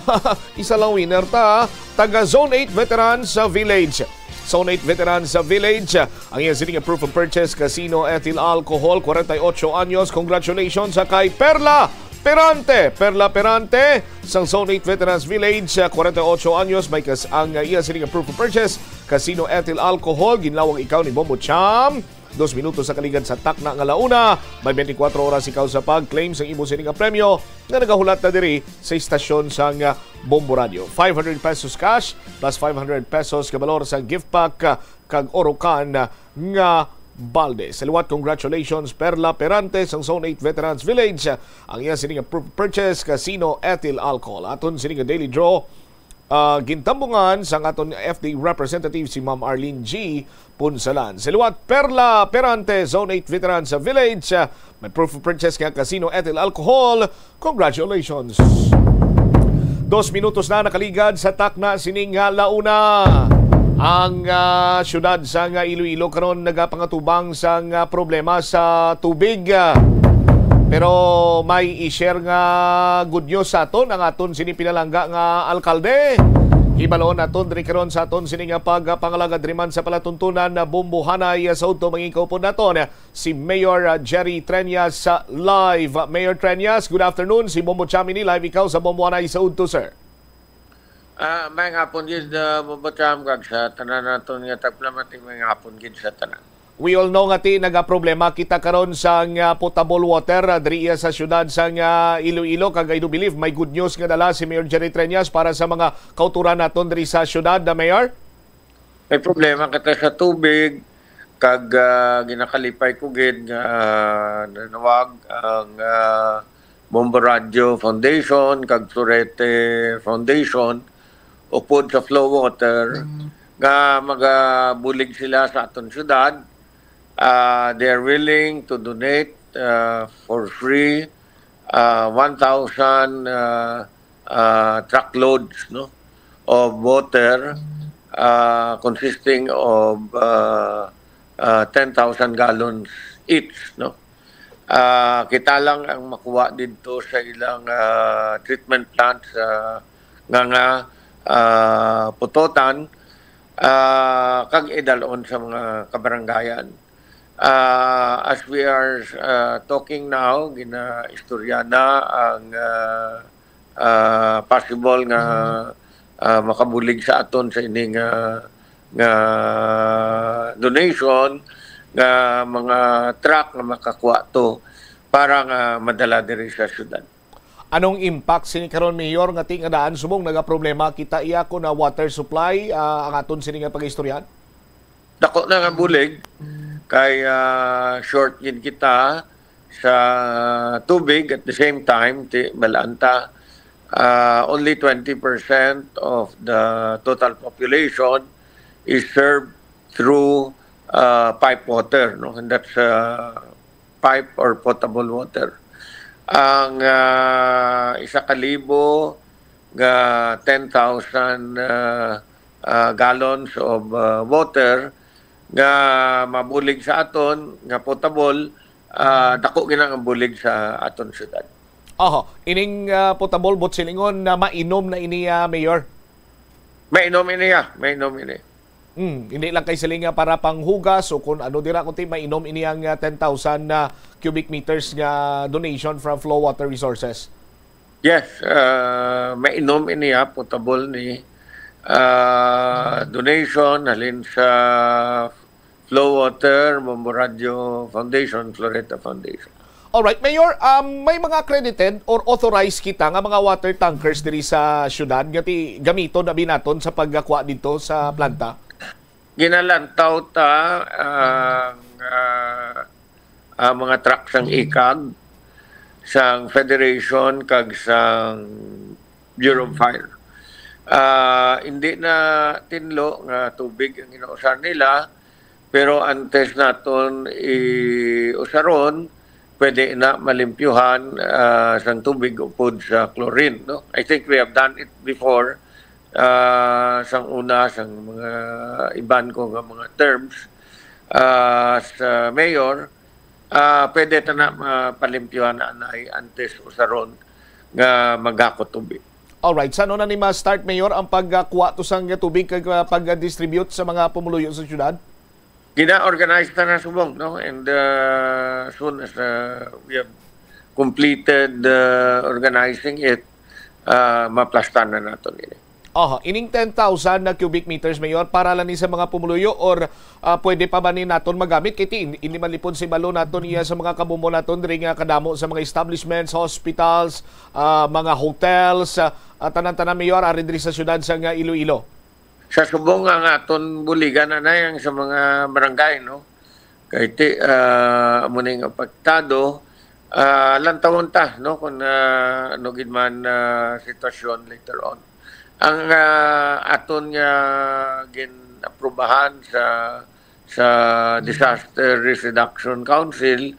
isa lang winner ta, taga Zone eight Veterans sa Village. Zone eight Veterans sa Village, ang iya sini nga proof of purchase, Casino Ethyl Alcohol, forty-eight anyos. Congratulations sa kay Perla Perante. Perla Perante, sang Zone eight Veterans Village, forty-eight anyos, may kas-, ang iya sini nga proof of purchase, Casino Ethyl Alcohol, ginlawag ikaw ni Bombo Cham. Dos minutos sa kaligad sa takna nga la una, may twenty-four oras ikaw sa pag-claim sa imo sini nga premyo nga nagahulat na diri sa istasyon sang Bombo Radio. Five hundred pesos cash plus five hundred pesos ka balor sa gift pack, ah, kag Orocan, ah, nga Valdez. Sa liwat, congratulations, Perla Perante sang Zone eight Veterans Village. Ang iya sining proof of purchase, casino, ethyl alcohol. Aton sining daily draw, ah, gintambungan sang aton F D representative, si Ma'am Arlene G Punsalan. Sa liwat, Perla Perante, Zone eight Veterans Village. Ah, may proof of purchase nga casino, ethyl alcohol. Congratulations! Dos minutos na nakaligad sa takna sining, ah, launa. Ang, ah, siyudad sang, ah, Iloilo karon nagapangatubang sang, ah, problema sa tubig. Ah, pero may i-share nga good news sa aton ang aton sini pinalangga nga alkalde. Hibalon naton diri karon sa aton sini nga pagpangalagad diri man sa palatuntunan na Bombohanay, ah, sa udto mangin kaupod naton si Mayor, ah, Jerry Treñas, ah, live. Mayor Treñas, good afternoon. Si Bombo Cham ini, live ikaw sa Bombohanay sa udto, sir. Ah, may hapon gid, ah, Bombo Cham, kag sa tanan naton nga tagpalamati, may hapon gid sa tanan. We all know nga ti nagaproblema kita karon sa nga potable water, ah, diri iya sa siyudad sa nga Iloilo, kag I do believe may good news nga dala si Mayor Jerry Treñas para sa mga kauturan naton diri sa siyudad, ah, Mayor. May problema kita sa tubig, kag, ah, ginakalipay ko gid nga, ah, nanawag ang, ah, Bombo Radio Foundation kag Florete Foundation upod sa Flow Water nga magabulig sila sa aton syudad. Ah, they are willing to donate, ah, for free, ah, one thousand, ah, ah, truckloads, no, of water, ah, consisting of, ah, ah, ten thousand gallons each, no. Ah, kita lang ang makuha didto sa ilang, ah, treatment plant sa nga, nga, ah, Pototan, ah, kag idalon sa mga kabaranggayan. Ah, as we are, ah, talking now, ginaistorya na ang, ah, ah, possible nga, ah, makabulig sa aton sa ini nga, nga donation nga mga truck nga makakuha to para nga madala diri sa syudad. Anong impact sini karon, Mayor, nga ti nga daan subong nagaproblema kita iya ko na water supply, ah, ang aton sini nga pag-istoryahan? Dako na nga bulig kay, ah, short gid kita sa tubig. At the same time, ti, balanta, ah, only twenty percent of the total population is served through, ah, pipe water, no? And that's, ah, pipe or potable water. Ang, ah, isa ka libo nga ten thousand, ah, ah, gallons of, ah, water nga mabulig sa aton nga potable, ah, dako gina ang bulig sa aton syudad. Oho, ining, ah, potable, buot silingon na mainom na ini, ah, Mayor? Mainom ini, ah. Mainom ini. Hmm, hindi lang kay siling nga para panghugas o kung ano dira, kundi mainom ini ang, ah, ten thousand na cubic meters nga donation from Flow Water Resources. Yes, ah, mainom ini, ah, potable ni, ah, donation halin sa Flow Water, Bombo Radio Foundation, Floreta Foundation. Alright, Mayor, um, may mga accredited or authorized kita nga mga water tankers diri sa syudad nga ti gamiton abi naton sa pagkakuha dito sa planta? Ginalantaw ta ang, ah, ah, mga truck sang ikag, sang Federation, kag sang Bureau of Fire. Ah, hindi na tinlo nga tubig ang ginausar nila, pero antes naton iusaron, pwede na malimpyuhan, ah, sang tubig upod sa chlorine, no? I think we have done it before, ah, sang una, sang mga iban ko nga mga terms, ah, sa mayor, ah, pwede ta na mapalimpyuhan na anay antes usaron nga maghakot tubig. Alright, sa ano na ni ma-start, Mayor, ang pagkuha to sang tubig kag, ah, pag-distribute sa mga pumuluyo sa syudad? Gina-organize ta na subong, no? And, uh, soon as, uh, we have completed, uh, organizing it, uh, maplastan na naton ini. Aha, ining ten thousand na cubic meters, Mayor, para lang ni sa mga pumuluyo or, ah, pwede pa ba ni naton magamit? Kay ti, hindi, hindi man lipon sa ibalo naton iya sa mga kabombo naton diri nga kadamo sa mga establishments, hospitals, ah, mga hotels, ah, at tanan-tanan, Mayor, ari diri sa syudad sa nga Iloilo. Sa subong nga ang aton buligan, anay, ang sa mga barangay, no? Kay ti, ah, amo ning apektado, ah, lantawon ta, no, kung, ah, ano gid man, ah, sitwasyon later on. Ang, ah, aton nga gin-aprobahan sa, sa Disaster Risk Reduction Council,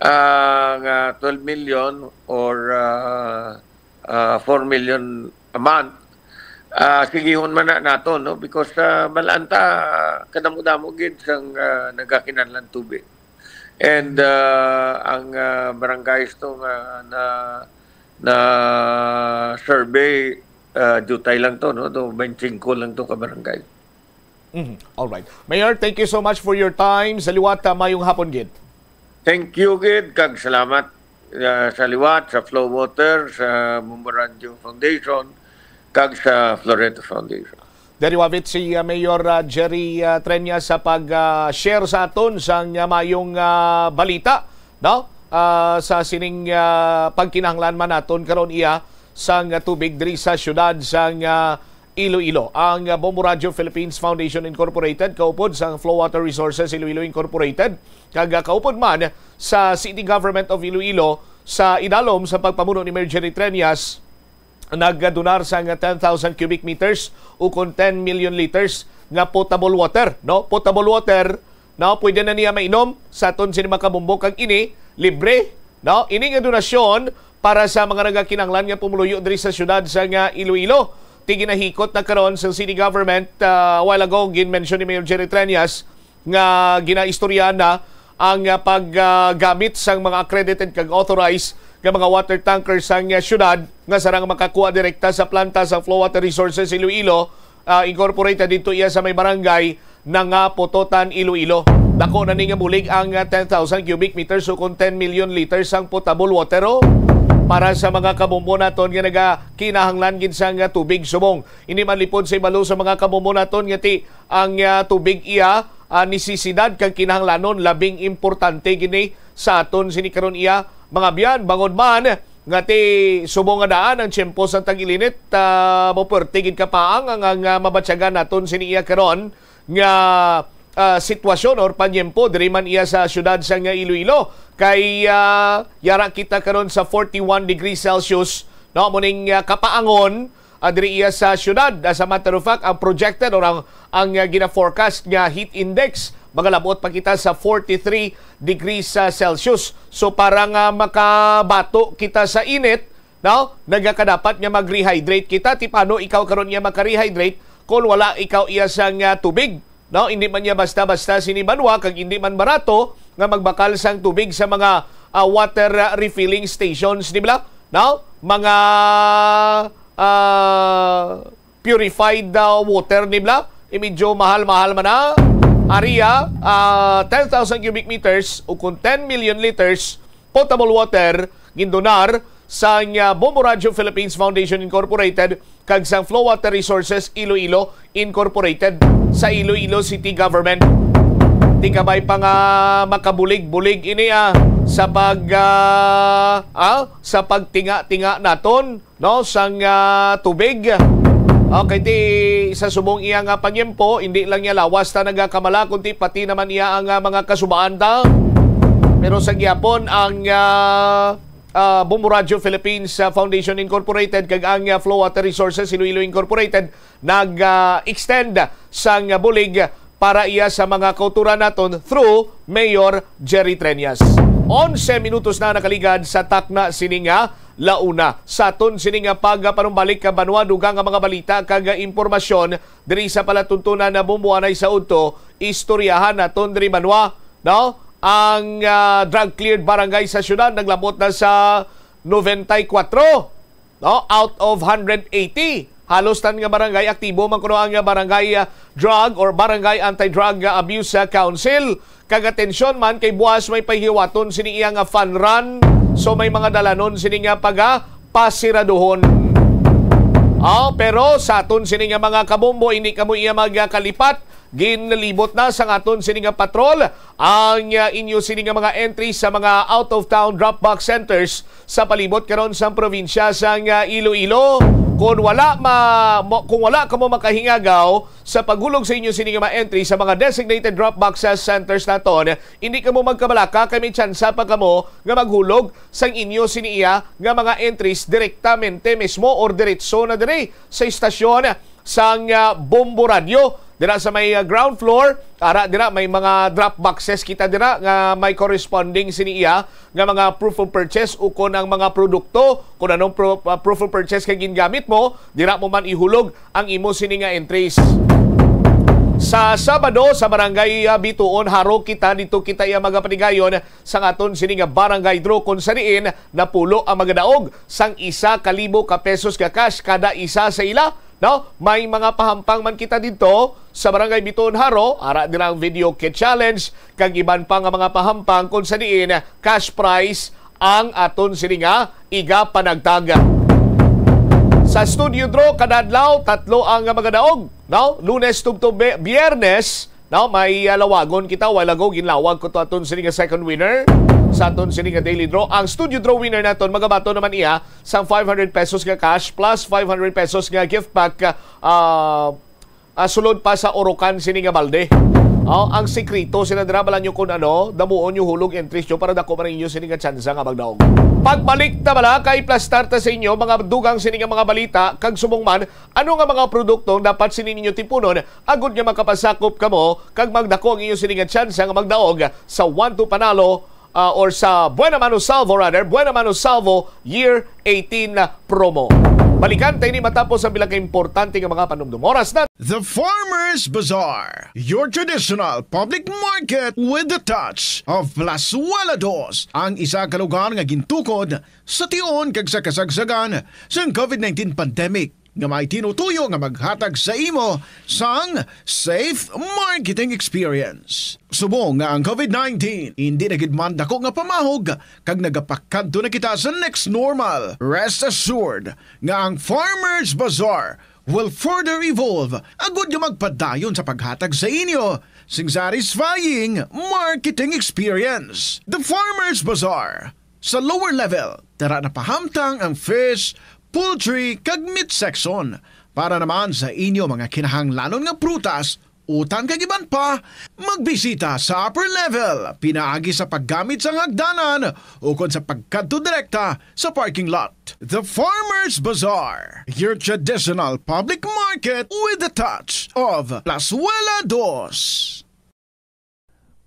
ah, nga twelve million or, ah, ah, four million a month, ah, sigihon man na nato, no? Because, ah, balaan ta, kadamo-damo gid sang, ah, nagakinahanglan tubig. And, ah, ang, ah, barangays to nga na, na survey, ah, diutay lang to, no? To twenty-five lang to ka barangay. Mhm. All right. Mayor, thank you so much for your time. Sa liwat, ah, mayong hapon gid. Thank you gid, kag salamat, ah, sa liwat, sa Flow Water, sa Bombo Radio Foundation, kag sa Florento Foundation. Dari wavit si, ah, Mayor, ah, Jerry, ah, Treñas sa pag, ah, share sa aton sang, ah, mayong, ah, balita, no? Ah, sa sining, ah, pagkinahanglan man naton karon iya sang, ah, tubig diri sa siyudad sang, ah, Iloilo. Ang, ah, Bombo Radio Philippines Foundation Incorporated, kaupod sang Flow Water Resources Iloilo Incorporated, kag, ah, kaupod man sa City Government of Iloilo sa idalom sa pagpamuno ni Mayor Jerry Treñas, nagdonar sang ten thousand cubic meters, ukon ten million liters nga potable water, no? Potable water, no? Pwede na niya mainom sa aton sini mga kabombo, kag ini libre, no? Ini nga donasyon para sa mga nagakinahanglan nga pumuluyo diri sa siyudad sang, ah, Iloilo. Ti ginahikot na karon sa city government, ah, a while ago, gin-mention ni Mayor Jerry Treñas nga ginaistoryahan na ang, ah, paggamit sang mga accredited kag authorized nga mga water tanker sang, ah, siyudad nga sarang makakuha direkta sa planta sa Flow Water Resources Iloilo, ah, Incorporated, didto iya sa may barangay Nangaputotan, Iloilo. Dako na ni nga bulig ang, ah, ten thousand cubic meters, ukon ten million liters sang potable water, oh, para sa mga kabombo naton nga nagakinahanglan gid sang, ah, tubig subong. Hindi man lipod sa ibalo sa mga kabombo naton nga ti ang, ah, tubig iya, ah, nisisidad kag kinahanglanon, labing importante gini sa aton sini karon iya, mga biyan, bangod man nga ti subong nga daan ang tiyempo sa tag-ilinit, ah, mapuwerte gid kapaang ang, ang, ah, mabatyagan naton sini iya karon nga, ah, sitwasyon or panyempo diri man iya sa siyudad sang Iloilo. Kay, ah, yara kita karon sa forty-one degrees Celsius, no? Amo ning, ah, kapaangon, ah, diri iya sa siyudad. As a matter of fact, ang projected or ang, ang, ah, gina-forecast nga heat index, magalabot pa kita sa forty-three degrees, ah, Celsius. So, para nga makabato kita sa init, no, nagakadapat nga mag-rehydrate kita. Ti paano ikaw karon nga maka-rehydrate kung wala ikaw iya sang, ah, tubig? No, hindi man niya basta-basta sini banwa, kag hindi man barato nga magbakal sang tubig sa mga, ah, water, ah, refilling stations, di ba? No? Mga, ah, purified, ah, water, di ba? Eh, medyo mahal-mahal man na. Area, ah, ten thousand cubic meters, ukon ten million liters, potable water, gindonar sang, ah, Bombo Radio Philippines Foundation Incorporated kag sang Flow Water Resources Iloilo Incorporated sa Iloilo City Government. Ti kabay pa nga makabulig-bulig ini, ah, sa pag, ah, ah, sa pagtinga-tinga naton, no, sang, ah, tubig. Okay, ti sa subong iya nga panyempo, hindi lang niya lawas ta nagakamala, kundi pati naman iya ang, ah, mga kasubaan ta. Pero sa gihapon, ang, ah, ah, Bombo Radio Philippines, ah, Foundation Incorporated kag ang, ah, Flow Water Resources Iloilo Incorporated nag, ah, extend sang bulig para iya sa mga kauturan naton through Mayor Jerry Treñas. Onse minutos na nakaligad sa takna sini nga launa. Sa aton sini nga pagpanumbalik ka banwa, dugang nga mga balita kag impormasyon diri sa palatuntunan na bumbuanay sa udto, istoryahan naton diri banwa, no? Ang, ah, drug cleared barangay sa syudad naglabot na sa noventa y cuatro, no? Out of hundred eighty. Halos tan nga barangay aktibo man kuno ang, ah, barangay, ah, drug or barangay anti-drug, ah, abuse, ah, council. Kag atensyon man kay buwas may pahiwaton sini iya nga fun run. So may mga dalanon sini nga pagapasiraduhon. Ah, pero sa aton sini nga mga kabombo, hindi kamo iya magkalipat. Ginlibot na sang aton sini nga patrol ang, ah, inyo sini nga mga entry sa mga out-of-town drop-box centers sa palibot karon sang probinsya sang, ah, Iloilo. Kung wala ma-, mo-, kung wala kamo makahingagaw sa paghulog sa inyo sini nga mga entry sa mga designated drop boxes centers naton, hindi kamo magkabalaka kay may tsansa pa kamo nga maghulog sang inyo sini iya nga mga entries direktamente mismo or diretso na diri sa istasyon sang, ah, Bombo Radio dira sa may, ah, ground floor. Ara dira may mga drop boxes kita dira nga may corresponding sini iya nga mga proof of purchase ukon ang mga produkto, kung anong pro-, ah, proof of purchase kay gingamit mo, dira mo man ihulog ang imo sini nga entries. Sa Sabado, sa Barangay, ah, Bituon, Jaro, kita dito kita iya magapatigayon sa aton sini nga barangay draw, kung sa diin napulo ang magadaog sang isa ka libo ka pesos nga cash kada isa sa ila, no? May mga pahampang man kita dito sa Barangay Bituon, Jaro, ara dira ang video kit challenge, kag iban pa nga mga pahampang kung sa diin cash prize ang aton sini nga igapanagtag. Sa studio draw kada adlaw, tatlo ang magadaog, no? Lunes tubtob Be-, Biyernes, no? May, ah, lawagon kita, while ago ginlawag ko to aton sini nga second winner sa aton sini nga daily draw. Ang studio draw winner naton, magabaton naman iya sang five hundred pesos nga cash plus five hundred pesos nga gift pack, ah, ah, sulod pa sa urukan sini nga balde. Oh, ang sikreto sila dira, bala nyo kung ano, damuon nyo hulog entries nyo para dako man ang inyo sini nga tsansa nga magdaog. Pagbalik ta bala kay plastar ta sa inyo, mga dugang sini nga mga balita, kag subong man, ano nga mga produkto ang dapat sini ninyo tipunon agud nga makapasakop kamo kag magdako ang inyo sini nga tsansa nga magdaog sa One to Panalo, ah, or sa Buena Mano Salvo, rather, Buena Mano Salvo Year eighteen promo. Balikan ta ini matapos ang pila ka importante nga mga panumdum. Oras na. The Farmers Bazaar, your traditional public market with the touch of Plazuela Dos, ang isa ka lugar nga gintukod sa tion kag sa kasagsagan sang COVID nineteen pandemic, nga may tinutuyo nga maghatag sa imo sang safe marketing experience. Subong nga ang COVID nineteen hindi na gid man dako nga pamahog kag nagapakadto na kita sa next normal, rest assured nga ang Farmers Bazaar will further evolve agud nga magpadayon sa paghatag sa inyo sing satisfying marketing experience. The Farmers Bazaar, sa lower level, dira napahamtang ang fish, poultry, kag meat section. Para naman sa inyo mga kinahanglanon nga prutas, utan kag iban pa, magbisita sa upper level pinaagi sa paggamit sang hagdanan ukon sa pagkadto direkta sa parking lot. The Farmers Bazaar, your traditional public market with the touch of Plazuela Dos.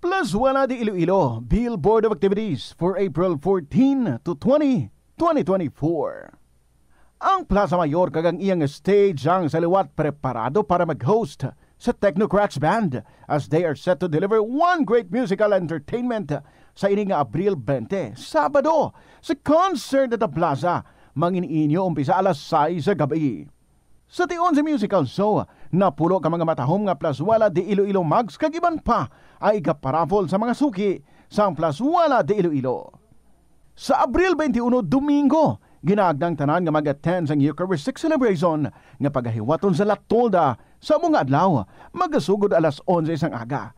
Plazuela de Iloilo, Bill Board of Activities for April fourteen to twenty, twenty twenty-four. Ang Plaza Mayor kag ang iyang stage ang sa liwat preparado para mag-host sa Technocrats Band, as they are set to deliver one great musical entertainment sa ini nga Abril twenty, Sabado, sa concert at the Plaza. Mangin-inyo umpisa alas sais sa gabi. Sa tion sa musical show, napulo ka mga matahom nga Plazuela de Iloilo mugs kag iban pa ay igaparaffle sa mga suki sang Plazuela de Iloilo. Sa Abril twenty-one, Domingo, ginaagda ang tanan nga mag-attend sang Eucharistic celebration nga pagahiwaton sa La Tolda sa amo nga adlaw, magasugod alas onse sang aga.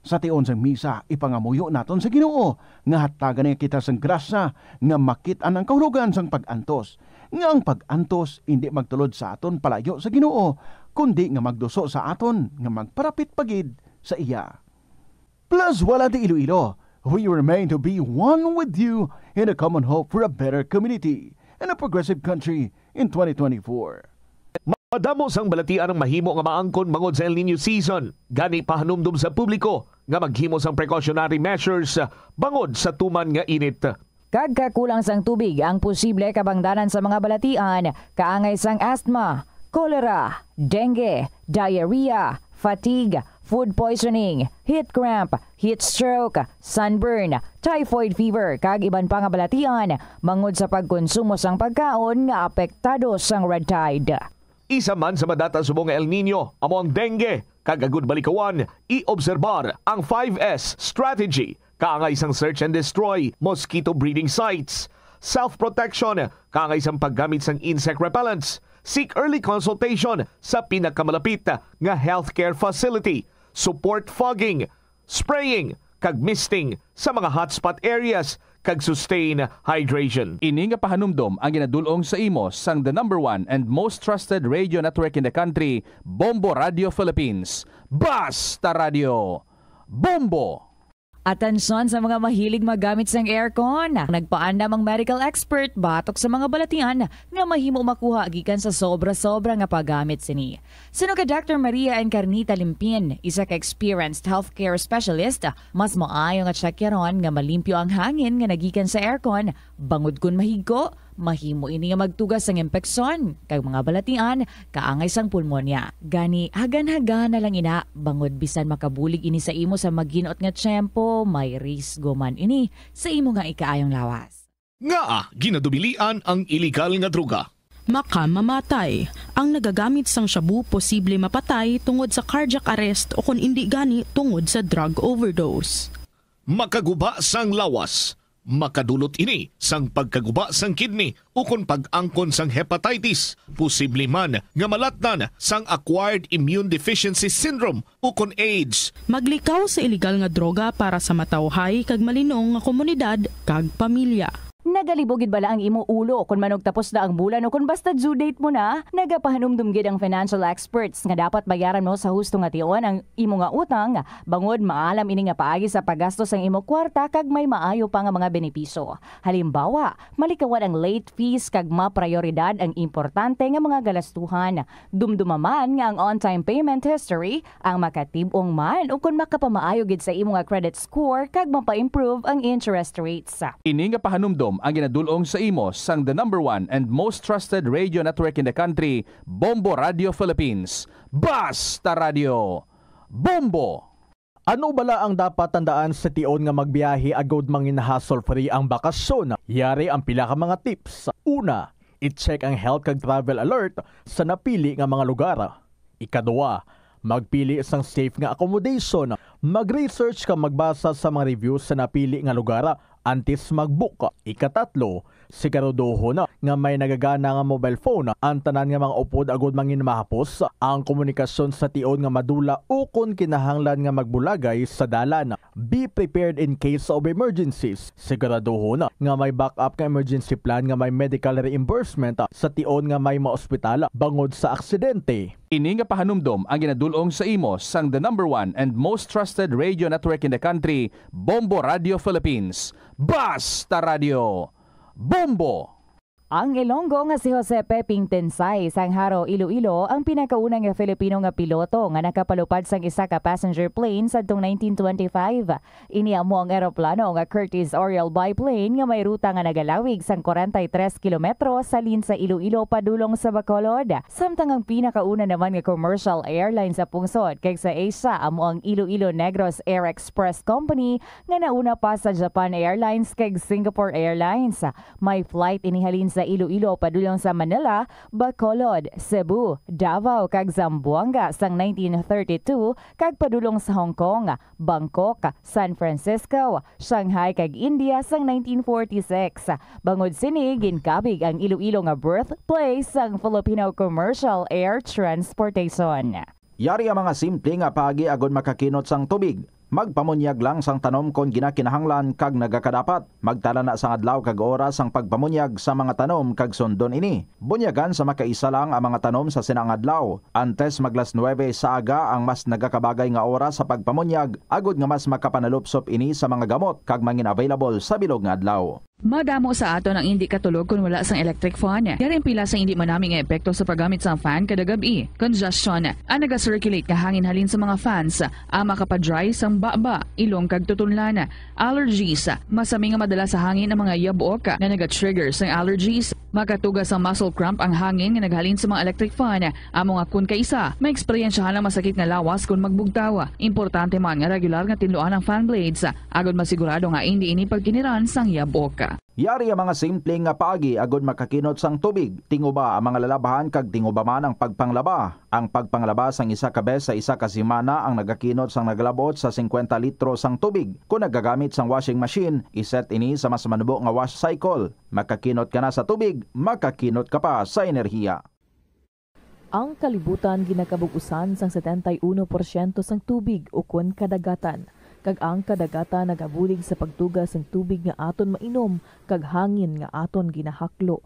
Sa tion sang misa, ipangamuyo naton sa Ginoo nga hatagan niya kita sang grasya nga makit-an ang kahulogan sang pag-antos, nga ang pag-antos indi magtulod sa aton palayo sa Ginoo, kundi nga magduso sa aton nga magparapit pa gid sa iya. Plazuela de Iloilo, we remain to be one with you in a common hope for a better community and a progressive country in twenty twenty-four. Madamo sang balatian ang mahimo nga maangkon bangod sa El Niño season, gani pahanumdom sa publiko nga maghimo sang precautionary measures bangod sa tuman nga init. Kag kakulang sang tubig ang posible kabangdanan sa mga balatian, kaangay sang asthma, cholera, dengue, diarrhea, fatigue, food poisoning, heat cramp, heat stroke, sunburn, typhoid fever, kag iban pa nga balatian bangod sa pagkonsumo sang pagkaon nga apektado sang red tide. Isa man sa madata subong nga El Niño amo ang dengue, kag agud balikawan, i-obserbar ang five S strategy, kaangay sang search and destroy, mosquito breeding sites, self-protection, kaangay sang paggamit sang insect repellents, seek early consultation sa pinakamalapit nga healthcare facility, support fogging, spraying, kag misting sa mga hotspot areas, kag sustain hydration. Ini nga pahanumdom ang ginadul-ong sa imo sang the number one and most trusted radio network in the country, Bombo Radio Philippines. Basta Radio, Bombo! Atensyon sa mga mahilig maggamit sang aircon. Nagpaandam ang medical expert batok sa mga balatian nga mahimo makuha gikan sa sobra-sobra nga paggamit sini. Suno kay Doctor Maria Encarnita Limpin, isa ka experienced healthcare specialist, mas maayo nga tsakyaron nga malimpyo ang hangin nga nagikan sa aircon, bangod kon mahigko, mahimo ini nga magtuga sang impeksyon kag mga balatian kaangay sang pulmonya. Gani, hagan-hagana lang ina, bangod bisan makabulig ini sa imo sa maginot nga tiyempo, may risgo man ini sa imo nga ikaayong lawas. Ngaa ginadubilian ang iligal nga droga? Makamamatay. Ang nagagamit sang shabu posible mapatay tungod sa cardiac arrest o kon indi gani tungod sa drug overdose. Makaguba sang lawas. Makadulot ini sang pagkaguba sang kidney ukon pag-angkon sang hepatitis, posible man nga malatnan sang acquired immune deficiency syndrome ukon AIDS. Maglikaw sa iligal nga droga para sa matawhay kag malinong nga komunidad kag pamilya. Nagalibog gid bala ang imo ulo kon manugtapos na ang bulan o kon basta due date mo na? Nagapahanumdom gid ang financial experts nga dapat bayaran mo sa husto nga tion ang imo nga utang, bangod maalam ini nga paagi sa paggastos sang imo kwarta kag may maayo pa nga mga benepisyo. Halimbawa, malikawan ang late fees kag maprayoridad ang importante nga mga galastuhan. Dumduma man nga ang on-time payment history ang makatib-ong man ukon makapamaayo gid sa imo nga credit score kag mapa-improve ang interest rates. Ini nga pahanumdom ang ginadul-ong sa imo sang the number one and most trusted radio network in the country, Bombo Radio Philippines. Basta Radio, Bombo! Ano bala ang dapat tandaan sa tion nga magbiyahe agud mangin hassle-free ang bakasyon? Yari ang pila ka mga tips. Una, i-check ang health kag travel alert sa napili nga mga lugar. Ikadua, magpili sang safe nga accommodation. Mag-research kag magbasa sa mga reviews sa napili nga lugar antes mag-book. Ikatatlo, siguraduhon nga may nagagana nga mobile phone ang tanan nga mga upod agud mangin mahapos ang komunikasyon sa tion nga madula ukon kinahanglan nga magbulagay sa dalan. Be prepared in case of emergencies. Siguraduhon nga may backup nga emergency plan nga may medical reimbursement sa tion nga may maospital bangod sa aksidente. Ini nga pahanumdom ang ginadul-ong sa imo sang the number one and most trusted radio network in the country, Bombo Radio Philippines. Basta Radio, Bombo! Ang Ilonggo nga si Jose Peping Tensay sang Jaro, Iloilo, ang pinakauna nga Filipino nga piloto nga nakapalupad sang isa ka passenger plane sadtong nineteen twenty-five. Ini amo ang eroplano nga Curtiss Oriole biplane nga may ruta nga nagalawig sang kwarenta y tres kilometro halin sa Iloilo padulong sa Bacolod. Samtang ang pinakauna naman nga commercial airline sa pungsod kag sa Asia amo ang Iloilo Negros Air Express Company nga nauna pa sa Japan Airlines kag Singapore Airlines. May flight ini halin sa Iloilo padulong sa Manila, Bacolod, Cebu, Davao, kag Zamboanga sang nineteen thirty-two, kag padulong sa Hong Kong, Bangkok, San Francisco, Shanghai, kag India sang nineteen forty-six. Bangod sini, ginkabig ang Iloilo nga birthplace sang Filipino commercial air transportation. Yari ang mga simple nga paagi agod makakinot sang tubig. Magpamunyag lang sang tanom kon ginakinahanglan kag nagakadapat. Magtala na sang adlaw kag oras sang pagpamunyag sa mga tanom kag sundon ini. Bunyagan sa makaisa lang ang mga tanom sa sina nga adlaw. Antes mag las nuebe sa aga ang mas nagakabagay nga oras sa pagpamunyag, agod nga mas makapanalupsop ini sa mga gamot kag mangin available sa bilog nga adlaw. Madamo sa aton ang indi katulog kon wala sang electric fan. Yari ang pila sang indi manami nga epekto sa paggamit sang fan kada gab-i. Congestion, ang naga-circulate nga hangin halin sa mga fans, ang makapa-dry sang baba, ilong kag tutunlan. Allergies, masami nga madala sa hangin ang mga yabok nga naga-trigger sang allergies. Makatuga sang muscle cramp ang hangin nga naghalin sa mga electric fan. Amo nga kon kaisa, maeksperiensyahan ang masakit nga lawas kon magbugtaw. Importante man nga regular nga tinluan ang fan blades, agod masigurado nga indi ini pagkiniran sang yabok. Yari ang mga simple nga paagi agod makakinot sang tubig. Tinguba ang mga lalabhan kag tinguba man ang pagpanglaba. Ang pagpanglaba sang isa ka bes sa isa ka semana ang nagakinot sang nagalabot sa singkwenta litro sang tubig. Kon nagagamit sang washing machine, iset ini sa mas manubo nga wash cycle. Makakinot ka na sa tubig, makakinot ka pa sa enerhiya. Ang kalibutan ginakabug-usan sang setenta y uno porsyento sang tubig ukon kadagatan. kag ang kadagatan nagabulig sa pagtuga sang tubig nga aton mainom kag hangin nga aton ginahaklo.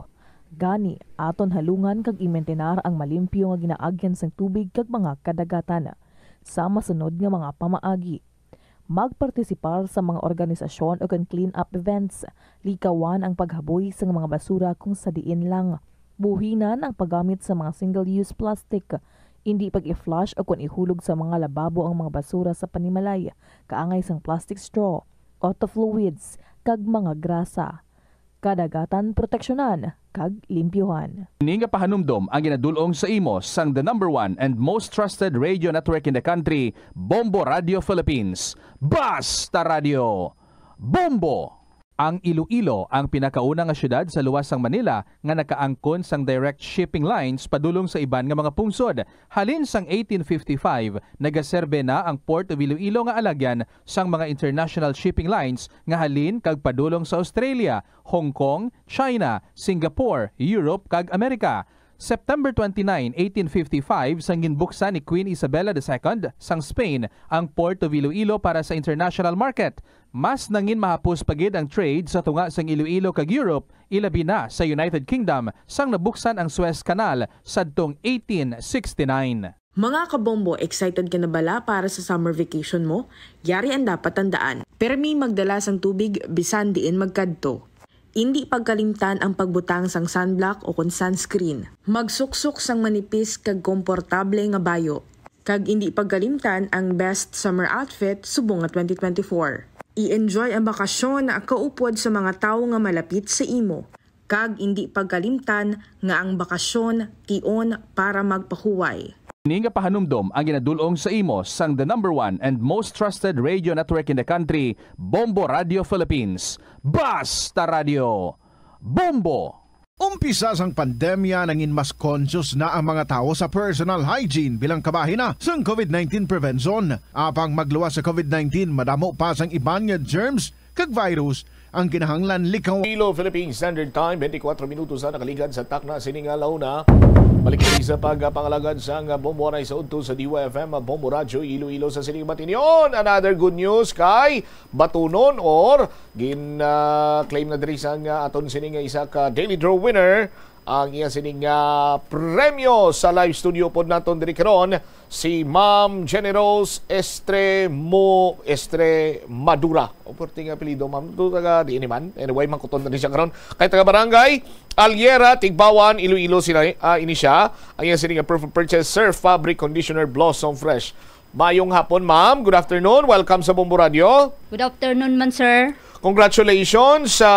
Gani, aton halungan kag imintenar ang malimpyo nga ginaagyan sang tubig kag mga kadagatan. Sa masunod nga mga pamaagi, magpartisipar sa mga organisasyon o kon clean-up events. Likawan ang paghaboy sang mga basura kung sa diin lang. Buhinan ang paggamit sa mga single-use plastic. Indi pag-i-flush o kon ihulog sa mga lababo ang mga basura sa panimalay, kaangay sang plastic straw, auto fluids, kag mga grasa. Kadagatan proteksyonan kag limpyuhan. Ini nga pahanumdom ang ginadul-ong sa imo sang the number one and most trusted radio network in the country, Bombo Radio Philippines. Basta Radio, Bombo! Ang Iloilo ang pinakauna nga syudad sa luwas sang Manila nga nakaangkon sang direct shipping lines padulong sa iban nga mga pungsod. Halin sang eighteen fifty-five, nagaserbe na ang Port of Iloilo nga alagyan sang mga international shipping lines nga halin kag padulong sa Australia, Hong Kong, China, Singapore, Europe, kag Amerika. September twenty-nine, eighteen fifty-five, sang ginbuksan ni Queen Isabella the Second sang Spain ang Port of Iloilo para sa international market. Mas nangin mahapos pa gid ang trade sa tunga sang Iloilo kag Europe, ilabi na sa United Kingdom, sang nabuksan ang Suez Canal sadtong eighteen sixty-nine. Mga kabombo, excited ka na bala para sa summer vacation mo? Yari ang dapat tandaan. Permi magdala sang tubig bisan diin magkadto. Indi pagkalimtan ang pagbutang sang sunblock o kon sunscreen. Magsuksok sang manipis kag komportable nga bayo. Kag indi pagkalimtan ang best summer outfit subong nga twenty twenty-four. I-enjoy ang bakasyon kaupod sa mga tawo nga malapit sa imo. Kag indi pagkalimtan nga ang bakasyon tion para magpahuway. Ini nga pahanumdom ang ginadul-ong sa imo sang the number one and most trusted radio network in the country, Bombo Radio Philippines. Basta Radio, Bombo! Umpisa sang pandemya, nangin mas conscious na ang mga tawo sa personal hygiene bilang kabahin na sang covid nineteen prevention. Apang magluwas sa covid nineteen, madamo pa sang iban nga germs kag virus ang kinahanglan likaw. Iloilo, Philippine Standard Time, twenty-four minutos na nakaligad sa takna sini nga launa. Balik kami sa pagpangalagad sang Bombo Anay sa udto sa D Y F M, Bombo Radyo Iloilo sa sining matinyon. Another good news kay batunon or gin, ah, claim na diri sang, ah, aton sini nga isa ka Daily Draw winner ang iya sini nga premyo. Sa live studio pod naton diri karon si Ma'am Jenny Rose Estremo-, Estremadura. O, perti nga apelyido, ma'am. Do taga diin ni man? Anyway, mangkuton na ni siya karon. Kay taga Barangay Aliera, Tigbawan, Iloilo sila, ah, ini siya. Ang iya sini nga proof of purchase, Surf Fabric Conditioner Blossom Fresh. Mayong hapon, ma'am. Good afternoon. Welcome sa Bombo Radio. Good afternoon man, sir. Congratulations sa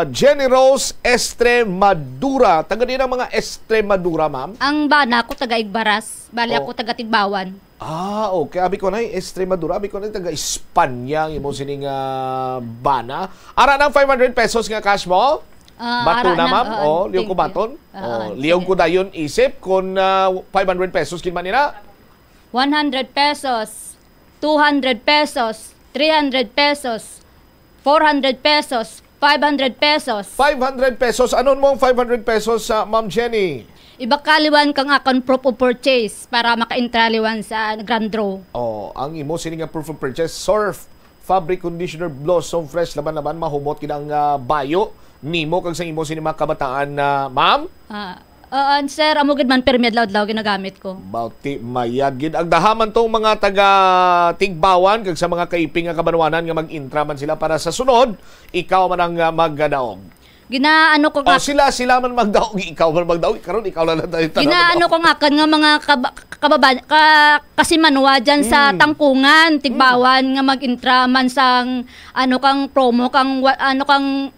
Jenny Rose Estremadura. Taga diin ang mga Estremadura, ma'am? Ang bana ko taga Igbaras. Bali, oh, ako taga Tigbawan. Ah, okay. Abi ko na, Estremadura. Abi ko na, taga Espanya ang imo sining, ah, bana. Ara ng five hundred pesos nga cash mo? Ah, bato ara na, na, ma'am. Oo, oh, liog ko, thank you, baton. Oo, oh, liog sige ko dayon isip kung, ah, five hundred pesos kinman nila. One hundred pesos, two hundred pesos, three hundred pesos, four hundred pesos, five hundred pesos. Five hundred pesos. Anon mo ang five hundred pesos, ah, Ma'am Jenny? Ibakaliwan kang akon proof of purchase para maka-entra liwan sa grand draw. Oh, ang imo sini nga proof of purchase, Surf Fabric Conditioner Blossom Fresh, laban-laban, mahumot gid ang, ah, bayo nimo kag sa imo sini mga kabataan, ah, ma'am? Ah, oo, sir, amo gid man, pirmi adlaw-adlaw ginagamit ko. Bauti, mayad gid. Ang dahaman tong mga taga Tigbawan kag sa mga kaiping nga kabanwanan nga mag-intra man sila para sa sunod, ikaw man ang, ah, magdaog. Ginaano ko, oh, nga sila, sila man magdaog, ikaw man magdaog. Karon, ikaw lang lang tayo tanong. Ginaano ko nga kan nga mga kaba-, kababa-, ka-, kasimanwa dyan sa, mm, Tangkungan, Tigbawan, mm, nga mag-intra man sang, ano, kang promo, kang wa-, ano, kang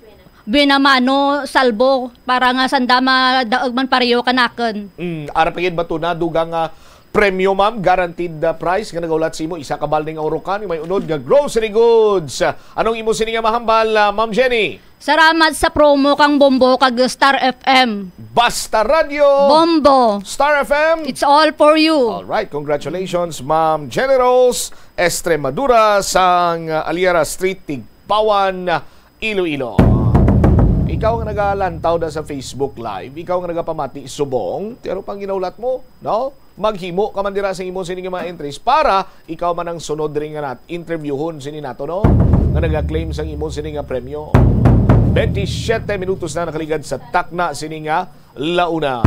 Buena Mano, Salbo, para nga sanda madaog man pareho kanakon. Mm, ara pa gid ba to na dugang, ah, premyo, ma'am, guaranteed, ah, prize nga nagahulat sa imo, isa ka balding Orocan, may unod nga grocery goods. Anong imo sini nga mahambal, ah, Ma'am Jenny? Salamat sa promo kang Bombo kag Star F M. Basta Radyo. Bombo. Star F M. It's all for you. All right, congratulations, Ma'am Jenny Rose Estremadura sang, ah, Aliera Street, Tigbawan, Iloilo. Ikaw nga nagalantaw na sa Facebook Live, ikaw nga nagapamati subong, pero pang ginaulat mo, no? maghimo ka man dira sa imo sini nga mga entries para ikaw man ang sunod diri nga nat interviewhon sini nato, no, nga nagaklaim sang imo sini nga premyo. Twenty-seven minutos na nakaligad sa takna sini nga launa.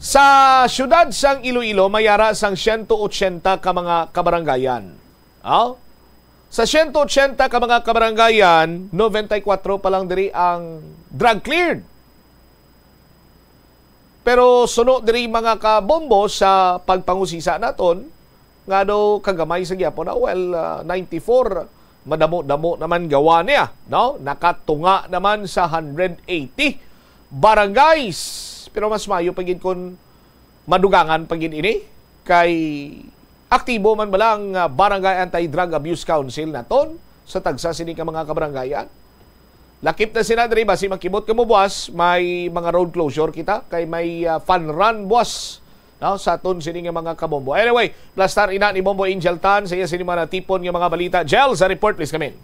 Sa siyudad sang Iloilo, may ara sang siyento otsenta ka mga kabarangayan. Aw? Sa siyento otsenta ka mga kabarangayan, nobenta y kuwatro pa lang diri ang drug cleared. Pero suno diri, mga kabombo, sa pagpangusisa naton, nga daw kagamay sa gyapon na, well, ah, ninety-four, madamo-damo naman gawa niya, no? Nakatunga naman sa hundred eighty barangays. Pero mas maayo pa gid kung madugangan pa gid ini, kay aktibo man bala ang, ah, Barangay Anti-Drug Abuse Council naton sa tagsa sini ka mga kabarangayan. Lakip na sila diri, basi makibot ka mo buwas, may mga road closure kita, kay may, ah, fun run buwas, no, sa aton sini nga mga kabombo. Anyway, plastar ina ni Bombo Angel Tan sa iya sini mga natipon nga mga balita. Jel, sa report, please, come in.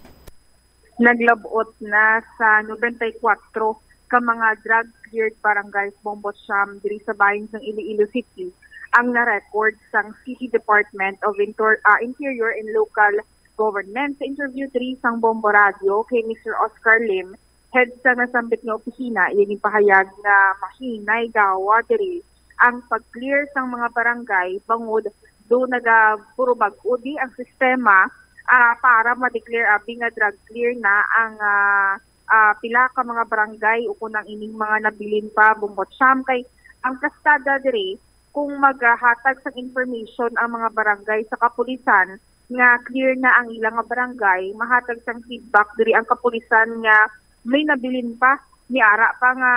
Naglab-ot na sa nobenta y kuwatro ka mga drug-cleared barangays, Bombo Siyam, diri sa bahin sang Iloilo City ang na-record sang City Department of Inter-, ah, Interior and Local Government. Sa interview diri sang Bombo Radio kay Mister Oscar Lim, head sa nasambit nga opisina, iya ginpahayag nga mahinay gawa diri ang pag-clear sang mga barangay bangod do nagaburubag-o di ang sistema, ah, para ma-declare abi nga drug clear na ang, ah, ah, pila ka mga barangay ukon ang ining mga nabilin pa, Bombo Siyam. Kay ang plastada diri, kung maghatag sang information ang mga barangay sa kapulisan nga clear na ang ilang nga barangay, mahatag sang feedback diri ang kapulisan nga may nabilin pa, may ara pa nga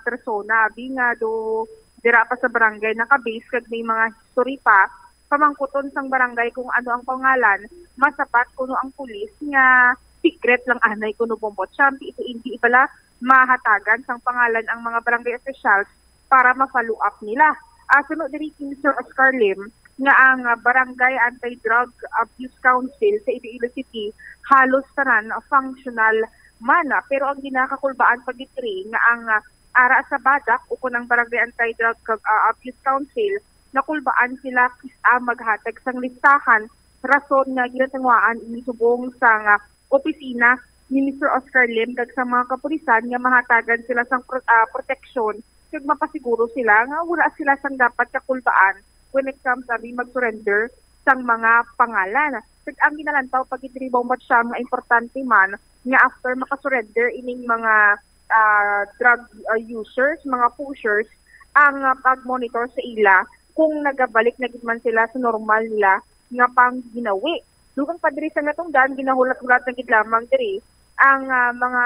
persona abi nga do dira pa sa barangay naka-base kag may mga history pa. Pamangkuton sang barangay kung ano ang pangalan, masabat kuno ang pulis nga secret lang anay kuno, Bombo Siyam, ito hindi bala mahatagan sang pangalan ang mga barangay officials para ma-follow up nila. Ah, suno diri kay Mister Oscar Lim nga ang, ah, Barangay Anti-Drug Abuse Council sa Iloilo City halos tanan functional man, ah, pero ang ginakakulbaan pa gid diri nga ang, ah, ara sa BADAC ukon ang Barangay Anti-Drug, ah, Abuse Council, nakulbaan sila kis-a maghatag sang listahan, rason nga ginatinguhaan ini subong sang, ah, opisina ni Mister Oscar Lim kag sa mga kapulisan nga mahatagan sila sang pro-, ah, proteksyon kag mapasiguro sila nga wala sila sang dapat kakulbaan when it comes abi mag-surrender sang mga pangalan. Kag ang ginalantaw pa gid diri, Bombo Siyam, nga importante man nga after makasurrender ining mga, ah, drug, ah, users, mga pushers, ang, ah, pag-monitor sa ila kung nagabalik na gid man sila sa normal nila nga pangginawi. Dugang pa diri sa natungdan, ginahulat-hulat na gid lamang diri ang, ah, mga,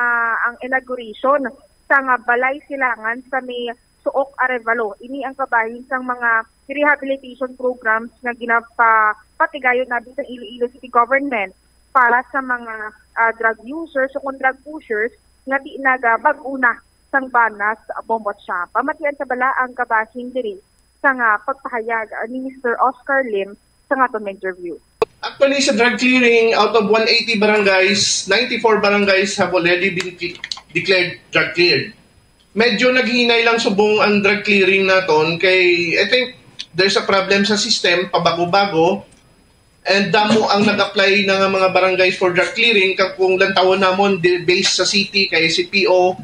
ang inauguration sa nga balay silangan sa may Suok, Arevalo. Ini ang kabahin sang mga rehabilitation programs nga ginapapatigayon nabi sang Iloilo City Government para sa mga, ah, drug users o kon drug pushers nga di nagabag-o na sang banas, Bombo Siyam. Pamatian sa bala ang kabahin diri sa nga pagpahayag, ah, ni Mister Oscar Lim sa nga aton interview. Actually, sa drug clearing, out of one eighty barangays, ninety-four barangays have already been cl-, declared drug cleared. Medyo naghinay lang subong ang drug clearing naton kay I think there's a problem sa system, pabago-bago. And damo ang nag-apply na nga mga barangays for drug clearing. Kag kung lantawon namon, di, based sa city, kay si P O,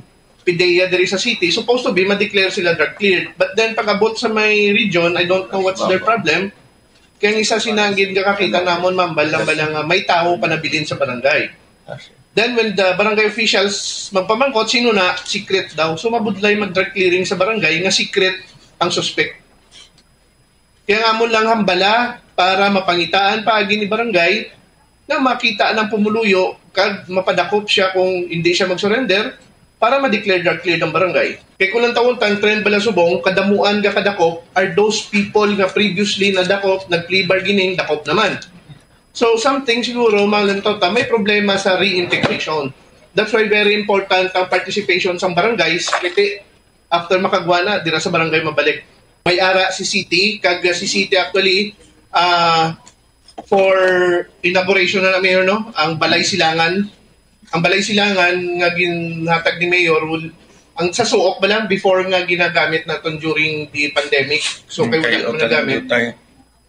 PDEA diri sa city, supposed to be ma-declare sila drug cleared. But then pag-abot sa may region, I don't know what's their problem. Kaya ang isa sinanggid nga kakita namon, ma'am, balang-balang nga may tawo pa nabilin sa barangay. Then when the barangay officials magpamangkot, sino na, secret daw. So mabudlay mag-drug clearing sa barangay nga secret ang suspect. Kaya nga mo lang hambala para mapangitaan pa agi ni barangay nga makita ng pumuluyo kag mapadakop siya kung hindi siya mag-surrender para ma-declare drug cleared ang barangay. Kay kung lantawon ta ang trend bala subong, kadamuan nga kadakop are those people nga previously nadakop, nag-plea bargaining, dakop naman. So something siguro, malantaw ta, may problema sa reintegration. That's why very important ang participation sa barangays, kasi after makagwa na, dira sa barangay mabalik. May ara si city, kag si city actually, ah, for inauguration na na, Mayor, no? Ang Balay Silangan. Ang Balay Silangan nga ginhatag ni Mayor will, Ang sa suok ba lang before nga ginagamit naton during the pandemic? So kay wala man nagamit.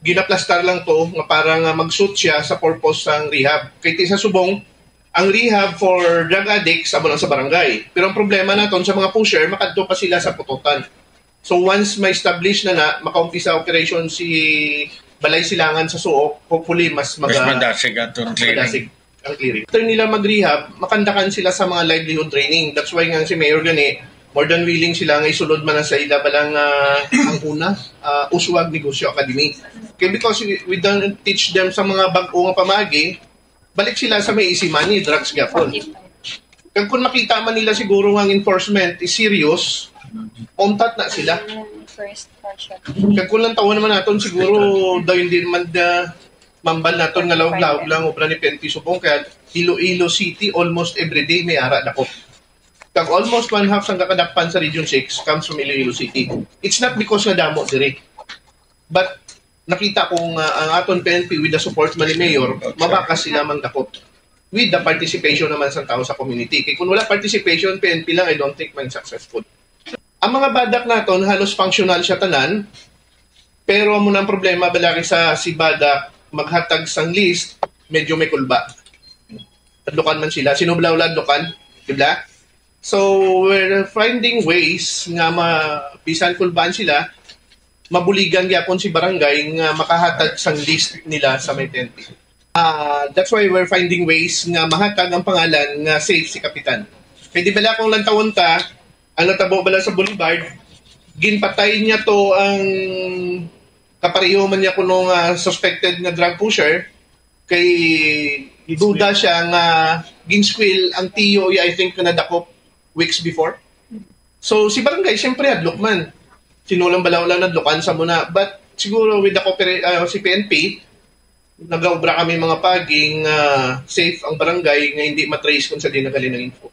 Gina-plaster lang to nga para nga mag-suit siya sa purpose sang rehab. Kay ti sa subong, ang rehab for drug addicts amo lang sa barangay. Pero ang problema naton sa mga pusher, makadto pa sila sa putotan. So once ma-establish na na, makaumpisa operation si Balay Silangan sa Suok, hopefully mas Mas maga- madasig aton clearing. Madasig ang clearing. After nila mag-rehab, makandakan sila sa mga livelihood training. That's why nga si Mayor gani, more than willing sila nga isulod man na sa ila balang ah, ang una, ah, Uswag Negosyo Academy. Kay because we, we don't teach them sa mga bag-o nga pamaagi, balik sila sa may easy money, drugs gyapon. Kag kung makita man nila siguro nga ang enforcement is serious, mauntat na sila. First question. Kag kung lantawon naman naton siguro daw hindi man da, mambal naton nga laog-laog lang obra ni P N P subong kay Iloilo City almost every day may ara dakop. Kag almost one half sang kakadakpan sa Region six comes from Iloilo City. It's not because nga damo diri. But nakita ko nga ang aton P N P with the support man ni Mayor, mabakas sila mangdakop. With the participation naman sa tao sa community. Kay kung wala participation, P N P lang, I don't think man successful. Ang mga badak naton, halos functional siya tanan. Pero amo na ang problema, balaki sa si badak maghatag sang list, medyo may kulba. Adlukan man sila. Sino bala wala adlukan? Di ba? So, we're finding ways nga ma, bisan kulbaan sila, mabuligan gyapon si barangay nga makahatag sang list nila sa may P N P. Ah, that's why we're finding ways nga mahatag ang pangalan nga safe si Kapitan. Kay di bala kung lantawon ta, ang natabo bala sa Boulevard, ginpatay niya to ang kapareho man niya kuno nga suspected nga drug pusher, kay duda siya nga ginskwil ang tiyo, I think, nga nadakop weeks before. So, si barangay, siyempre, hadlok man. Sinulang balaw lang nadlokan sa muna. But siguro with the cooperation, uh, si P N P, nagaobra kami mga paging uh, safe ang barangay nga hindi matrace kung sa di nagaling ang info.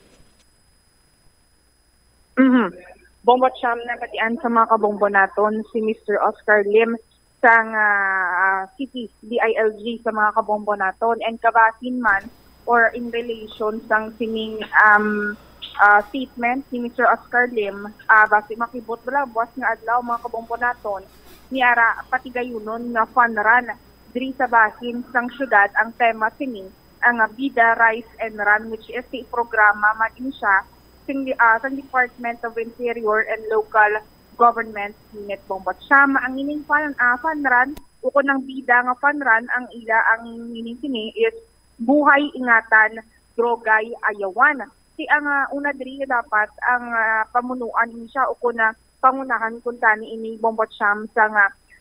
Mhm. Bombo Cham, nabatian sa mga kabombo naton si Mister Oscar Lim sang ah, City D I L G sa mga kabombo naton, and kabasin man or in relation sang sining um, ah, statement ni Mister Oscar Lim, ah, basi makibot bala buwas nga adlaw, mga kabombo naton, ni ara patigayunon nga fun run diri sa bahin sang syudad ang tema sini, ang ah, Bida Rise and Run, which is a programa man ini siya sing, ah, sang Department of Interior and Local Government Unit Bombo Cham. Ang ining fun, ah, fun run, ukon ang bida nga fun run, ang ila ang meaning sini is buhay ingatan, drogay ayawan. Si ang ah, una diri nga dapat ang ah, pamunuan ini siya ukon na pangunahan kuntani ini Bombo Cham sang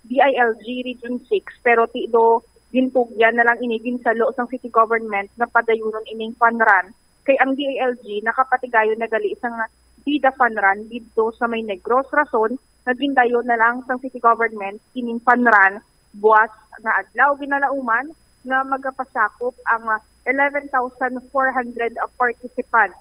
D I L G Region six, pero ti do gintugyan na lang ini, ginsalo sang city government nga padayunon ining fun run, kay ang D I L G nakapatigayon na gali sang Bida Fun Run didto sa may Negros, rason nga gindayon na lang sang city government ining fun run buwas nga adlaw ginalauman nga magapasakop ang eleven thousand four hundred participants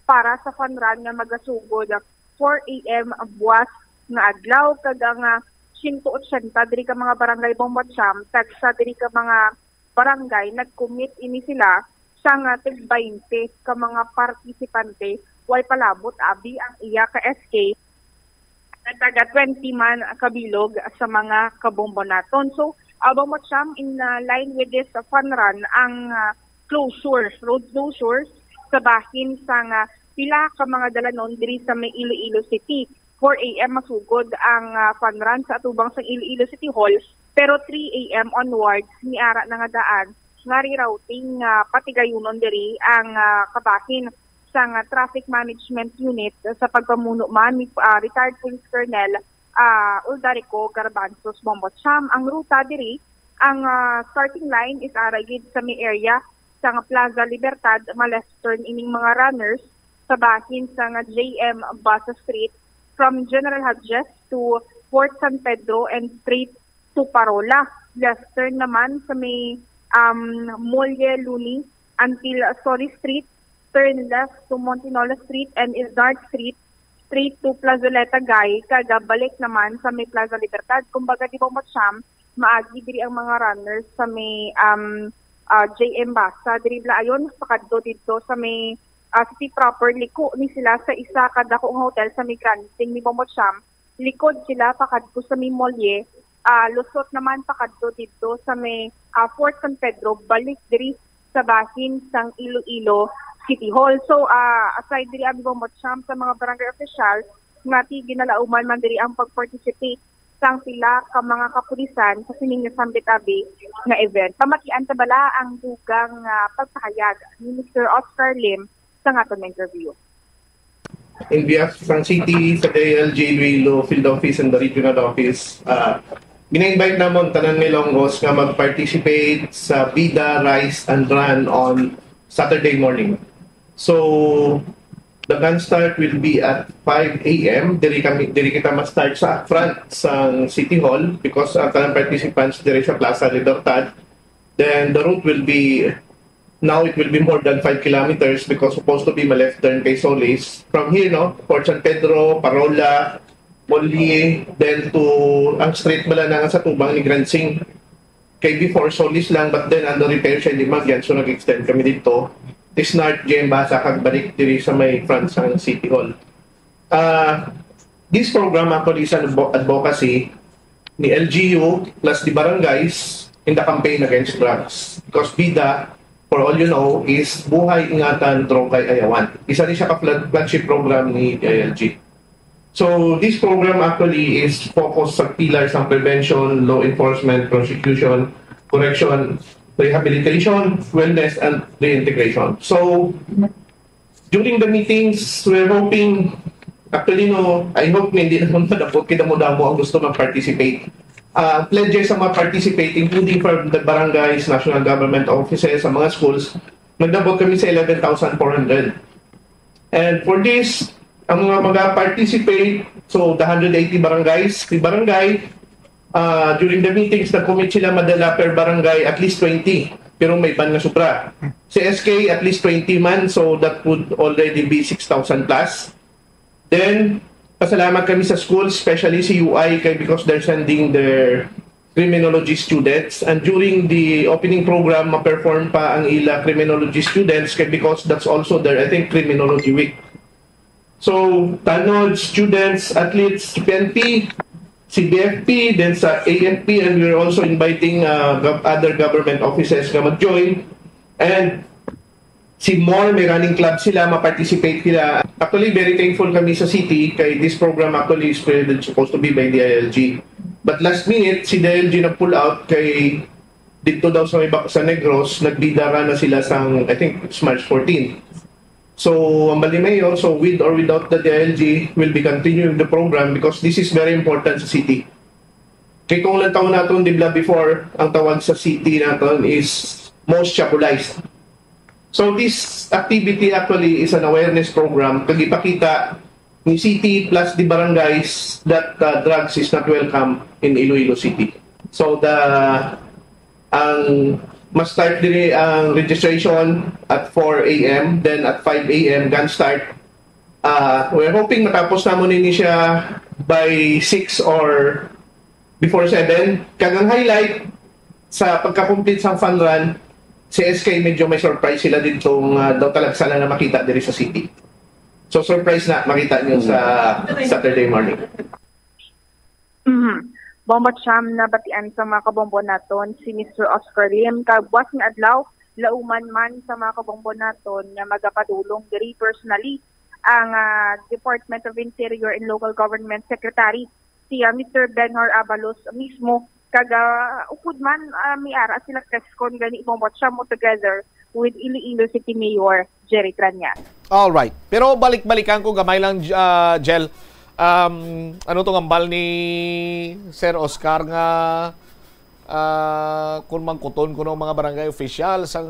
para sa fun run nga magasugod four A M buwas nga adlaw, kag ang ah, siyento otsenta diri ka mga barangay Bombo Cham, tagsa diri ka mga barangay nag-commit ini sila sang ah, tig baynte ka mga partisipante, way palabot abi ang iya ka S K nga taga twenty man kabilog sa mga kabombo naton. So, ah, Bombo Cham, in ah, line with this ah, fun run, ang ah, closure, road closure sa bahin sang ah, pila ka mga dalanon diri sa may Iloilo City. Four A M masugod ang ah, fun run sa atubang sang Iloilo City Hall, pero three A M onwards, ni ara na nga daan nga rerouting nga patigayunon diri ang ah, kabahin sang ah, Traffic Management Unit sa pagpamuno man ni ah, retired Police Colonel ah, Uldarico Garbanzos Bombo Cham. Ang ruta diri, ang ah, starting line is ara gid sa may area sang Plaza Libertad, ma-left turn ining mga runners sa bahin sang J M Basa Street from General Hodges to Fort San Pedro and straight to Parola. Left turn naman sa may um, Molle Luni until Solis Street, turn left to Montinola Street and Isdart Street, straight to Plazoleta Guy, kag balik naman sa may Plaza Libertad. Kumbaga, di ba, Macham, maagi diri ang mga runners sa may um, ah, J M Basa. Diri bala ayon, pakadto didto sa may ah, city proper, liko ni sila sa isa ka dako nga hotel sa may Grand Sing ni Bombo Cham. Likod sila pakadto sa may Molye, ah, lusot naman pakadto didto sa may, ah, Fort San Pedro, balik diri sa bahin sang Iloilo City Hall. So, ah, aside diri, Abi Bombo Cham, sa mga barangay official, nga ti ginalauman man diri ang pag-participate sang pila ka mga kapulisan sa sining nasambit, Abi, nga event. Pamatian ta bala ang dugang, ah, pagpahayag ni Mister Oscar Lim sa aton interview. In behalf sang city, sa D I L G Iloilo Field Office and the Regional Office, ah, gina-invite namon tanan nga Ilonggos nga mag-participate sa Bida Rise and Run on Saturday morning. So, the gun start will be at five a m. Diri kami, diri kita ma-start sa front sang City Hall because ang tanang participants diri sa Plaza Libertad. Then the route will be, now it will be more than five kilometers because supposed to be ma-left turn kay Solis. From here, no, Fort San Pedro, Parola, Molye, then to ang street bala na nga sa tubang ni Grand Sing. Kay before, Solis lang, but then under repair siya, hindi magyan, so nag-extend kami dito. This North J M Basa, kag balik diri sa may front sang City Hall. Ah, this program actually is an advo-, advocacy ni L G U plus the barangays in the campaign against drugs. Because bida, for all you know, is buhay ingatan, droga'y ayawan. Isa ni siya ka flag-, flagship program ni D I L G. So, this program actually is focused sa pillars ng prevention, law enforcement, prosecution, correction, rehabilitation, wellness, and reintegration. So, during the meetings, we're hoping, actually, no, I hope na hindi naman madapot kay damo-damo ang gusto mag-participate. Ah, pledges sa mga participate, including from the barangays, national government offices, sa mga schools, nagdabot kami sa eleven thousand four hundred. And for this, ang mga mag-participate, so the hundred eighty barangays, the barangay, ah, during the meetings, nag-commit sila madala per barangay at least twenty. Pero may iban nga sobra. Si S K, at least twenty man, so that would already be six thousand plus. Then, pasalamat kami sa school, especially si U I, kay because they're sending their criminology students. And during the opening program, ma-perform pa ang ila criminology students kay because that's also their, I think, criminology week. So, tanod, students, athletes, P N P, C B F P, then sa A F P, and we're also inviting, uh, gov-, other government offices nga mag-join. And si more, may running club sila, ma-participate sila. Actually, very thankful kami sa city kay this program actually is supposed to be by D I L G. But last minute, si D I L G nag-pull out kay dito daw sa may bak-, sa Negros, nagbidara na sila sang, I think, it's March fourteen. So, ang bali, Mayor, so with or without the D I L G, will be continuing the program because this is very important sa city. Kay kung lantaw naton, di ba, before, ang tawag sa city naton is most shabolized. So this activity actually is an awareness program kag ipakita ni city plus the barangays that, uh, drugs is not welcome in Iloilo City. So the, ang ma-start diri ang registration at four a m, then at five a m gun start. Uh, we're hoping matapos namon ini siya by six or before seven. Kag ang highlight, sa pagka-complete sang fun run, si S K medyo may surprise sila dito nga daw talaga sana na makita diri sa city. So surprise na makita niyo sa Saturday morning. Mhm. Bombo Cham, nabatian sa mga kabombo naton si Mister Oscar Lim, kag buwas nga adlaw, lauman man sa mga kabombo naton nga magapadulong diri personally ang, ah, Department of Interior and Local Government Secretary si, ah, Mister Benhur Abalos mismo, kag, ah, upod man, ah, may ara sila press con gani, Bombo Cham, mo together with Iloilo City Mayor Jerry Tranian. All right. Pero balik-balikan ko gamay lang, ah, Jel. Um, ano tong ambal ni Sir Oscar nga, ah, kung mangkuton kuno ang mga barangay official sang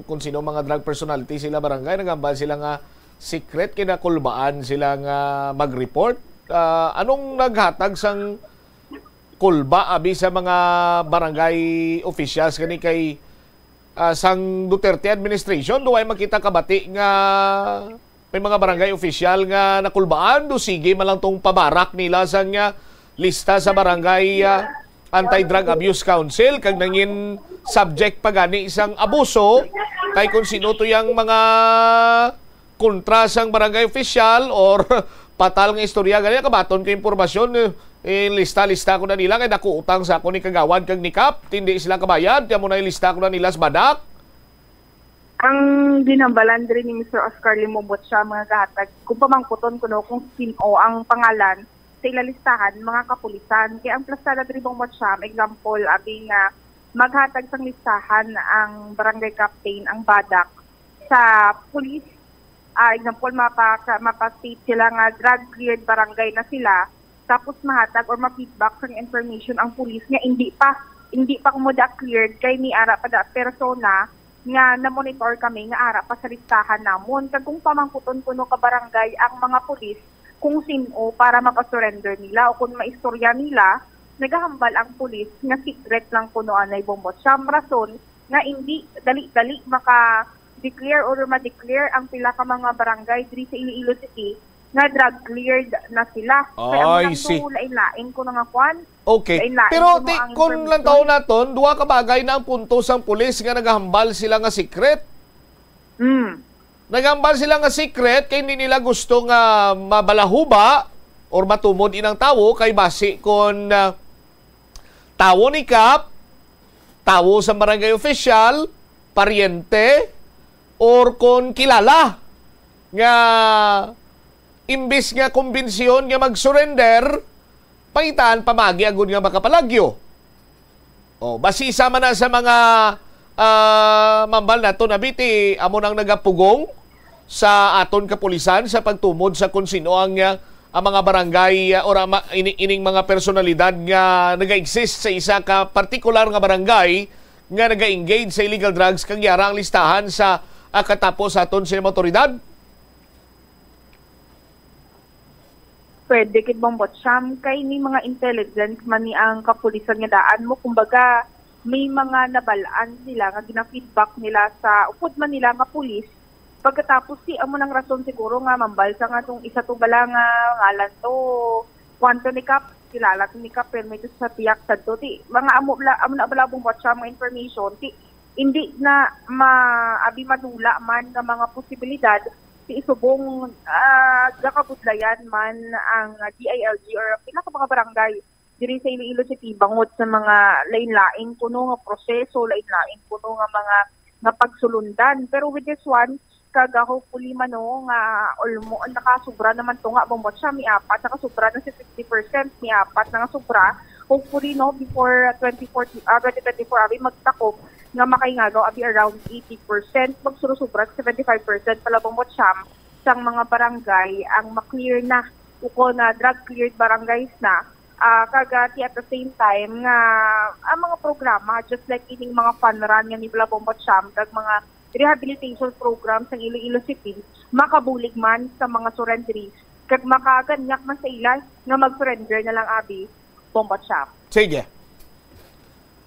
kung sino mga drug personality sila barangay, nagambal sila nga secret, kinakulbaan sila nga mag-report. Ah, anong naghatag sang kulba abi sa mga barangay officials kani kay, ah, sang Duterte administration, duway makita kabati nga may mga barangay official nga nakulbaan, do sige man lang tong pabarak nila sang, ah, lista sa barangay, ah, Anti-Drug Abuse Council, kag nangin subject pa gani sang abuso kay kung sino to yang mga kontra sang barangay official or patal nga istorya gani, kabaton ko impormasyon, eh, eh, lista-lista ko na nila kay dako utang sa ako ni Kagawad kag ni Kap, hindi sila kabayad, kaya mo na ilista ko na nila sa badak. Ang ginhambalan diri ni Mister Oscar Limobot siya mga gahatag kung pamangkuton kuno kung sin-o ang pangalan sa ila listahan, mga kapulisan. Kay ang plastada diri, Bong Bocham, example, abi nga maghatag sang listahan ang barangay captain, ang badak, sa police. Ah, example, mapa-, mapa-state sila nga drug-cleared barangay na sila, tapos mahatag or ma-feedback sang information ang police nga hindi pa, hindi pa kuno cleared kay may ara pa da persona nga na-monitor kami nga ara pa sa listahan namon. Kag kung pamangkuton kuno ka barangay ang mga pulis kung sin-o para mapasurrender nila o kung maistorya nila, nagahambal ang pulis nga secret lang kuno anay, Bong Bocham. Rason nga hindi dali-dali maka-declare or ma-declare ang pila ka mga barangay diri sa Iloilo City nga drug cleared na sila. Kay amo I lang see. Lain-lain kuno nga kwan. Okay. Lain-lain Pero kuno ti, ang kung information. Lang taon naton, duha ka bagay na ang punto sang pulis nga nagahambal sila nga secret. Mm. Nagahambal sila nga secret kay hindi nila gusto nga mabalahuba or matumod inang tawo kay basi kon, ah, tawo ni Kap, tawo sa barangay official, paryente, or kon kilala nga imbis nga kumbinsiyon nga mag-surrender, pangitaan pamagi agud nga makapalagyo. O, basi sama na sa mga, ah, mambal nato na biti, amo nang nagapugong sa aton kapulisan sa pagtumod sa kung sino ang, ah, ang mga barangay, ah, or ang ma-, ini-, ining mga personalidad nga naga-exist sa isa ka partikular nga barangay nga naga-engage sa illegal drugs kag yara ang listahan sa, ah, katapo sa aton sa mga otoridad? Pwede gid, Bong Bocham, kay may mga intelligence man ni ang kapulisan nga daan mo. Kumbaga, may mga nabalaan sila nga gina-feedback nila sa upod man nila nga pulis. Pagkatapos, si amo nang rason siguro nga mambal sa nga tong isa to bala nga ngalan to, kwanto ni Kap, kilala to ni Kap, pero may to sa tiyak sadto. Ti, mga amo bala, amo na bala, Bong Bocham, mga information. Ti, hindi na ma-, abi madula man nga mga posibilidad ti subong, ah, gakabudlayan man ang D I L G or ang pila ka mga barangay diri sa Iloilo City bangod sa mga lain-lain kuno nga proseso, lain-lain kuno nga mga, nga pagsulundan. Pero with this one, kag, ah, hopefully man, no, nga almo-, nakasubra naman to nga, Bong Bocham, may apat, nakasubra na sa fifty percent, may apat na nga sobra. Hopefully, no, before, ah, twenty forty, ah, twenty twenty-four, abi, magtakop nga makaingagaw, abi, around eighty percent, magsurusubra sa seventy-five percent pala, Bong Bocham, sang mga barangay ang ma-clear na, ukon na drug-cleared barangays na. Ah, kag, ah, ti at the same time nga ang mga programa, just like ining mga fun run nga ni bala, Bong Bocham, kag mga rehabilitation program sang Iloilo City, makabulig man sa mga surrenderies, kag makaganyak man sa ila nga mag-surrender na lang, abi, Bong Bocham. Sige.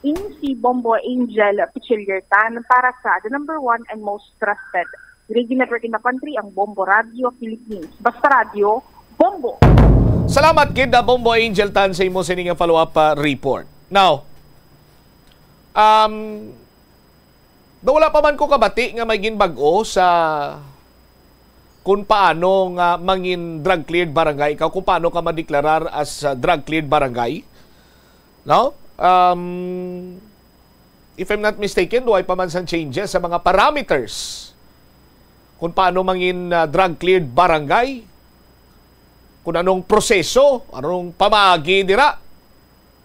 Ini si Bombo Angel Pichiliertan para sa the number one and most trusted radio network in the country, ang Bombo Radio Philippines. Basta Radio, Bombo! Salamat gid, ah, Bombo Angel Tan, sa imo sini nga follow-up, ah, report. Now, um, daw wala pa man ko kabati nga may ginbag-o sa kung paano nga mangin drug cleared barangay ikaw, kung paano ka madeklarar as, ah, drug cleared barangay. No? Um, if I'm not mistaken, duway pa man sang changes sa mga parameters kung paano mangin, ah, drug cleared barangay, kung anong proseso, anong pamaagi dira,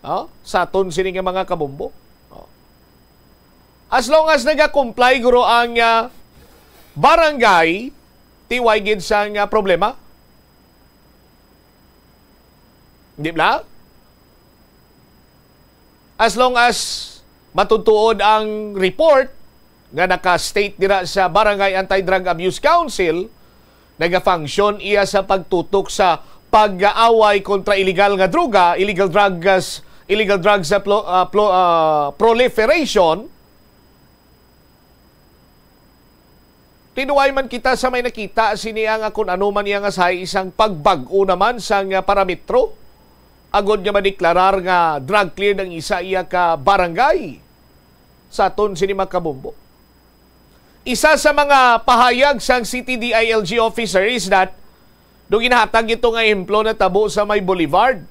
no? Sa aton sini nga mga kabombo. No? As long as nagakomply, guro, ang, ah, barangay, ti way gid sang, ah, problema. Di ba? As long as matutuod ang report nga naka-state dira sa Barangay Anti-Drug Abuse Council, naga-function iya sa pagtutok sa pag-aaway kontra illegal nga droga, illegal drugs, illegal drugs sa plo-, ah, plo-, ah, proliferation, Tinuway man kita sa may nakita sini nga kun ano man iya nga sahi isang pagbag-o naman sang parametro agod nga madeklarar nga drug cleared ang isa iya ka barangay sa aton sini mga kabombo. Isa sa mga pahayag sang C T D I L G officer is that do ginhatag ito nga ehemplo na tabo sa may Boulevard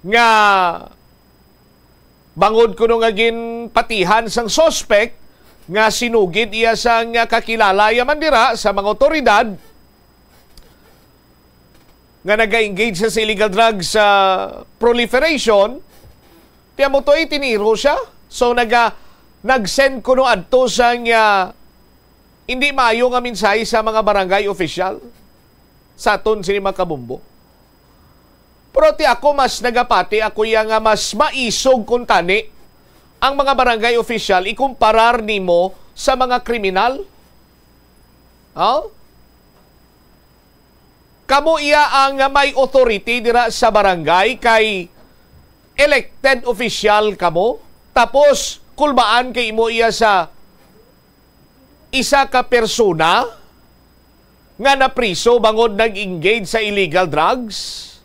nga bangod kuno nga ginpatihan sang suspect nga sinugid iya sang kakilala iya man dira sa mga otoridad nga naga-engage sa, sa illegal drugs sa proliferation, tiyan mo to, eh, tiniro siya. So, naga, nag-send kuno adto sang hindi maayo nga mensahe sa mga barangay official sa aton sini, mga kabombo. Pero ti ako mas nagapati ako iya nga mas maisog kuntani ang mga barangay official ikumparar nimo sa mga kriminal. Oh? Kamo iya ang may authority dira sa barangay kay elected official kamo, tapos kulbaan kay imo iya sa isa ka persona nga napriso bangod nag-engage sa illegal drugs,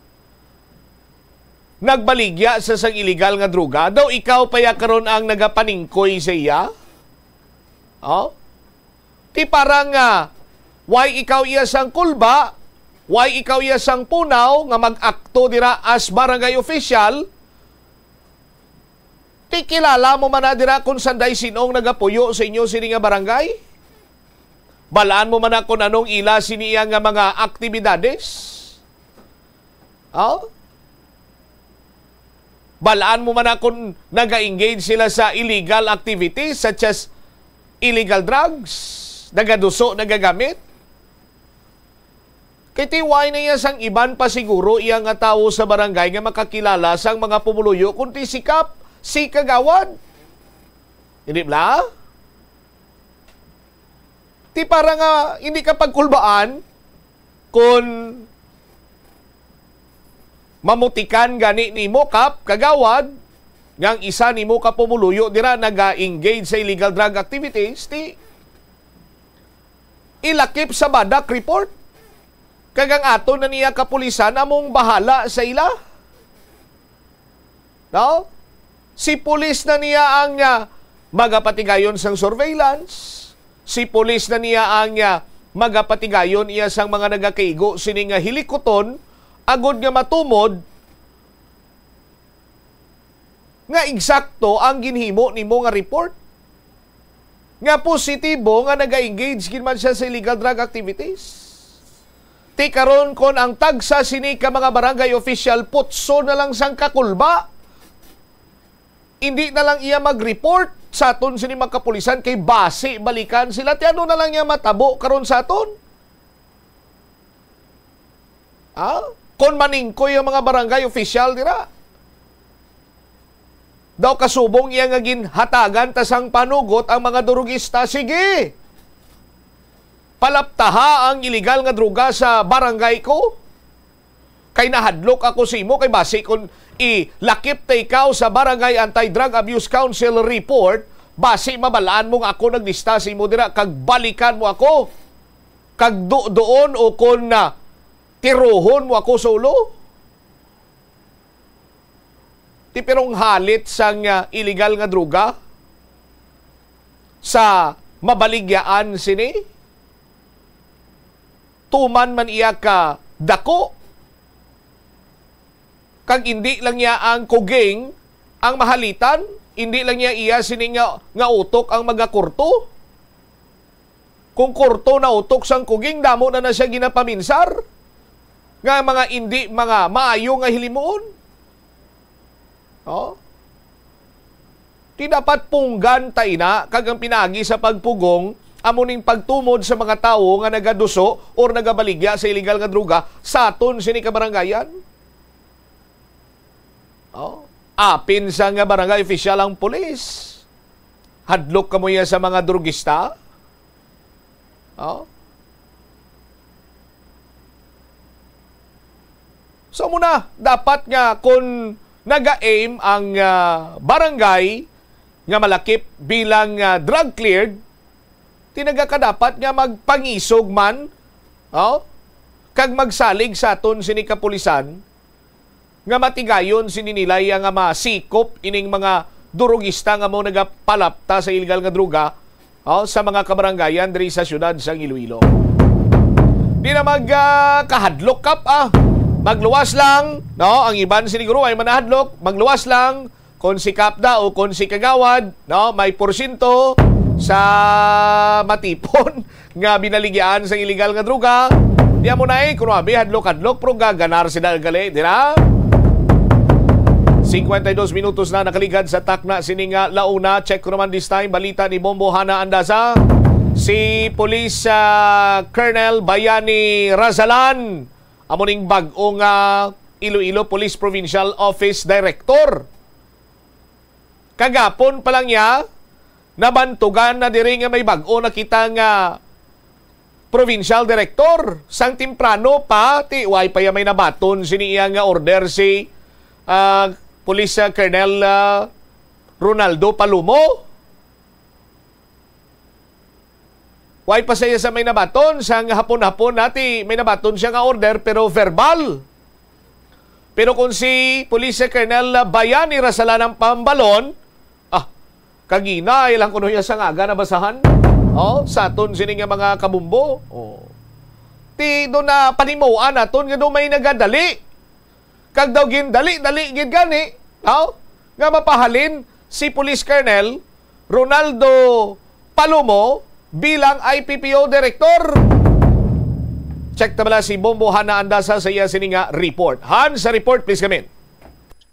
nagbaligya sa sang illegal nga droga, daw ikaw pa ya karon ang nagapaningkoy sa iya? Oh? Ti parang, ah, why ikaw iya sang kulba, why ikaw iya sang punaw nga mag-akto dira as barangay official? Ti kilala mo man na dira kung sanday sinong nagapuyo sa inyo sini nga barangay? Balaan mo man na kung anong ila sini iya nga mga aktibidades? Oh? Balaan mo man na kung naga-engage sila sa illegal activities such as illegal drugs, nagaduso, nagagamit? Kay ti why na iya sang iban pa siguro iya nga tawo sa barangay nga makakilala sang mga pumuluyo, kundi si Kap, si Kagawad. Hindi bala? Ti para nga hindi ka pagkulbaan kung mamutikan gani nimo, Kap, Kagawad, nga ang isa nimo ka pumuluyo dira naga-engage sa illegal drug activities, ti ilakip sa badak report. Kag ang aton na niya kapulisan among bahala sa ila. No? Si pulis na niya ang, ah, magapatigayon sang surveillance. Si pulis na niya ang, ah, magapatigayon iya sang mga nagakaigo sini nga hilikuton, agod nga matumod nga eksakto ang ginhimo nimo nga report, nga positibo nga naga-engage gid man siya sa illegal drug activities. Ti karon, kon ang tagsa sini ka mga barangay official putso na lang sang kakulba, hindi na lang iya mag-report sa aton sini mga kapulisan kay basi balikan sila, ti ano na lang iya matabo karon sa aton? Ah? Kon maningkoy ang mga barangay official dira, daw kasubong iya nga ginhatagan ta sang panugot ang mga durugista, sige, palaptaha ang iligal nga droga sa barangay ko. Kay nahadlok ako sa imo, kay basi kon ilakip ta ikaw sa Barangay Anti-Drug Abuse Council report, basi mabalaan mo nga ako naglista sa imo dira, kag balikan mo ako, kag dudoon o kon na tirohon mo ako sa ulo. Ti pirong halit sang, ah, iligal nga droga sa mabaligyaan sini, tuman man iya ka dako. Kag indi lang niya ang kuging ang mahalitan, indi lang niya iya sini nga, nga utok ang magakurto. Kung kurto na utok sang kuging, damo na na siya ginapaminsar nga mga indi, mga maayo nga hilimuon. Oh? Di dapat punggan ta ina, kag ang pinaagi sa pagpugong amo ning pagtumod sa mga tawo nga nagaduso or nagabaligya sa iligal nga droga sa aton sini kabarangayan. Oh, apin sa nga barangay official ang pulis, hadlok kamo iya sa mga drugista. Oh. So muna, dapat nga kung naga-aim ang, ah, barangay nga malakip bilang, ah, drug cleared, ti nagakadapat nga magpangisog man, oh, kag magsalig sa aton sini kapulisan nga matigayon sini nila iya nga masikop ining mga durugista nga mo nagapalapta sa illegal nga droga, oh, sa mga kabarangayan diri sa siyudad sang Iloilo. Di na mag, ah, kahadlok kap, ah. Magluwas lang, no? Ang iban siguro ay manahadlok, magluwas lang kung si Kapda o kung si Kagawad, no? May porsyento sa matipon nga binaligyan sa illegal nga droga. Di amo na eh, kuno abi, hadlok-hadlok, pero gaganar sila gali, di na? Cincuenta y dos minutos na nakaligad sa takna sini nga launa. Check ko naman this time, balita ni Bombo Hana Andasa. Si Police, ah, Colonel Bayani Razalan, amo ning bag-o nga Iloilo Police Provincial Office Director. Kagapon pa lang niya, nabantugan na diri nga may bag-o na kita nga provincial director. Sang temprano pa, ti, way pa ya may nabaton sini iya nga order si, ah, Police, ah, Colonel, ah, Ronaldo Palomo. Way pa siya sa may nabaton, sang hapon-hapon nati may nabaton siya nga order, pero verbal. Pero kung si Police Colonel Bayani ra sala ang pambalon, ah, kaginay lang kuno iya sa ngaga nabasahan. Oh, sa aton sini nga mga kabumbo. Oh. Ti do na panimuan naton nga do may nagadali. Kag daw gindali-dali gid gani, oh, nga mapahalin si Police Colonel Ronaldo Palomo bilang I P P O Director. Check ta bala si Bombo Hana Andasa sa iya sini nga report. Han, sa report, please come in.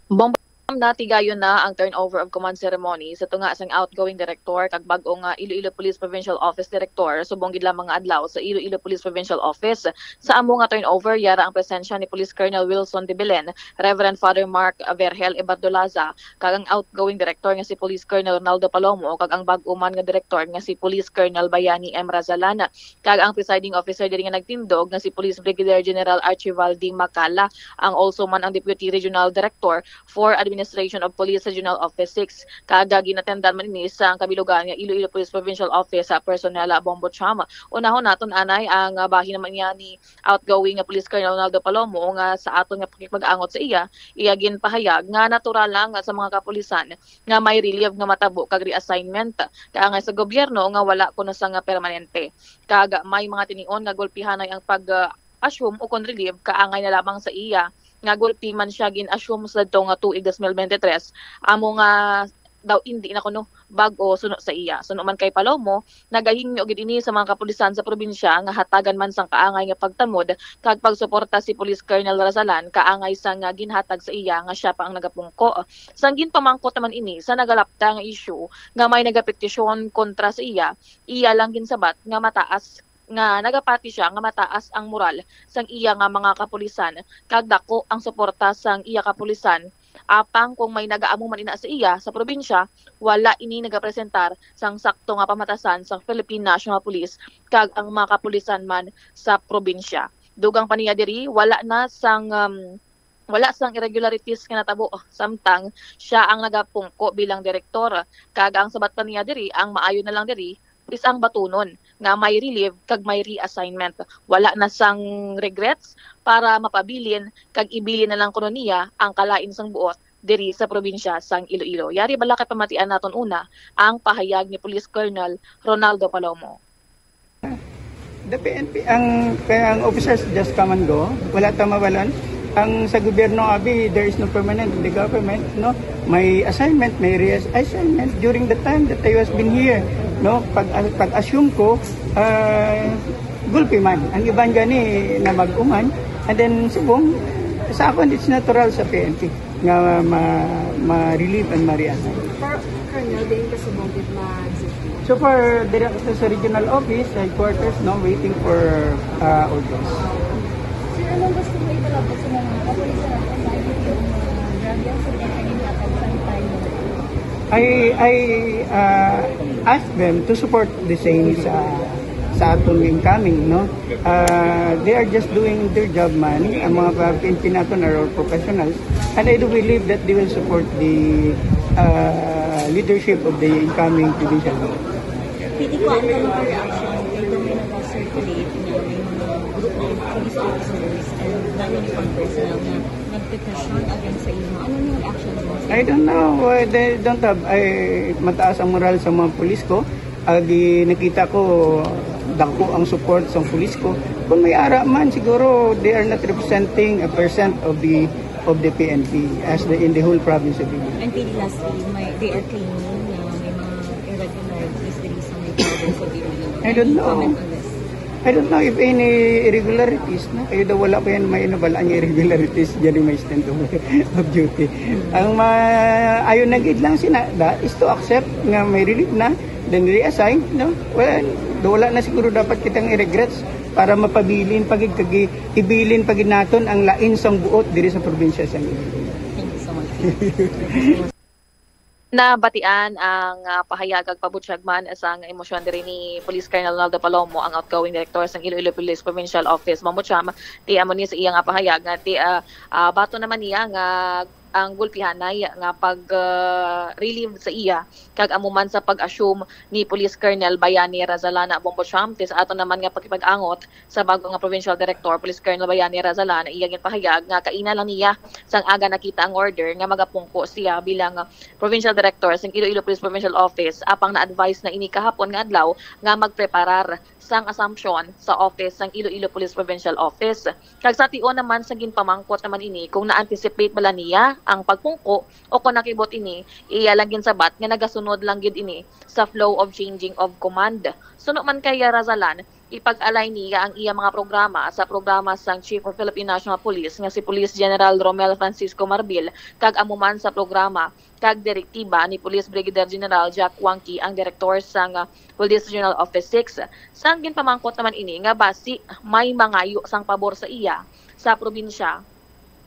Bombo, natigayon na ang turnover of command ceremony sa tunga sang outgoing director kag bag-o nga Iloilo Police Provincial Office Director subong gid lang mga adlaw sa Iloilo Police Provincial Office. Sa amo nga turnover, yara ang presensya ni Police Colonel Wilson de Belen, Reverend Father Mark Vergel Ibardolaza, kag ang outgoing director nga si Police Colonel Ronaldo Palomo, kag ang bag-o man nga direktor nga si Police Colonel Bayani M. Razalana, kag ang presiding officer diri nga nagtindog nga si Police Brigadier General Archivaldi Macala, ang also man ang Deputy Regional Director for Administration of Police Regional Office six, kag ginatendan man ini sa kabilugan nga Iloilo Police Provincial Office, ah, personnel, ah, Bombo Cham. Unahon naton anay ang, ah, bahin naman niya ni outgoing nga Police Colonel Ronaldo Palomo nga sa aton nga pakigpag-angot sa iya, iya ginpahayag nga natural lang sa mga kapulisan nga may relieve nga matabo kag reassignment kaangay sa gobyerno nga wala kuno sa nga permanente. Kag may mga tinion nga gulpihanay ang pag, ah, assume o kon relieve kaangay na lamang sa iya nga gulpi man siya gin-assume sa daw nga tuig dos mil bente tres, amo nga daw indi na kuno bag-o suno sa iya. Suno man kay Palomo, nagahingyo gid ini sa mga kapulisan sa probinsya nga hatagan man sang kaangay nga pagtamod kag pagsuporta si Police Colonel Razalan kaangay sa nga ginhatag sa iya nga siya pa ang nagapungko. Sang ginpamangkot naman ini sa nagalapta nga isyu nga may nagapetisyon kontra sa iya, iya lang ginsabat nga mataas nga nagapati siya nga mataas ang moral sang iya nga mga kapulisan kag dako ang suporta sang iya kapulisan. Apang kung may nagaamo man ina sa iya sa probinsya, wala ini nagapresentar sang sakto nga pamatasan sang Philippine National Police kag ang mga kapulisan man sa probinsya. Dugang pa niya diri, wala na sang, um, wala sang irregularities nga natabo, samtang siya ang nagapungko bilang direktor. Kag ang sabat pa niya diri, ang maayo na lang diri is ang batunon nga may relieve kag may reassignment. Wala na sang regrets para mapabilin kag ibilin na lang kuno niya ang kalain sang buot diri sa probinsya sang Iloilo. Yari bala kay pamatian naton una ang pahayag ni Police Colonel Ronaldo Palomo. The P N P, ang, kaya ang officers just come and go. Wala ta mabalon. Ang sa gobyerno, abi, there is no permanent in the government, no? May assignment, may reassignment during the time that I was been here, no? Pag, pag-assume ko, ah, gulpi man. Ang iban gani na mag-uman. And then, subong, sa akon, it's natural sa P N P nga ma-, ma-relieve and ma-reassign. Pero, Colonel, diin ka subong gid mag-execute? So far, dira sa, sa regional office, headquarters, no, waiting for, uh, orders. Sir, anong gusto mo ipalabot sa mga kapulisan natin na hindi yung mga grabe ang sila kayo at sa time? I, I, uh, ask them to support the same sa, sa aton incoming, no? Uh, they are just doing their job man. Ang mga pa-, P N P naton are all professionals. And I do believe that they will support the, uh, leadership of the incoming provincial government. Pwede ko ang tanong ang reaction kay itong may nag-circulate na may mga group of police officers and may uniform personnel na nagpetishon against sa imo? Ano yung reaction mo? I don't know. I, they don't have, ay, mataas ang moral sa mga pulis ko. Agi nakita ko, dako ang support sa pulis ko. Kung may ara man, siguro they are not representing a percent of the of the P N P as the in the whole province of Iloilo. And P D lastly, may, they are claiming na may mga irregularities diri sa may province of Iloilo. I don't Any know. Comment on this? I don't know if any irregularities, no? Kaya daw wala pa yan may nabalaan yung irregularities dyan yung may stand of, of duty. Ang ma ayon na gid lang sina da is to accept nga may relief na, then reassign, no? Well, do wala na siguro dapat kitang i-regrets para mapabilin pagid kag ibilin pagid naton ang lain sang buot diri sa probinsya sa Iloilo. Thank you so much. Nabatian ang ah, pahayag kag pabutyag man sang emosyon diri ni Police Colonel Ronaldo Palomo, ang outgoing director sang Iloilo Police Provincial Office. Mamutyam, ti amo ni sa iya nga pahayag nga ti ah, ah, bato naman niya nga ang gulpihanay nga pag ah, relieve sa iya kag amo man sa pag-assume ni Police Colonel Bayani Razalana Bombocham ti sa ato naman nga pakipag-angot sa bago nga Provincial Director, Police Colonel Bayani Razalan, iya ginpahayag nga kaina lang niya sang aga nakita ang order nga magapungko siya bilang Provincial Director sang Iloilo Police Provincial Office, apang na-advise na ini kahapon nga adlaw nga magpreparar sang assumption sa office sang Iloilo Police Provincial Office. Kag sa tion naman sa ginpamangkot naman ini kung na-anticipate bala niya ang pagpungko o kung nakibot ini, iya lang ginsabat nga nagasunod lang gid ini sa flow of changing of command. Suno man kay Razalan, ipag-align niya ang iya mga programa sa programa sang Chief of Philippine National Police nga si Police General Romel Francisco Marbil kag amo man sa programa kag direktiba ni Police Brigadier General Jack Wangki, ang direktor sang Police Regional Office six. Sang ginpamangkot naman ini nga basi may mangayo sang pabor sa iya sa probinsya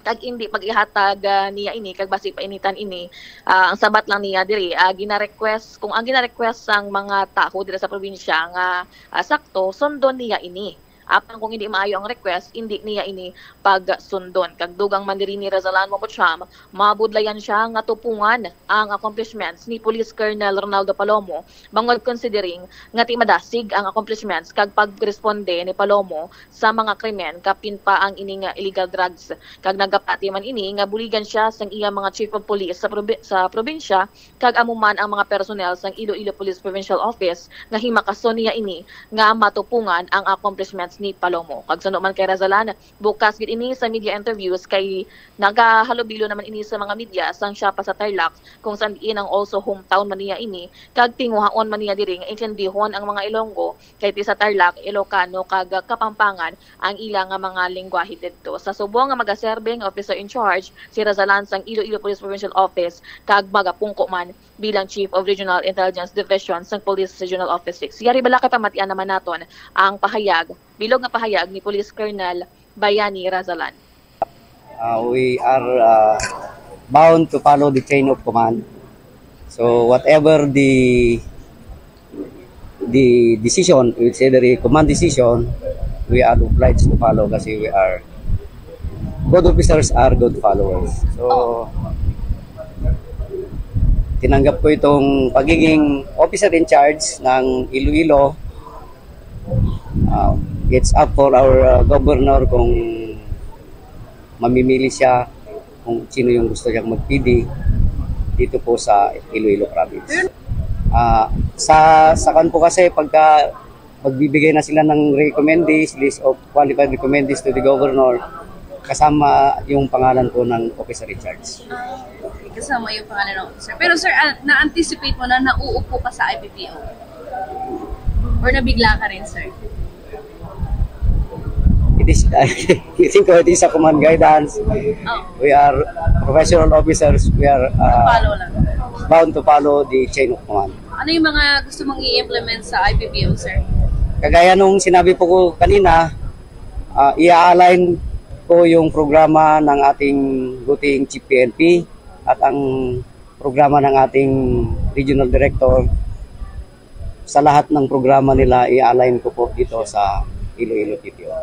kag indi pag-ihatag ah, niya ini kag basi painitan ini. Ah, ang sabat lang niya diri, ah, gina-request, kung ang gina-request sang mga tawo dira sa probinsya nga ah, sakto, sundon niya ini. Apan kung hindi maayo ang request, hindi niya ini pagsundon. Kag dugang man diri ni Razalan Momocham, mabudlayan siya nga tupungan ang accomplishments ni Police Colonel Ronaldo Palomo, bangod considering nga ti madasig ang accomplishments kag pagresponde ni Palomo sa mga krimen, kapin pa ang ining illegal drugs. Kag nagapati man ini nga buligan siya sang iya mga chief of police sa, probi- sa probinsya kag amo man ang mga personnel sang Iloilo Police Provincial Office nga himakason niya ini nga matupungan ang accomplishments ni Palomo. Kag suno man kay Razalan, bukas gid ini sa media interviews kay nagahalubilo naman ini sa mga media sang siya pa sa Tarlac, kung saan diin ang also hometown man niya ini, kag tinguhaon man niya diri nga intindihon ang mga Ilonggo kay ti sa Tarlac, Ilocano kag Kapampangan ang ila nga mga lengguwahe didto. Sa subong nga magaserbe nga officer in charge si Razalan sang Iloilo Police Provincial Office kag magapungko man bilang Chief of Regional Intelligence Division sang Police Regional Office six. Yari bala kay pamatian naman naton ang pahayag, bilog nga pahayag ni Police Colonel Bayani Razalan. Uh, we are uh, bound to follow the chain of command. So whatever the the decision, whichever the command decision, we are obliged to follow kasi we are good officers are good followers. So tinanggap ko itong pagiging officer in charge ng Iloilo. Uh, it's up for our uh, governor kung mamimili siya kung sino yung gusto niyang mag-P D dito po sa Iloilo province. Ah, sa sa kan po kasi pagka magbibigay na sila ng recommendees, list of qualified recommendees to the governor, kasama yung pangalan po ng officer in charge. Kasama yung pangalan ng officer. Pero sir, ah, na-anticipate mo na nauupo ka sa I P P O? Or nabigla ka rin, sir? It is, I think it is a command guidance. Oh, We are professional officers. We are uh, follow lang. Bound to follow the chain of command. Ano yung mga gusto mong i-implement sa I P P O, sir? Kagaya nung sinabi po ko kanina, uh, i-align ko yung programa ng ating buting Chief P N P at ang programa ng ating regional director. Sa lahat ng programa nila, i-align ko po dito sa Iloilo P P O.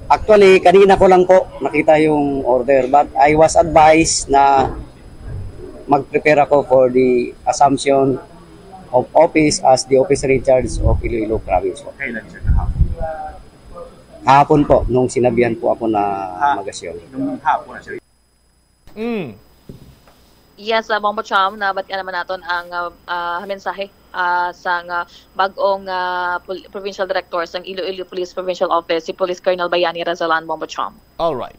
Actually, kanina ko lang po nakita yung order, but I was advised na mag-prepare ako for the assumption of office as the officer in charge of Iloilo province. Kailan siya kahapon? Hapon po, nung sinabihan po ako na Ah. magasyon. Nung hapon, sir. Mm. Yes, uh, Bombo Cham, nabatian naman naton ang uh, uh, mensahe uh, sang uh, bag-ong uh, pol- provincial director sang Iloilo Police Provincial Office, si Police Colonel Bayani Razalan, Bombo Cham. All right.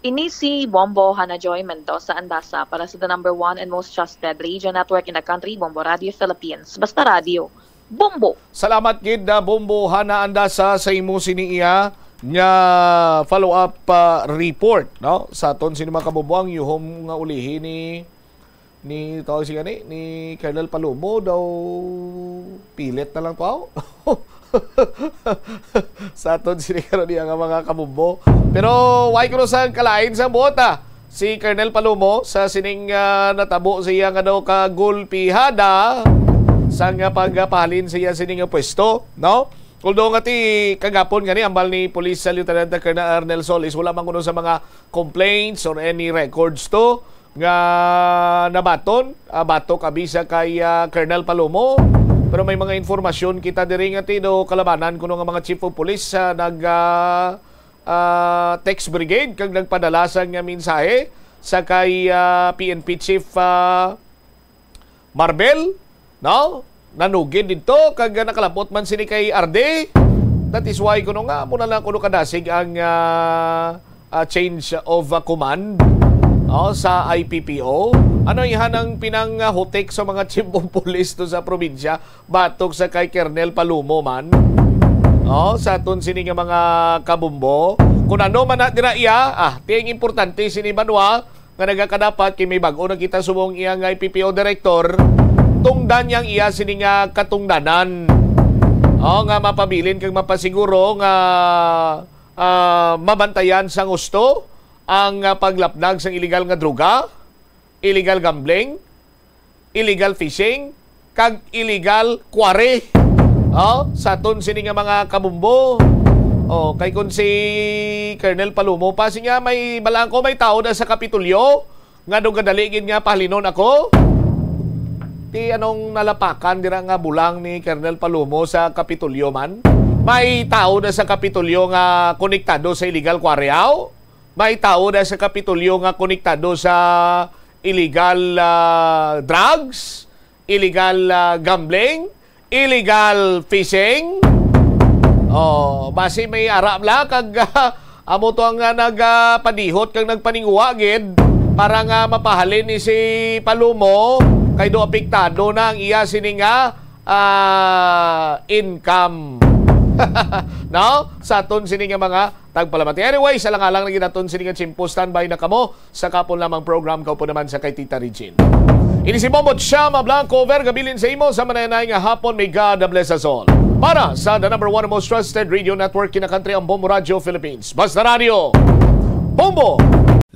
Ini si Bombo Hana Joy Mendoza Andasa para sa the number one and most trusted radio network in the country, Bombo Radio Philippines. Basta Radio, Bombo! Salamat gid na Bombo Hana Andasa sa imo sini iya nga follow-up uh, report, no? Sa aton sini mga kabombo ang yuhom nga ulihi ni ni tawag siya ni ni Colonel Palomo daw pilit na lang to. Sa aton sini karon niya nga mga kabombo. Pero why kuno sa kalain sa buot ah? Si Colonel Palomo sa sining ah, natabo sa iya nga daw kagulpihada sa nga pagpahalin sa iya sining nga pwesto, no? Although nga ti kagapon gani ambal ni Police Lieutenant Colonel Arnel Solis wala man kuno sa mga complaints or any records to nga nabaton ah, batok abi sa kay ah, Colonel Palomo, pero may mga informasyon kita diri nga ti do kalabanan kuno nga mga chief of police sa nag ah, ah, text brigade kag nagpadala sa nga mensahe sa kay ah, P N P chief ah, Marbel, no? Nanugid didto kag nakalabot man sini kay Arde. That is why kuno nga mo na lang kuno kadasig ang ah, ah, change of ah, command, no, sa I P P O. Ano ihan ang pinanghutik sa mga chief of police to sa probinsya batok sa kay Colonel Palumo man? No, sa aton sini nga mga kabumbo. Kung ano man na dira iya, ah, ti ang importante sini banwa nga nagakadapat kay may bag-o na kita subong iya nga I P P O director, tungdan niyang iya sini nga katungdanan. O, nga mapabilin kag mapasiguro nga ah, mabantayan sang husto ang ah, paglapnag sang iligal nga droga, illegal gambling, illegal fishing, kag illegal quarry. Oh, sa aton sini nga mga kabumbo. Oh, kay kun si Colonel Palumo pa siya may balaan ko may tao na sa Kapitolyo nga daw gadali gid nga pahalinon ako. Ti anong nalapakan dira nga bulang ni Colonel Palumo sa Kapitolyo man? May tao na sa Kapitolyo nga konektado sa illegal quarry, aw? May tao na sa Kapitolyo nga konektado sa illegal ah, drugs, illegal ah, gambling, illegal fishing. Oh, basi may ara bla kag ah, amo to ang ah, nagapadihot kag nagpaninguha gid para nga mapahalin ni si Palumo kay do apektado na ang iya sini nga ah, income. No? Sa aton sini nga mga tagpalamati. Anyway, sa lang-alang na ginaton sini nga tiyempo, standby na kamo sa kapon lamang program, kaupo naman sa kay Tita Regine. Ini si Bombo Chama Blanco, over gabilin sa imo sa mananay nga hapon. May God bless us all. Para sa the number one most trusted radio network kinakantri ang Bombo Radio Philippines. Basta Radio, Bombo!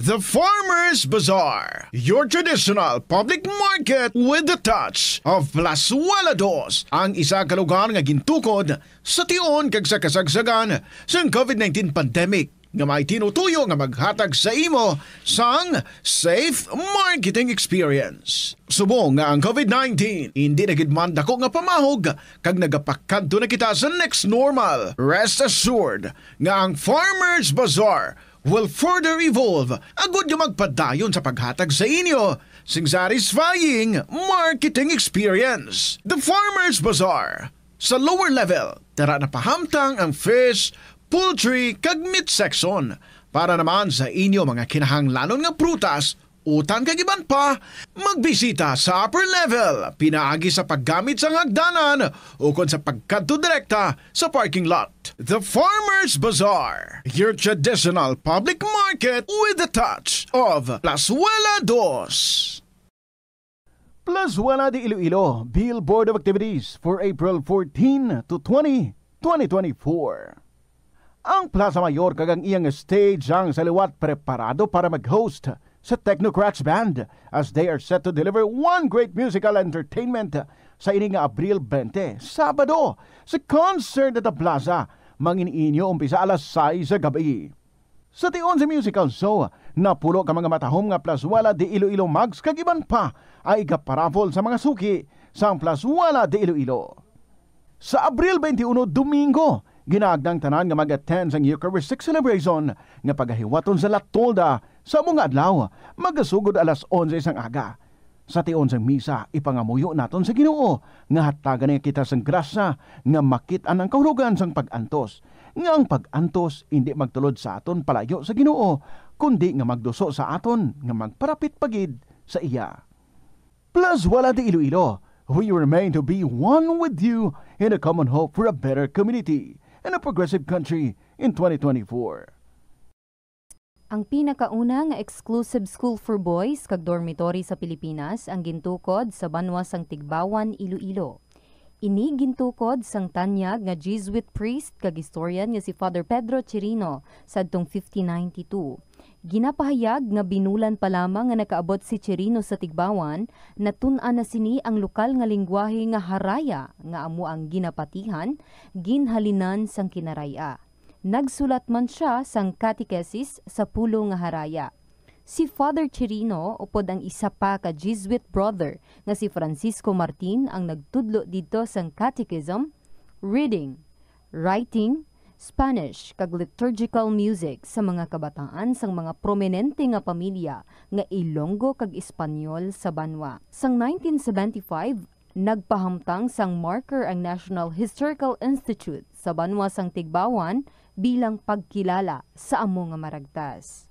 The Farmers Bazaar, your traditional public market with the touch of Plazuela Dos, ang isa ka lugar nga gintukod sa tion kag sa kasagsagan sang COVID nineteen pandemic nga may tinutuyo nga maghatag sa imo sang safe marketing experience. Subong nga ang COVID nineteen hindi na gid man dako nga pamahog kag nagapakadto na kita sa next normal, rest assured nga ang Farmers Bazaar will further evolve agud nga magpadayon sa paghatag sa inyo sing satisfying marketing experience. The Farmers Bazaar. Sa lower level, tara na pahamtang ang fish, poultry, kag meat section. Para naman sa inyo mga kinahanglanon nga prutas, utan kag iban pa, magbisita sa upper level pinaagi sa paggamit sang hagdanan ukon sa pagkadto direkta sa parking lot. The Farmers Bazaar, your traditional public market with the touch of Plazuela Dos. Plazuela de Iloilo, Bill Board of Activities for April fourteen to twenty, twenty twenty-four. Ang Plaza Mayor kag ang iyang stage ang sa liwat preparado para mag-host sa Technocrats Band as they are set to deliver one great musical entertainment sa ini nga Abril twenty, Sabado, sa concert at the Plaza, mangin-inyo umpisa alas sais sa gabi. Sa tion sa musical show, napulo ka mga matahom nga Plazuela de Iloilo mugs kag iban pa ay igaparaffle sa mga suki sang Plazuela de Iloilo. Sa Abril twenty-one, Domingo, Ginaagda ang tanan nga mag-attend sang Eucharistic celebration nga pagahiwaton sa La Tolda sa amo nga adlaw, magasugod alas onse sang aga. Sa tion sang misa, ipangamuyo naton sa Ginoo nga hatagan niya kita sang grasya nga makit-an ang kahulogan sang pag-antos, nga ang pag-antos indi magtulod sa aton palayo sa Ginoo, kundi nga magduso sa aton nga magparapit pa gid sa iya. Plus, wala di Iloilo, we remain to be one with you in a common hope for a better community and a progressive country in twenty twenty-four. Ang pinakauna nga exclusive school for boys kag dormitory sa Pilipinas ang gintukod sa banwa sang Tigbawan, Iloilo. Ini gintukod sang tanyag nga Jesuit priest kag historian nga si Father Pedro Chirino sadtong fifteen ninety-two. Ginapahayag nga binulan pa lamang nga nakaabot si Chirino sa Tigbawan, natun-an na sini ang lokal nga linggwahe nga Haraya, nga amo ang ginapatihan, ginhalinan sang Kinaray-a. Nagsulat man sia sang catechesis sa pulo nga Haraya. Si Father Chirino upod ang isa pa ka Jesuit brother nga si Francisco Martin ang nagtudlo didto sang catechism, reading, writing, Spanish, kag liturgical music sa mga kabataan sang mga prominente nga pamilya nga Ilonggo kag Espanyol sa banwa. Sang nineteen seventy-five, nagpahamtang sang marker ang National Historical Institute sa banwa sang Tigbawan bilang pagkilala sa amo nga maragtas.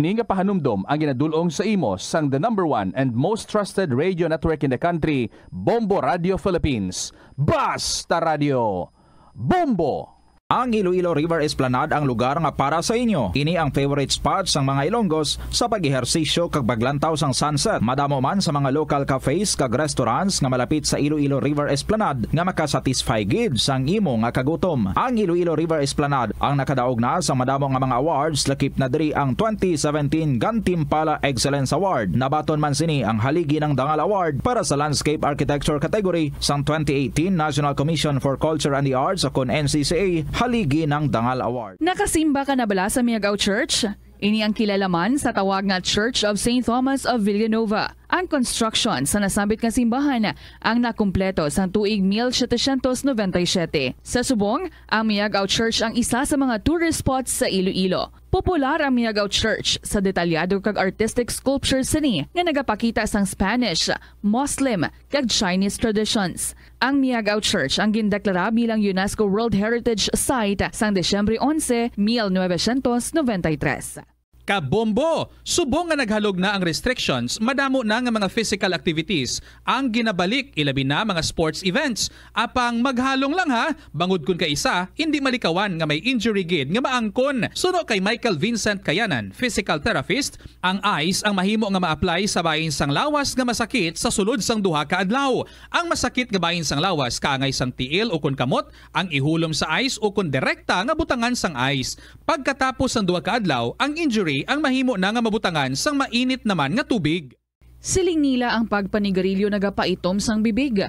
Ini nga pahanumdom ang ginadul-ong sa imo sang the number one and most trusted radio network in the country, Bombo Radio Philippines. Basta Radio! Bombo! Ang Iloilo River Esplanade ang lugar nga para sa inyo. Ini ang favorite spot sang mga Ilonggos sa pag-ehersisyo kag paglantaw sang sunset. Madamo man sa mga local cafes kag restaurants nga malapit sa Iloilo River Esplanade nga makasatisfy gid sang imo nga kagutom. Ang Iloilo River Esplanade ang nakadaog na sa madamo nga mga awards, lakip na diri ang twenty seventeen Gantimpala Excellence Award. Nabaton man sini ang Haligi ng Dangal Award para sa Landscape Architecture category sang twenty eighteen National Commission for Culture and the Arts, o kon N C C A, Haligi ng Dangal Award. Nakasimba ka na bala sa Miagao Church? Ini ang kilala man sa tawag nga Church of Saint Thomas of Villanova. Ang construction sa nasambit nga simbahan ang nakumpleto sang tuig mil setecientos noventa y siete. Sa subong, ang Miagao Church ang isa sa mga tourist spots sa Iloilo. Popular ang Miagao Church sa detalyado kag artistic sculptures sini nga nagapakita sang Spanish, Muslim, kag Chinese traditions. Ang Miagao Church ang gindeklara bilang UNESCO World Heritage Site sang Disyembre onse, mil novecientos noventa y tres. Kabombo! Subong nga naghalog na ang restrictions, madamo na nga mga physical activities ang ginabalik, ilabi na mga sports events. Apang maghalong lang ha, bangod kon kaisa, hindi malikawan nga may injury gid nga maangkon. Suno kay Michael Vincent Kayanan, physical therapist, ang ice ang mahimo nga ma-apply sa bahin sang lawas nga masakit sa sulod sang duha ka adlaw. Ang masakit nga bahin sang lawas kaangay sang tiil ukon kamot ang ihulom sa ice ukon direkta nga butangan sang ice. Pagkatapos sang duha ka adlaw, ang injury ang mahimo na nga mabutangan sang mainit naman nga tubig. Siling nila ang pagpanigarilyo nagapaitom sang bibig.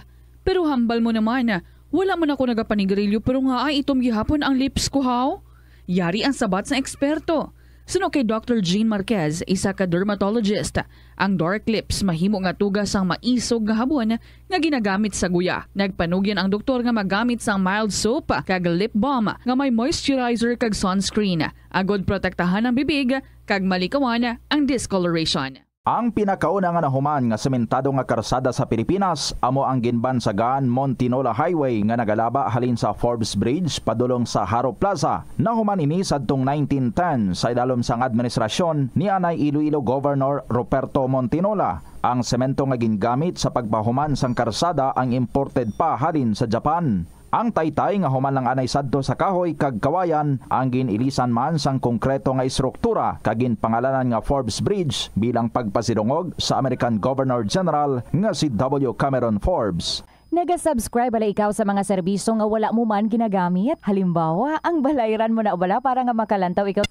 Pero hambal mo naman, wala man ako nagapanigarilyo pero ngaay itom gihapon ang lips ko, haw? Yari ang sabat sang eksperto. Suno kay Doctor Jean Marquez, isa ka dermatologist, ang dark lips mahimo nga tuga sang maisog nga habon nga ginagamit sa guya. Nagpanugyan ang doktor nga magamit sang mild soap kag lip balm nga may moisturizer kag sunscreen, agod protektahan ang bibig kag malikawan ang discoloration. Ang pinakauna nga nahuman nga sementado nga karsada sa Pilipinas amo ang ginbansagan Montinola Highway nga nagalaba halin sa Forbes Bridge padulong sa Jaro Plaza. Nahuman ini sadtong nineteen ten sa idalom sang administrasyon ni anay Iloilo Governor Ruperto Montinola. Ang semento nga gingamit sa pagpahuman sang karsada ang imported pa halin sa Japan. Ang taytay nga human lang anay sadto sa kahoy kag kawayan ang gin-ilisan man sang konkreto nga estruktura kag ginpangalanan nga Forbes Bridge bilang pagpasidungog sa American Governor General nga si W. Cameron Forbes. Naga-subscribe bala ikaw sa mga serbisyo nga wala mo man ginagamit? Halimbawa, ang balayran mo na bala para nga makalantaw ikaw.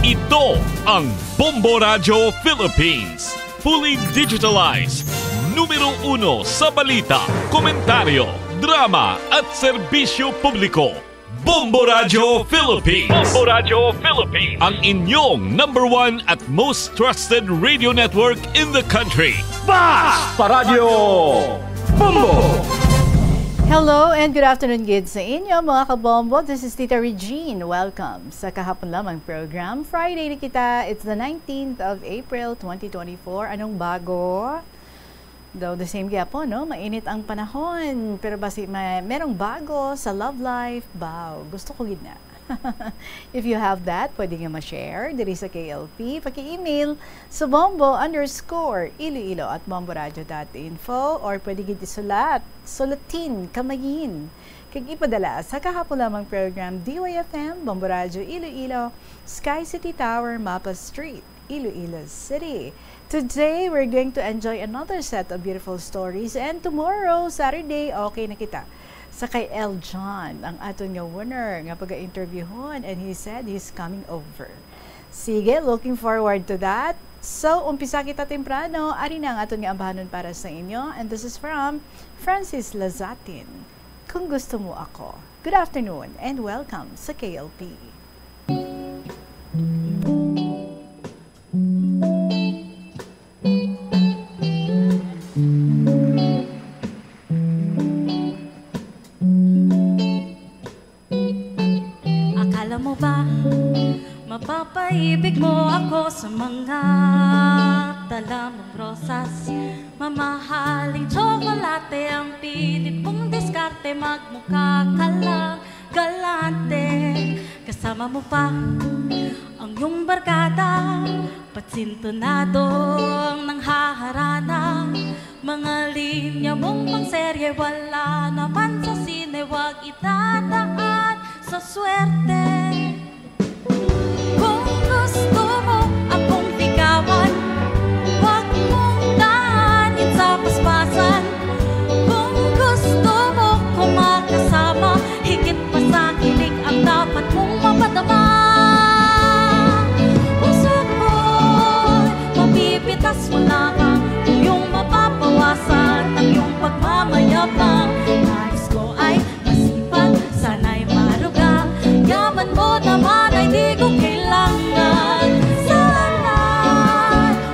Ito ang Bombo Radyo Philippines. Fully digitalized. Numero uno sa balita, komentaryo, drama at serbisyo publiko. Bombo Radyo Philippines. Bombo Radyo Philippines. Ang inyong number one at most trusted radio network in the country. Basta Radyo Bombo! Hello and good afternoon gid sa inyo, mga kabombo. This is Tita Regine. Welcome sa Kahapon Lamang program. Friday na kita. It's the nineteenth of April, twenty twenty-four. Anong bago? Daw the same gyapon, no? Mainit ang panahon, pero basi may, merong bago sa love life. Wow, gusto ko gid na. If you have that, pwede nga ma-share diri sa K L P. Paki-email sa bombo underscore iloilo at bomboradio dot info, or pwede gid isulat, sulatin, kamayin, kag ipadala sa Kahapon Lamang program, D Y F M, Bombo Radio Iloilo, Sky City Tower, Mapa Street, Iloilo City. Today, we're going to enjoy another set of beautiful stories, and tomorrow, Saturday, okay na kita sa kay L John, ang aton nga winner nga pag-interviewhon, and he said he's coming over. Sige, looking forward to that. So, umpisa kita temprano. Ari na ang aton nga ambahanon para sa inyo, and this is from Francis Lazatin. Kung gusto mo ako. Good afternoon and welcome sa K L P. Akala mo ba mapapaibig mo ako sa mga dala mong rosas? Mamahaling tsokolate ang pilit mong diskarte, magmukha ka lang galante. Kasama mo pa ang iyong barkada, patsintonado ang nanghaharana. Mga linya mong pangserye, wala naman sa sine, wag idadaan sa swerte. Kung gusto mo akong ligawan, wag mong daanin sa paspasan. Kung gusto mo ko makasama, higit pa sa kilig ang dapat mong mapadama. Puso ko'y mapipitas mo lamang, kung iyong mapapawasan ang iyong pagmamayabang. Nais ko ay masipag, sana'y maruga. Yaman mo naman ay di ko kailangan. Sana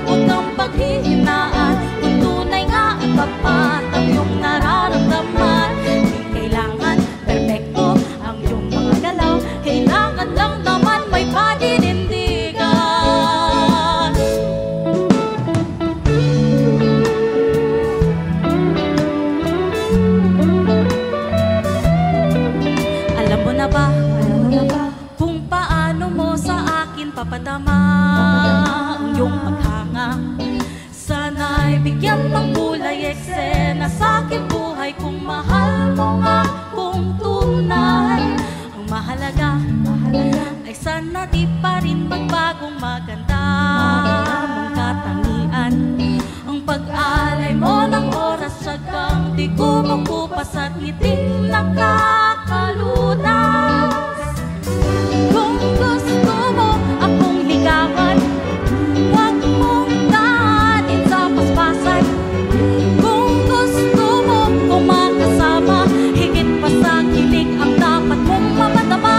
huwag kang paghihinaan, kung tunay nga at tapat ang iyong nararamdaman. Di kailangan perpekto ang iyong mga galaw, kailangan lang naman may paninindigan. Alam mo na ba, alam mo na ba kung paano mo sa akin papadama ang iyong paghanga? Sana'y bigyan ng kulay eksena sa aking buhay kung mahal mo nga kung tunay. Ang mahalaga, mahalaga ay sana di pa rin magbagong maganda mong katangian. Ang pag-alay mo ng oras, tiyagang di kumukupas at ngiting nakakalunas. Kung gusto mo akong ligawan, wag mong daanin sa paspasan. Kung gusto mo ko makasama, higit pa sa kilig ang dapat mong mapadama.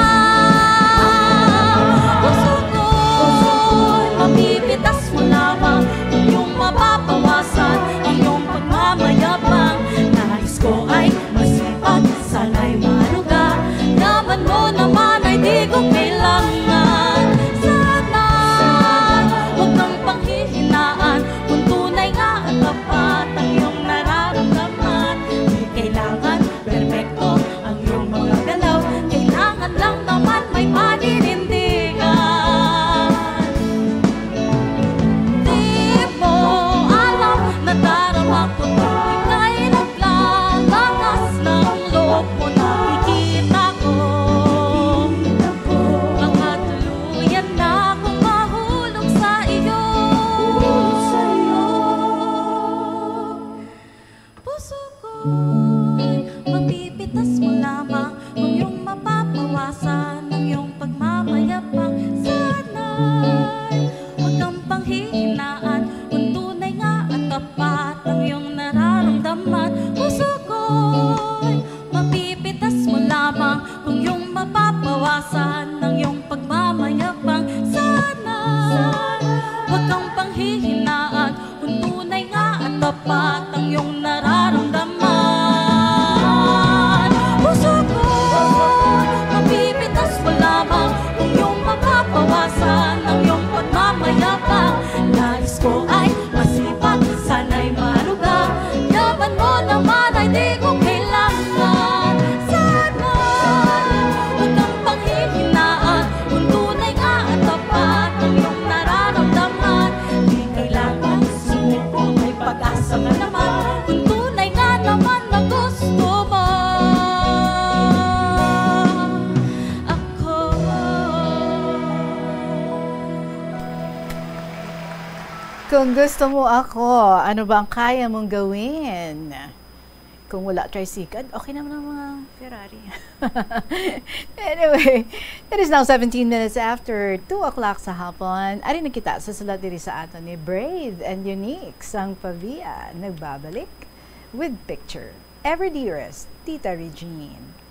Puso ko'y mapipitas mo lamang, kung iyong mapapawasan ang iyong pagmamayabang. Nais ko ay masipag, sana'y maruga. Yaman mo naman ay di ko kailangan. Sana huwag kang panghihinaan, kung tunay nga at tapat ang iyong nararamdaman. Di kailangan perpekto ang iyong mga galaw, kailangan lang naman may paninindigan. Di mo alam, nadarama ko, tuwing ika'y naglalangas ng loob mo, nakikita ko. Baka tuluyan na akong mahulog sa iyo. Puso ko'y mapipitas mo lamang, kung iyong mapapawasan ang iyong pagmamayabang. Sana'y huwag kang panghihinaan, kung tunay nga at tapat ang iyong nararamdaman. Puso ko'y mapipitas mo lamang, kung iyong mapapawasan ang iyong pagmamayabang. Sana huwag kang panghihinaan, kung tunay nga at tapat ang iyong nararamdaman. Kung gusto mo ako, ano ba ang kaya mong gawin? Kung wala tricycle, okay naman ang mga Ferrari. Anyway, it is now seventeen minutes after two o'clock sa hapon. Ari na kita sa sulat diri sa aton ni Brave and Unique sang Pavia. Nagbabalik with picture. Ever dearest, Tita Regine.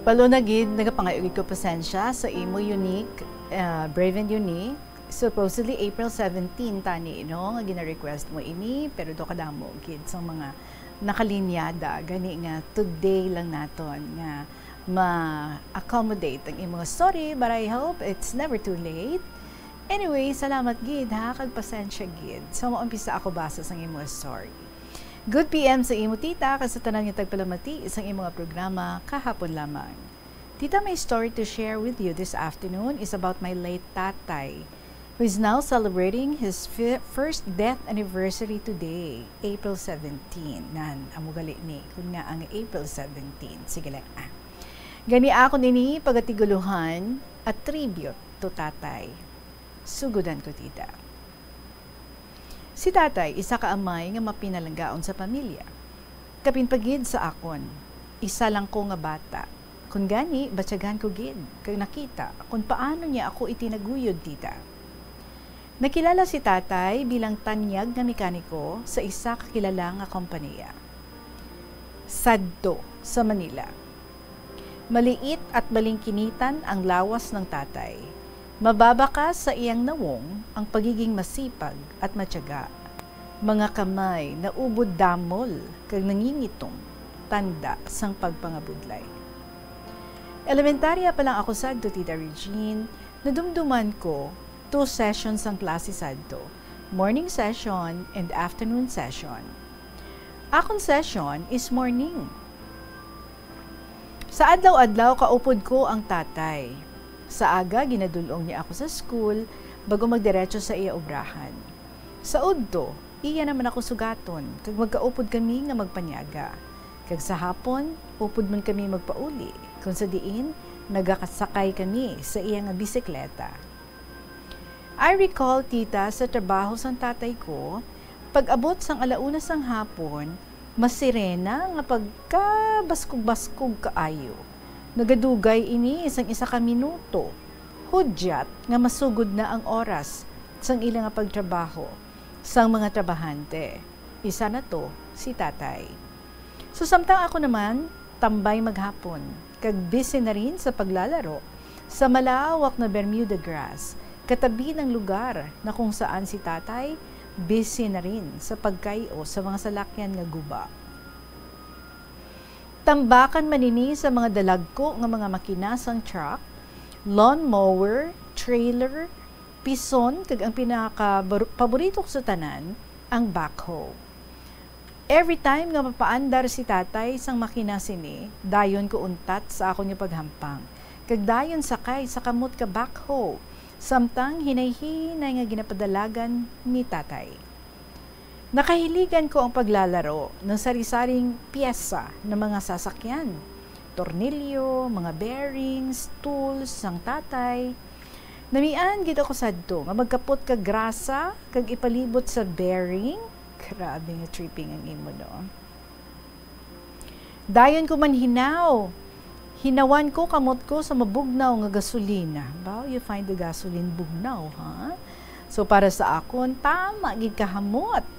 Palo na gid, nagapangayo gid ko pasensya sa imo, Unique, ah, Brave and Unique. Supposedly April seventeen tani, no, nga gina-request mo ini, pero do kadamo gid sa mga nakalinyada, gani nga today lang naton nga ma-accommodate ang imo story, but I hope it's never too late. Anyway, salamat gid ha, kag pasensya gid. So, maumpisa ako basa sang imo story. Good P M sa imo, tita, kag sa tanan nga tagpalamati sang imo nga programa kahapon lamang. Tita, my story to share with you this afternoon is about my late tatay, who is now celebrating his fi-, first death anniversary today, April seventeen. Nan, amo gali ni, kun nga ang April seventeen. Sige lang, ah. Gani akon ini pagatigulohan, a tribute to tatay. Sugodan ko, tita. Si tatay, isa ka amay nga mapinalanggaon sa pamilya. Kapin pa gid sa akon, isa lang ko nga bata. Kun gani, batyagan ko gid, kag nakita kon paano niya ako itinaguyod, tita. Nakilala si tatay bilang tanyag nga mekaniko sa isa ka kilala nga kompanya. Sadto sa Manila. Maliit at balingkinitan ang lawas ng tatay. Mababakas sa iyang nawong ang pagiging masipag at matyaga. Mga kamay na ubod damol kag nangingitom, tanda sang pagpangabudlay. Elementarya pa lang ako sadto, Tita Regine, nadumduman ko two sessions ang klase sadto, morning session and afternoon session. Akon session is morning. Sa adlaw-adlaw, kaupod ko ang tatay. Sa aga, ginadul-ong niya ako sa school, bago magdiretso sa iya obrahan. Sa udto, iya naman ako sugaton, kag magkaupod kami nga magpanyaga. Kag sa hapon, upod man kami magpauli, kung sa diin, nagakasakay kami sa iya nga bisikleta. I recall, tita, sa trabaho sang tatay ko, pag-abot sang alauna sang hapon, masirena nga pagkabaskog-baskog kaayo. Nagadugay ini sang isa ka minuto, hudyat nga masugod na ang oras sang ila nga pagtrabaho sang mga trabahante. Isa na to si tatay. So, samtang ako naman, tambay maghapon, kag busy na rin sa paglalaro sa malawak na Bermuda grass, katabi ng lugar na kung saan si tatay busy na rin sa pagkay-o sa mga salakyan nga guba. Tambakan man ini sa mga dalagko nga mga makina sang truck, lawn mower, trailer, pison, kag ang pinaka paborito ko sa tanan, ang backhoe. Every time nga mapaandar si tatay sang makina sini, dayon ko untat sa akon nga paghampang, kag dayon sakay sa kamot ka backhoe, samtang hinay-hinay nga ginapadalagan ni tatay. Nakahiligan ko ang paglalaro ng sari-saring piyesa ng mga sasakyan, tornilyo, mga bearings, tools sang tatay. Namian gid ako sadto nga magkapot ka grasa kag ipalibot sa bearing. Grabe nga tripping ang imo, no? Dayon ko man hinaw. Hinawan ko kamot ko sa mabugnaw nga gasolina. Baw, you find the gasoline bugnaw, ha? So, para sa akon, tama gid ka hamot.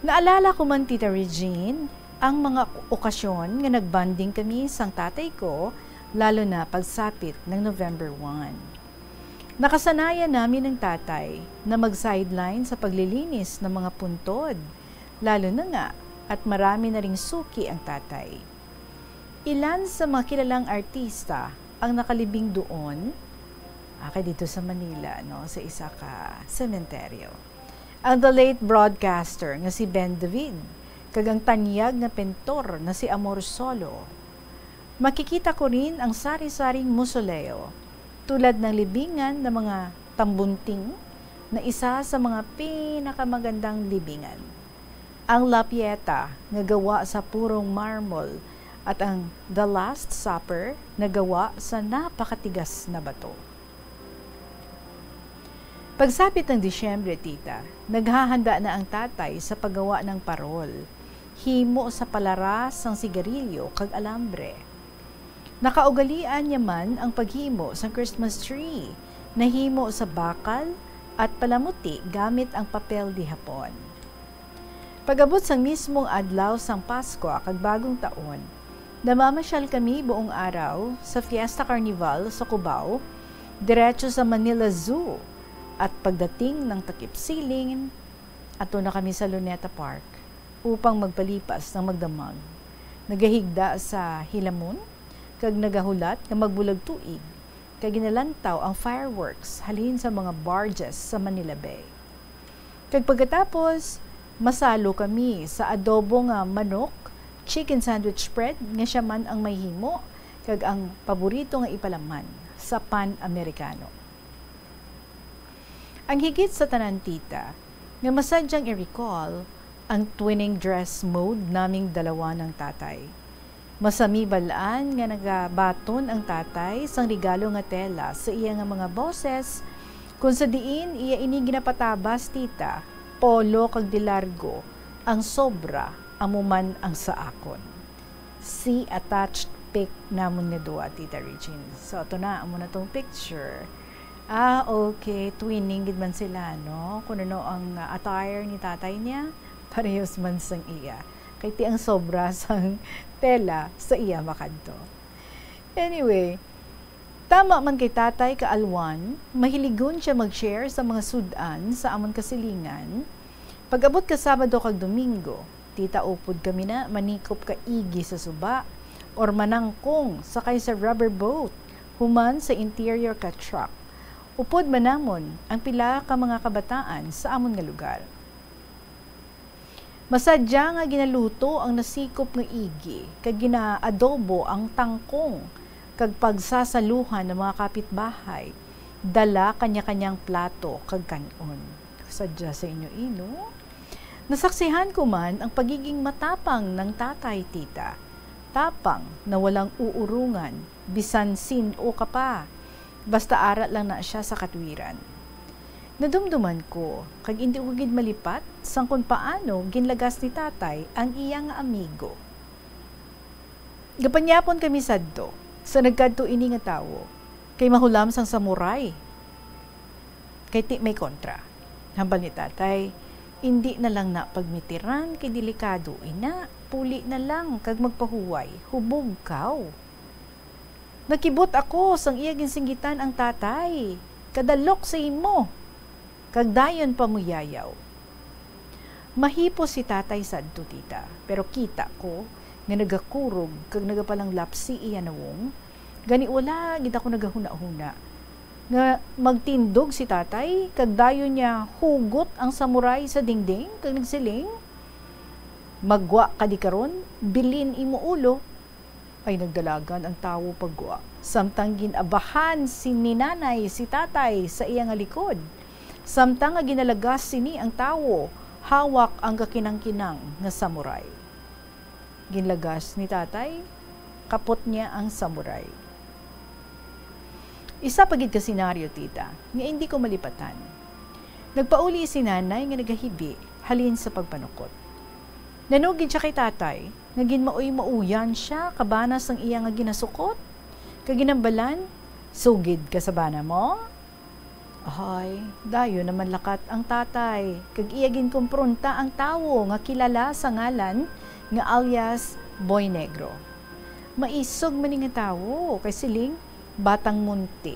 Naalala ko man, Tita Regine, ang mga okasyon nga nagbonding kami sang tatay ko, lalo na pagsapit ng November one. Nakasanayan namin ang tatay na mag-sideline sa paglilinis ng mga puntod, lalo na nga at marami na ring suki ang tatay. Ilan sa mga kilalang artista ang nakalibing doon, ah, kay dito sa Manila, no, sa isa ka sementeryo. Ang the late broadcaster nga si Ben David, kag ang tanyag nga pintor na si Amor Solo. Makikita ko rin ang sari-saring mausoleo, tulad ng libingan ng mga tambunting na isa sa mga pinakamagandang libingan. Ang La Pietà nga gawa sa purong marmol at ang The Last Supper na gawa sa napakatigas na bato. Pagsapit ng Disyembre, tita, naghahanda na ang tatay sa paggawa ng parol, himo sa palaras sang sigarilyo kag alambre. Nakaugalian niya man ang paghimo sang Christmas tree, nahimo sa bakal at palamuti gamit ang papel de hapon. Pag-abot sang mismong adlaw sang Paskwa kag Bagong Taon, namamasyal kami buong araw sa Fiesta Carnival sa Cubao, diretso sa Manila Zoo, at pagdating ng takip siling, ato na kami sa Luneta Park upang magpalipas ng magdamag. Nagahigda sa hilamon kag nagahulat nga magbulag tuig, kag ginalantaw ang fireworks halin sa mga barges sa Manila Bay. Kag pagkatapos, masalo kami sa adobo nga manok, chicken sandwich spread nga siya man ang may himo, kag ang paborito nga ipalaman sa Pan-Americano. Ang higit sa tanan, tita, nga masadyang i-recall ang twinning dress mode naming dalawa ng tatay. Masami bal-an nga nagabaton ang tatay sang regalo nga tela sa iya nga mga boses, kung sa diin iya ini ginapatabas, tita, polo kag de largo, ang sobra amo man ang sa akon. See attached pic namon nga duha, Tita Regine. So, ato na, amo na tong picture. Ah, okay. Twinning gid man sila, no? Kung ano ang, ah, attire ni tatay niya, parehas man sang iya. Kay ti ang sobra sang tela sa iya makadto. Anyway, tama man kay tatay kaalwan, mahiligon siya mag-share sa mga sud-an sa amon kasilingan. Pag-abot ka Sabado kag Domingo, tita, upod kami na manikop ka igi sa suba or manangkong sakay sa rubber boat human sa interior ka truck. Upod man namon ang pila ka mga kabataan sa amon nga lugar. Masadya nga ginaluto ang nasikop nga igi, kag ginaadobo ang tangkong, kag pagsasaluhan ng mga kapitbahay, dala kanya-kanyang plato kag kan-on. Sadya sa inyo, ino? Nasaksihan ko man ang pagiging matapang ng tatay, tita. Tapang na walang uurungan, bisan sin-o ka pa. Basta ara lang na siya sa katwiran. Nadumduman ko, kag indi ko gid malipat sang kon paano ginlagas ni tatay ang iya nga amigo. Gapanyapon kami sadto sa nagkadto ini nga tawo, kay mahulam sang samurai. Kay ti may kontra. Hambal ni tatay, "Indi na lang na pagmitiran kay delikado ina, puli na lang kag magpahuway, hubog kaw." Nakibot ako sang iya ginsinggitan ang tatay, "Kadalok sa imo, kag dayon pa muyayaw." Mahipos si tatay sadto, tita, pero kita ko nga nagakurog kag nagapalanglapsi iya nawong, gani wala gid ako nagahunahuna nga magtindog si tatay kag dayon niya hugot ang samurai sa dingding kag nagsiling, "Maggwa ka di karon, bilin imo ulo." Ay, nagdalagan ang tawo paggwa, samtang gin-abahan si ni nanay si tatay sa iya nga likod. Samtang nga ginalagas sini ang tawo, hawak ang kakinangkinang nga samurai. Ginlagas ni tatay, kapot niya ang samurai. Isa pa gid ka senaryo, tita, nga indi ko malipatan. Nagpauli si nanay nga nagahibi halin sa pagpanukot. Nanugid siya kay tatay nga ginmaoy-maoyan siya kabana sang iya nga ginasukot, kag ginhambalan, "Sugid ka sa bana mo?" Ahay, dayon naman lakat ang tatay, kag iya ginkumpronta ang tawo nga kilala sa ngalan nga alias Boy Negro. Maisog man ni nga tawo, kay siling, "Batang munti."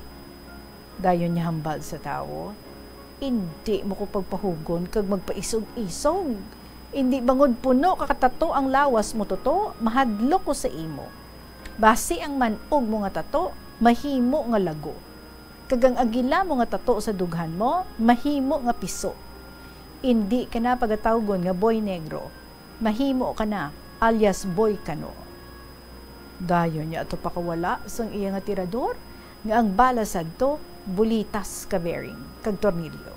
Dayon niya hambal sa tawo, "Indi mo ko pagpahugon kag magpaisog-isog. Indi bangod puno ka katato ang lawas mo, toto, mahadlok ko sa imo. Basi ang man-og mo nga tato mahimo nga lago, kag ang agila mo nga tato sa dughan mo mahimo nga piso. Indi ka na pagatawgon nga Boy Negro. Mahimo ka na alias Boy Kano." Dayon niya ato pakawala sang iya nga tirador, nga ang bala sadto bulitas ka bearing kag tornilyo.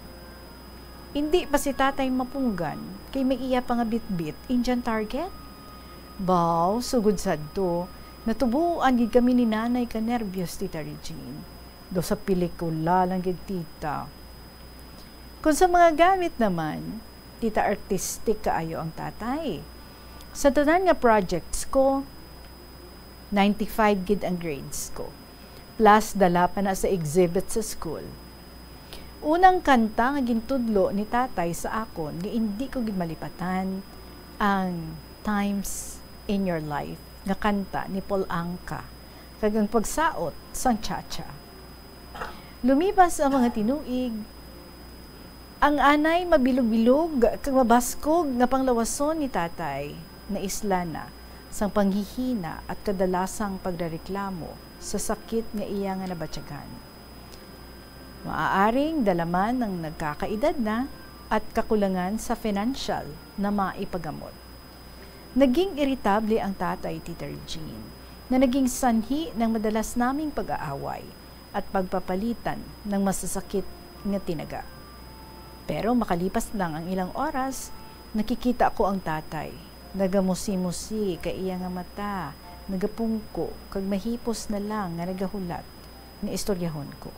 Indi pa si Tatay mapunggan kay may iya pa nga bitbit, Indian target. Baw, sugod sadto, natubuan gid kami ni Nanay ka nerbyos, Tita Regine. Daw sa pelikula lang gid, Tita. Kung sa mga gamit naman, Tita, artistic kaayo ang Tatay. Sa tanan nga projects ko, ninety-five gid ang grades ko. Plus, dala pa na sa exhibit sa school. Unang kanta nga gintudlo ni Tatay sa akon nga indi ko gid malipatan, ang Times in Your Life nga kanta ni Paul Anka, kag ang pagsaot sang cha-cha. Lumipas ang mga tinuig, ang anay mabilog-bilog kag mabaskog nga panglawason ni Tatay naisla na sang panghihina at kadalasang pagrereklamo sa sakit nga iya nga nabatyagan. Maaaring dala man ang nagkakaedad na at kakulangan sa financial na maipagamot. Naging iritable ang Tatay, Tita Regine, na naging sanhi ng madalas naming pag-aaway at pagpapalitan ng masasakit nga tinaga. Pero makalipas lang ang ilang oras, nakikita ko ang Tatay. Nagamusi-musi ka iya nga mata, nagapungko, kag mahipos na lang nga nagahulat nga istoryahon ko.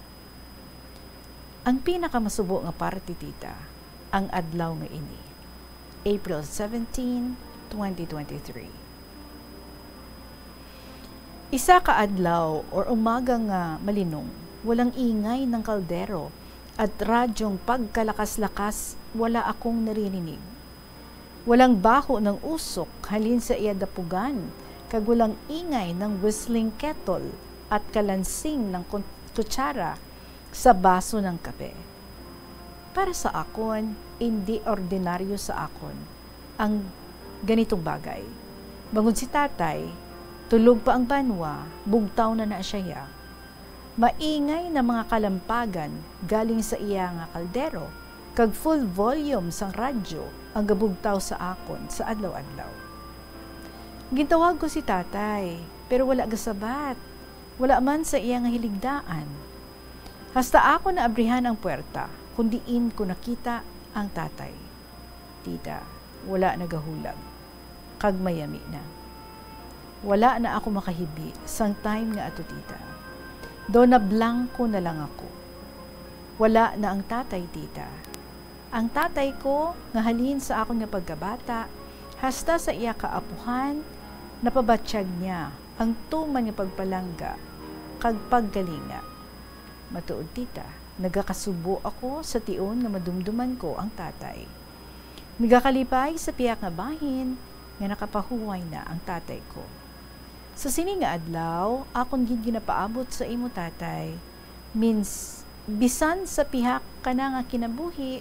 Ang pinakamasubo nga parte, Tita, ang adlaw nga ini, April seventeen, twenty twenty-three. Isa ka adlaw or umaga nga malinong, walang ingay ng kaldero at radyong pagkalakas-lakas, wala akong naririnig. Walang baho ng usok halin sa iya dapugan, kag walang ingay ng whistling kettle at kalansing ng kun-, kutsara sa baso ng kape. Para sa akon, indi ordinaryo sa akon ang ganitong bagay. Bangod si Tatay, tulog pa ang banwa, bugtaw na na siya. Maingay na mga kalampagan galing sa iya nga kaldero, kag full volume sang radyo ang gabugtaw sa akon sa adlaw-adlaw. Gintawag ko si Tatay, pero wala gasabat. Wala man sa iya nga hiligdaan. Hasta ako naabrihan ang puwerta, kun diin ko nakita ang Tatay. Tita, wala nagahulag, kag mayami na. Wala na ako makahibi sang time nga ato, Tita. Daw nablangko na lang ako. Wala na ang Tatay, Tita. Ang tatay ko, nga halin sa akon nga pagkabata, hasta sa iya kaapuhan, napabatyag niya ang tuman nga pagpalangga kag pagkalinga. Matuod, Tita, nagakasubo ako sa tion nga madumduman ko ang tatay. Nagakalipay sa pihak nga bahin nga nakapahuway na ang tatay ko. Sa sini nga adlaw, akon gid ginapaabot sa imo, Tatay. Mins-, bisan sa pihak kana nga kinabuhi,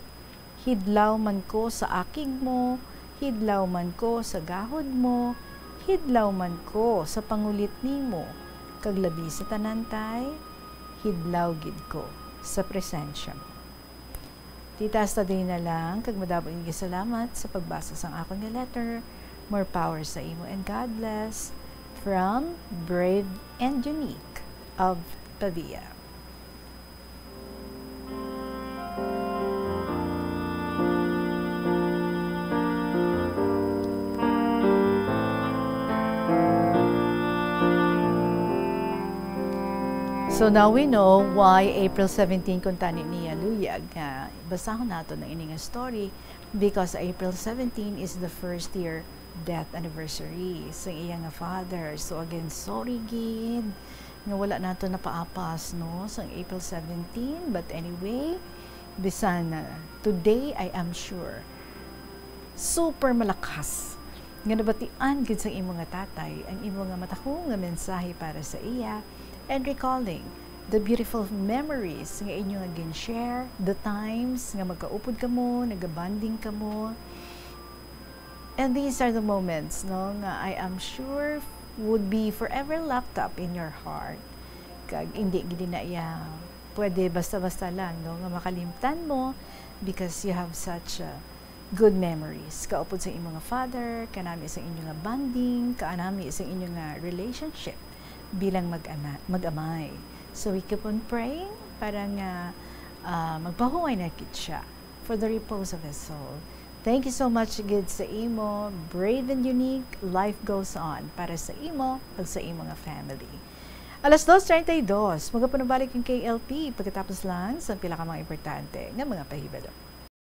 hidlaw man ko sa akig mo, hidlaw man ko sa gahod mo, hidlaw man ko sa pangulit nimo, kag labi sa tanan, Tay, hidlaw gid ko sa presensya mo. Tita, hasta diri na lang, kag madamo nga salamat sa pagbasa sang akon nga letter. More power sa imo, and God bless. From Brave and Unique of Pavia. So now we know why April seventeen kuntani niya luyag nga basahon nato ang ini nga story, because April seventeen is the first year death anniversary sa iya nga father. So again, sorry gid nga wala nato napaapas, no, sang April seventeen. But anyway, bisan, uh, today, I am sure, super malakas nga nabatian gid sang imo nga tatay ang imo nga matahong nga mensahe para sa iya, and recalling the beautiful memories nga inyo nga gin-share, the times nga magkaupod kamo, nagabonding kamo. And these are the moments, no, nga I am sure would be forever locked up in your heart. Kag hindi gid na iya pwede basta-basta lang, no, nga makalimtan mo, because you have such a Good memories kaupod sa imo nga father, kanami sa inyo nga bonding, kaanami sa inyo nga relationship bilang mag-ana-, mag-amay. So we keep on praying para nga, ah, magpahuway na gid siya for the repose of his soul. Thank you so much gid sa imo, brave and unique, life goes on para sa imo ug sa imo nga family. Alas dos treinta y dos, magapanubalik ang K L P pagkatapos lang sa pila ka mga importante nga mga pahibalo.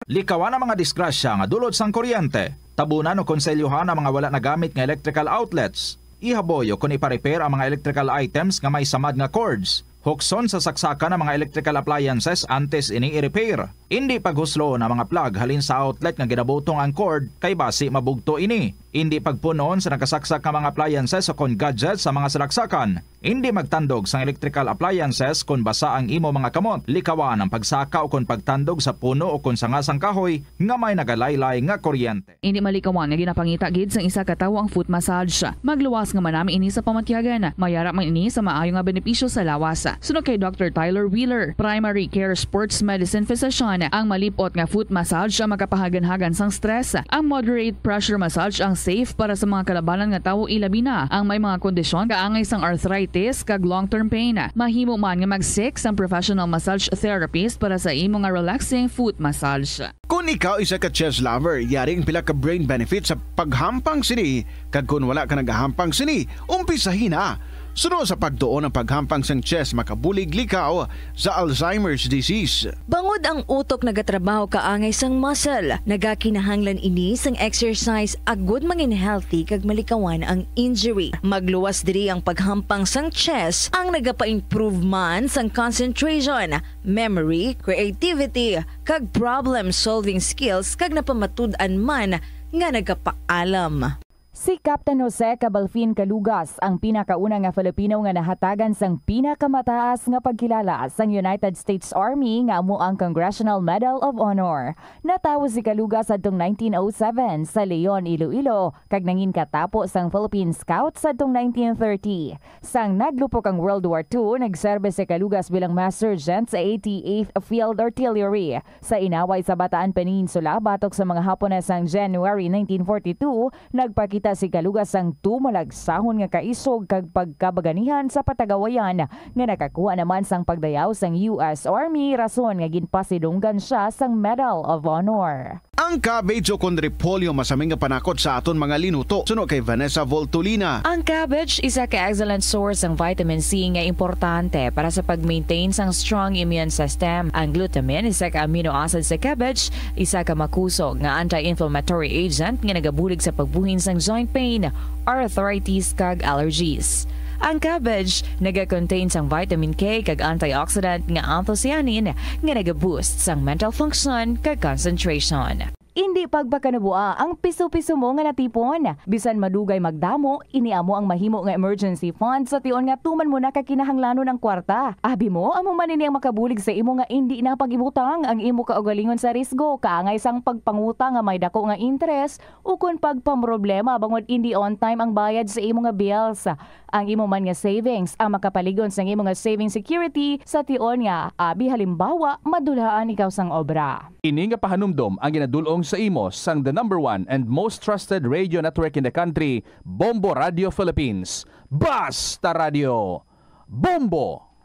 Likawan ang mga disgrasya nga dulot sang kuryente. Tabunan o konselyohan ang mga wala nagamit nga electrical outlets. Ihaboy o kon ipa-repair ang mga electrical items nga may samad nga cords. Hukson sa saksakan ang mga electrical appliances antes ini i-repair. Indi paghusloon ang mga plug halin sa outlet nga ginabutong ang cord, kay basi mabugto ini. Indi pagpunon sa nakasaksak nga mga appliances o kon gadgets sa mga salaksakan. Indi magtandog sang electrical appliances kon basa ang imo mga kamot. Likawan ang pagsaka o kon pagtandog sa puno o kon sanga sang kahoy nga may nagalaylay nga kuryente. Indi malikawan nga ginapangita gid sang isa ka tawo ang foot massage. Magluwas nga manami ini sa pamatyagan. Mayara man ini sa maayo nga benepisyo sa lawas. Suno kay Doctor Tyler Wheeler, primary care sports medicine physician, ang malip-ot nga foot massage ang makapahaganhagan sang stress. Ang moderate pressure massage ang safe para sa mga kalabanan nga tawo, ilabi na ang may mga kondisyon kaangay sang arthritis kag long-term pain. Mahimo man nga mag-seek sang professional massage therapist para sa imo nga relaxing foot massage. Kon ikaw isa ka chess lover, yari ang pila ka brain benefits sa paghampang sini, kag kon wala ka nagahampang sini, umpisahi na. Suno sa pagtuon, ang paghampang sang chess makabulig likaw sa Alzheimer's disease. Bangod ang utok nagatrabaho kaangay sang muscle, nagakinahanglan ini sang exercise agud mangin healthy kag malikawan ang injury. Magluwas diri ang paghampang sang chess, ang nagapa-improve man sang concentration, memory, creativity, kag problem-solving skills, kag napamatud-an man nga nagapaalam. Si Captain Jose Cabalfin Calugas ang pinakauna nga Filipino nga nahatagan sang pinakamataas nga pagkilala sang United States Army, nga amo ang Congressional Medal of Honor. Natawo si Calugas adtong nineteen oh seven sa Leon, Iloilo, kag nangin katapo sang Philippine Scouts adtong nineteen thirty. Sang naglupok ang World War Two, nagserbe si Calugas bilang mass sergeant sa eighty-eighth Field Artillery. Sa inaway sa Bataan Peninsula batok sa mga Hapones sang January nineteen forty-two, nagpakita si Calugas sang tumalagsahon nga kaisog kag pagkabaganihan sa patagawayan, nga nakakuha naman sang pagdayaw sang U S Army, rason nga ginpasidunggan sia sang Medal of Honor. Ang cabbage o kon repolyo masami nga panakot sa aton mga linuto, suno kay Vanessa Voltolina. Ang cabbage isa ka excellent source sang vitamin C nga importante para sa pag-maintain sang strong immune system. Ang glutamine, isa ka amino acid sa cabbage, isa ka makusog nga anti-inflammatory agent nga nagabulig sa pagbuhin sang joint pain, arthritis, kag allergies. Ang cabbage naga-contain sang vitamin K kag antioxidant nga anthocyanin nga naga-boost sang mental function kag concentration. Indi pagpakanabua ang piso-piso mo nga natipon. Bisan madugay magdamo, ini amo ang mahimo nga emergency fund sa tion nga tuman mo na ka kinahanglanon ang kwarta. Abi mo, amo man ini ang makabulig sa imo nga indi na pag-ibutang ang imo kaugalingon sa risgo kaangay sang pagpangutang nga may dako nga interes ukon pagpamroblema bangod indi on time ang bayad sa imo nga bills. Ang imo man nga savings ang makapalig-on sang imo nga saving security sa tion nga, abi halimbawa, madulhaan ikaw sang obra. Ini nga pahanumdom ang ginadul-ong sa imo sang the number one and most trusted radio network in the country, Bombo Radio Philippines. Basta Radio, Bombo!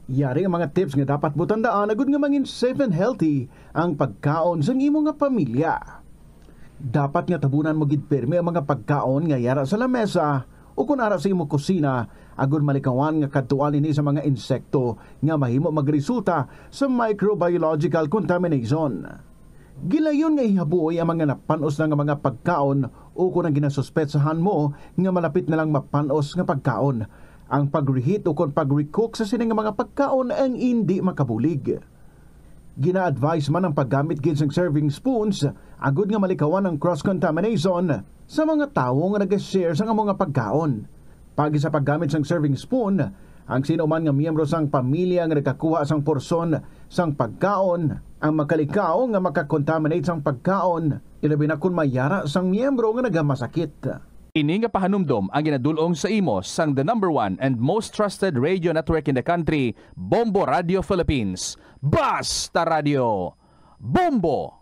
Yari ang mga tips nga dapat mo tandaan agud nga mangin safe and healthy ang pagkaon sang imo nga pamilya. Dapat nga tabunan mo gid pirme ang mga pagkaon nga yara sa lamesa o kon ara sa imo kusina, agud malikawan nga kadtuan ini sa mga insekto nga mahimo magresulta sa microbiological contamination. Gilayon nga ihabuoy ang mga napan-os na nga mga pagkaon o kon ang ginasuspetsahan mo nga malapit na lang mapan-os nga pagkaon. Ang pag-reheat o kon pag-recook sa sini nga mga pagkaon ang indi makabulig. Gina-advise man ang paggamit gid sang serving spoons agud nga malikawan ang cross-contamination sa mga tawo nga naga-share sang amo nga pagkaon. Paagi sa paggamit sang serving spoon, ang sino man nga miyembro sang pamilya nga nagkakuha sang porsyon sang pagkaon ang makalikaw nga makakontaminate sang pagkaon, ilabi na kon mayara sang miyembro nga nagamasakit. Ini nga pahanumdom ang ginadul-ong sa imo sang the number one and most trusted radio network in the country, Bombo Radio Philippines. Basta Radio, Bombo!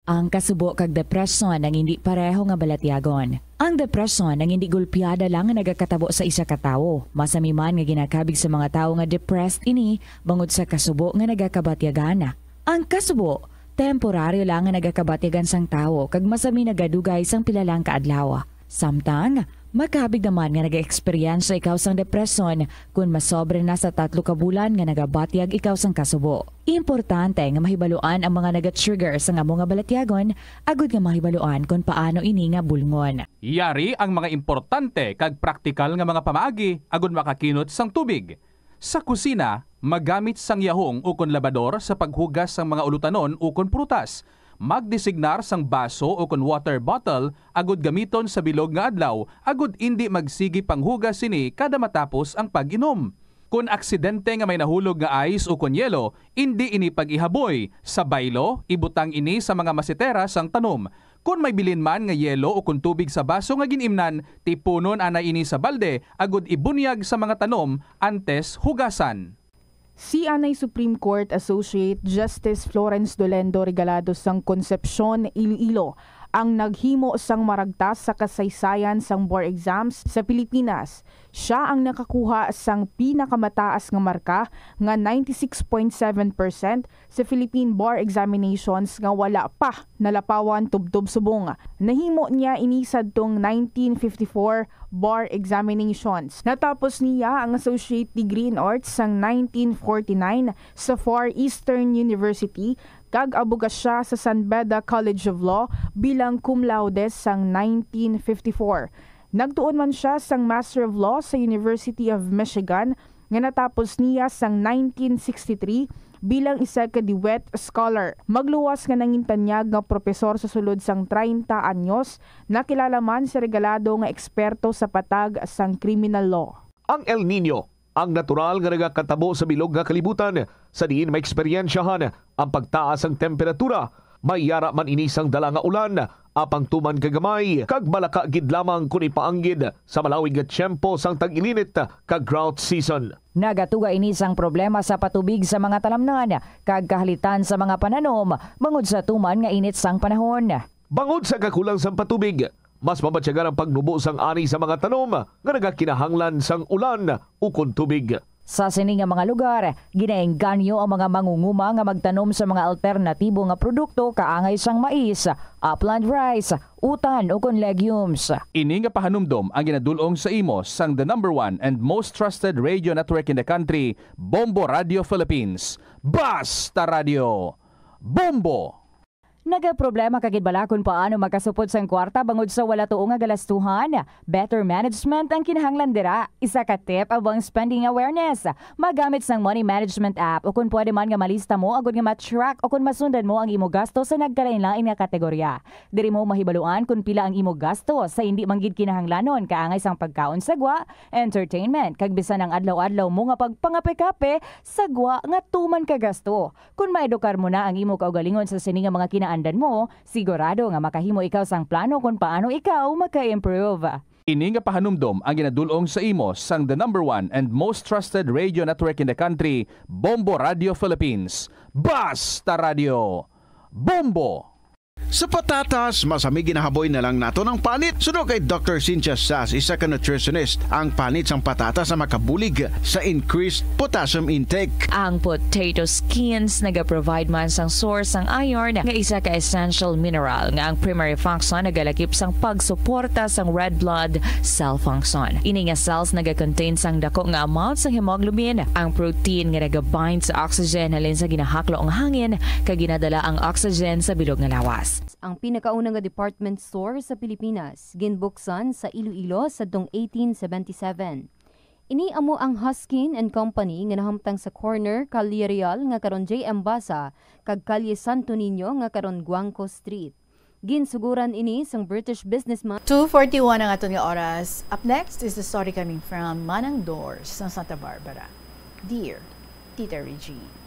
Ang kasubo kag depresyon ang hindi pareho nga balatyagon. Ang depresyon ang hindi gulpiada lang nga nagakatabo sa isa ka tawo. Masami man nga ginakabig sa mga tawo nga depressed ini bangod sa kasubo nga nagakabatyagan. Ang kasubo, temporaryo lang nga nagakabatyagan sang tawo kag masami nagadugay sang pila lang ka adlaw. Samtang, makabig naman nga nagaeksperyensya ikaw sang depresyon kon masobra na sa tatlo ka bulan nga nagabatyag ikaw sang kasubo. Importante nga mahibaluan ang mga nagatrigger sang amo nga balatyagon agud nga mahibaluan kon paano ini nga bulngon. Yari ang mga importante kag praktikal nga mga pamaagi agud makakinot sang tubig. Sa kusina, magamit sang yahong ukon labador sa paghugas sang mga ulutanon ukon prutas. Magdesignar sang baso ukon water bottle agud gamiton sa bilog nga adlaw agud indi magsigi panghugas sini kada matapos ang pag-inom. Kon aksidente nga may nahulog nga ice ukon yelo, indi ini pag-ihaboy. Sa baylo, ibutang ini sa mga masetera sang tanom. Kon may bilin man nga yelo ukon tubig sa baso nga gin-imnan, tipunon anay ini sa balde agud ibunyag sa mga tanom antes hugasan. Si anay Supreme Court Associate Justice Florence Dolendo Regalado sang Concepcion, Iloilo, ang naghimo sang maragtas sa kasaysayan sang bar exams sa Pilipinas. Siya ang nakakuha sang pinakamataas nga marka nga ninety-six point seven percent sa Philippine Bar Examinations nga wala pa nalapawan tubtob subong. Nahimo niya ini sadtong nineteen fifty-four Bar Examinations. Natapos niya ang Associate Degree in Arts sang nineteen forty-nine sa Far Eastern University kag abogasya sa San Beda College of Law bilang cum laude sang nineteen fifty-four. Nagtuon man sia sang Master of Law sa University of Michigan nga natapos niya sang nineteen sixty-three bilang isa ka Dewitt Scholar. Magluwas nga nangintanyag nga propesor sa sulod sang treinta anyos, nakilala man si Regalado nga eksperto sa patag sang criminal law. Ang El Niño, ang natural nga nagakatabo sa bilog nga kalibutan, sa diin maeksperiensyahan ang pagtaas sang temperatura. May yara man ini sang dala nga ulan, apang tuman ka gamay kag malaka gid lamang kon ipaanggid sa malawig nga tiyempo sang tag-ilinit kag drought season. Nagatuga ini sang problema sa patubig sa mga talamnan kag kahalitan sa mga pananom bangod sa tuman nga init sang panahon. Bangod sa kakulang sang patubig, mas mabatyagan ang pagnubo sang ani sa mga tanom nga nagakinahanglan sang ulan ukon tubig. Sa sini nga mga lugar, ginaengganyo ang mga mangunguma nga magtanom sa mga alternatibo nga produkto kaangay sang mais, upland rice, utan, ukon legumes. Ini nga pahanumdom ang ginadul-ong sa imo sang the number one and most trusted radio network in the country, Bombo Radio Philippines. Basta Radio, Bombo! Nagaproblema ka gid bala kon paano makasupot sang kwarta bangod sa wala tuo nga galastuhan? Better management ang kinahanglan dira. Isa ka tip amo ang spending awareness. Magamit sang money management app, o kon pwede man nga malista mo agud nga ma-track o kon masundan mo ang imo gasto sa nagkalainlain nga kategorya. Diri mo mahibaluan kon pila ang imo gasto sa indi man gid kinahanglanon kaangay sang pagkaon sa gwa, entertainment, kag bisan ang adlaw-adlaw mo nga pagpangape-kape sa gwa nga tuman ka gasto. Kon maedukar mo na ang imo kaugalingon sa sini nga mga kinaandan mo, sigurado nga makahimo ikaw sang plano kon paano ikaw maka-improve. Ini nga pahanumdom ang ginadul-ong sa imo sang the number one and most trusted radio network in the country, Bombo Radio Philippines. Basta Radio, Bombo! Sa patatas, masami ginahaboy na lang naton ang panit. Suno kay Doctor Cynthia Sass, isa ka nutritionist, ang panit sang patatas ang makabulig sa increased potassium intake. Ang potato skins nagaprovide man sang source sang iron nga isa ka essential mineral nga ang primary function nagalakip sang pagsuporta sang red blood cell function. Ini nga cells nagakontain sang dako nga amount sang hemoglobin, ang protein nga nagabind sa oxygen halin sa ginahaklo nga hangin kag ginadala ang oxygen sa bilog nga lawas. Ang pinakauna nga department store sa Pilipinas ginbuksan sa Iloilo sadtong eighteen seventy-seven. Ini amo ang Huskin and Company nga nahamtang sa corner Calle Real nga karon J M Basa kag Calle Santo Niño nga karon Guangco Street. Ginsuguran ini sang British businessman. Two forty-one ang aton nga oras. Up next is the story coming from Manang Dors sa Santa Barbara. Dear Tita Regine.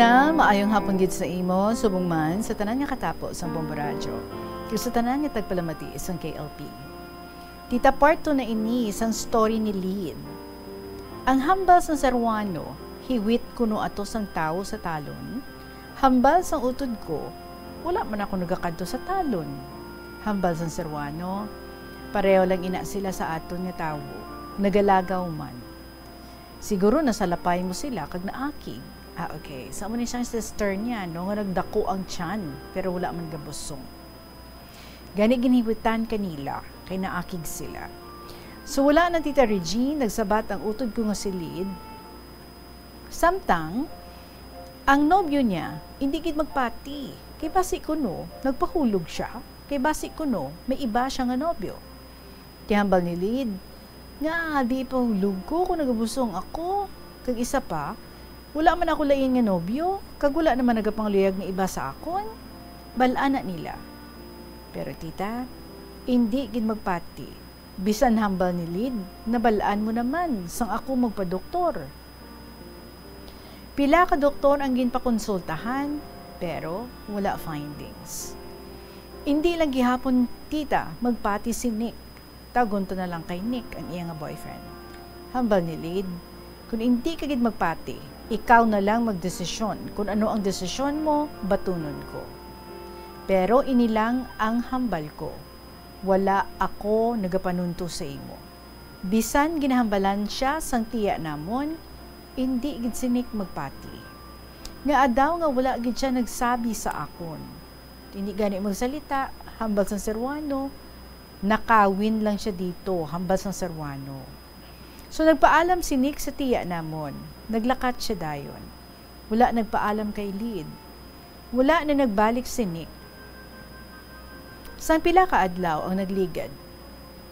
Na, maayong hapon gid sa imo, subong man sa tanan nga katapo sang Bombo Radyo, kag sa tanan nga tagpalamati sang K L P. Tita, part two na ini sang story ni Lid. Ang hambal sang Ceruano, hiwit kuno ato sang tawo sa talon. Hambal sang utod ko, wala man ako nagakadto sa talon. Hambal sang Ceruano, pareho lang ina sila sa aton nga tawo, nagalagaw man. Siguro nasalapay mo sila kag naakig. Ah, okay. Sa amo ni siyang sister niya, no, nga nagdako ang tiyan, pero wala man gabusong. Gani ginhiwitan kanila, kay naakig sila. So, wala na, Tita Regine, nagsabat ang utod ko nga si Lid. Samtang, ang nobyo niya, hindi gid magpati. Kay basi kuno, nagpahulog siya. Kay basi kuno, may iba siya nga nobyo. Ti hambal ni Lid, nga di ipahulog ko kung nagabusong ako. Kag isa pa, wala man ako lain nga nobyo, kag wala naman nagapangluyag nga iba sa akon. Bal-an na nila. Pero tita, indi gid magpati. Bisan hambal ni Lid, nabal-an mo naman sang ako magpadoktor. Pila ka doktor ang ginpakonsultahan, pero wala findings. Indi lang gihapon, tita, magpati si Nick. Tawgon ta na lang kay Nick ang iya nga boyfriend. Hambal ni Lid, "Kung indi ka gid magpati, ikaw na lang magdesisyon. Kung ano ang desisyon mo, batunon ko. Pero ini lang ang hambal ko, wala ako nagapanunto sa imo. Bisan ginahambalan siya sang tiya namon, indi gid si Nick magpati. Ngaa daw nga wala gid siya nagsabi sa akon?" Indi gani magsalita, hambal sang Ceruano, "Nakawin lang siya dito," hambal sang Ceruano. So, nagpaalam si Nick sa tiya namon. Naglakat siya dayon. Wala nagpaalam kay Lid. Wala na nagbalik si Nick. Sang pila ka adlaw ang nagligad.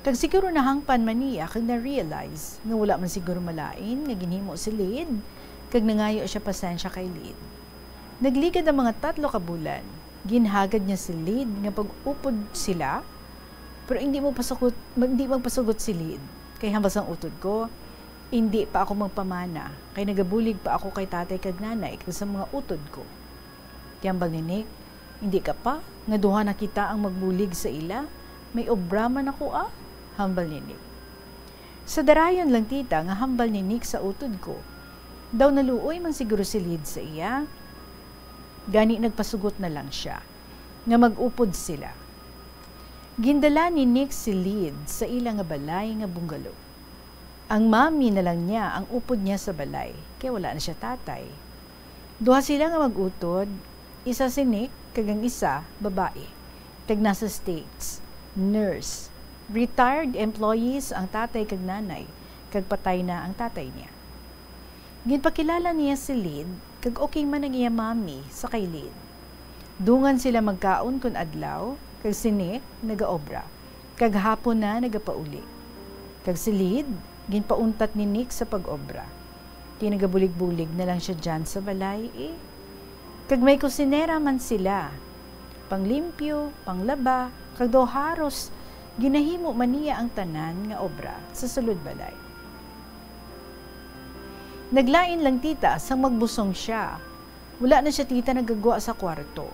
Kag siguro nahangpan man niya kag na-realize nga wala man siguro malain nga ginhimo si Lid, kag nangayo siya pasensya kay Lid. Nagligad ang mga tatlo ka bulan. Ginhagad niya si Lid nga pag-upod sila, pero hindi mo pasugot, hindi magpasugot si Lid. Kay hambal sang utod ko, "Indi pa ako magpamana, kay nagabulig pa ako kay tatay kag nanay kag sa mga utod ko." Ti hambal ni Nick, "Indi ka pa, nga duha na kita ang magbulig sa ila? May obra man ako, ah," hambal ni Nick. Sa darayon lang, tita, nga hambal ni Nick sa utod ko, daw naluoy man siguro si Lid sa iya. Gani nagpasugot na lang siya nga mag-upod sila. Gindala ni Nick si Lid sa ila nga balay nga bungalow. Ang mami na lang niya ang upod niya sa balay, kay wala na siya tatay. Duha sila nga mag-utod, isa si Nick, kag ang isa, babae, kag nasa States, nurse. Retired employees ang tatay kag nanay, kag patay na ang tatay niya. Ginpakilala niya si Lid, kag okay man ang iya mami sa kay Lid. Dungan sila magkaon kon adlaw, kag si Nick nagaobra, kag hapon na nagapauli. Kag si Lid, ginpauntat ni Nick sa pag-obra. Kay nagabulig-bulig na lang siya dyan sa balay, eh. Kag may kusinera man sila. Panglimpyo, panglaba, kag daw haros ginahimo man niya ang tanan nga obra sa sulod balay. Naglain lang, tita, sang magbusong siya. Wala na siya, tita, nagagwa sa kwarto.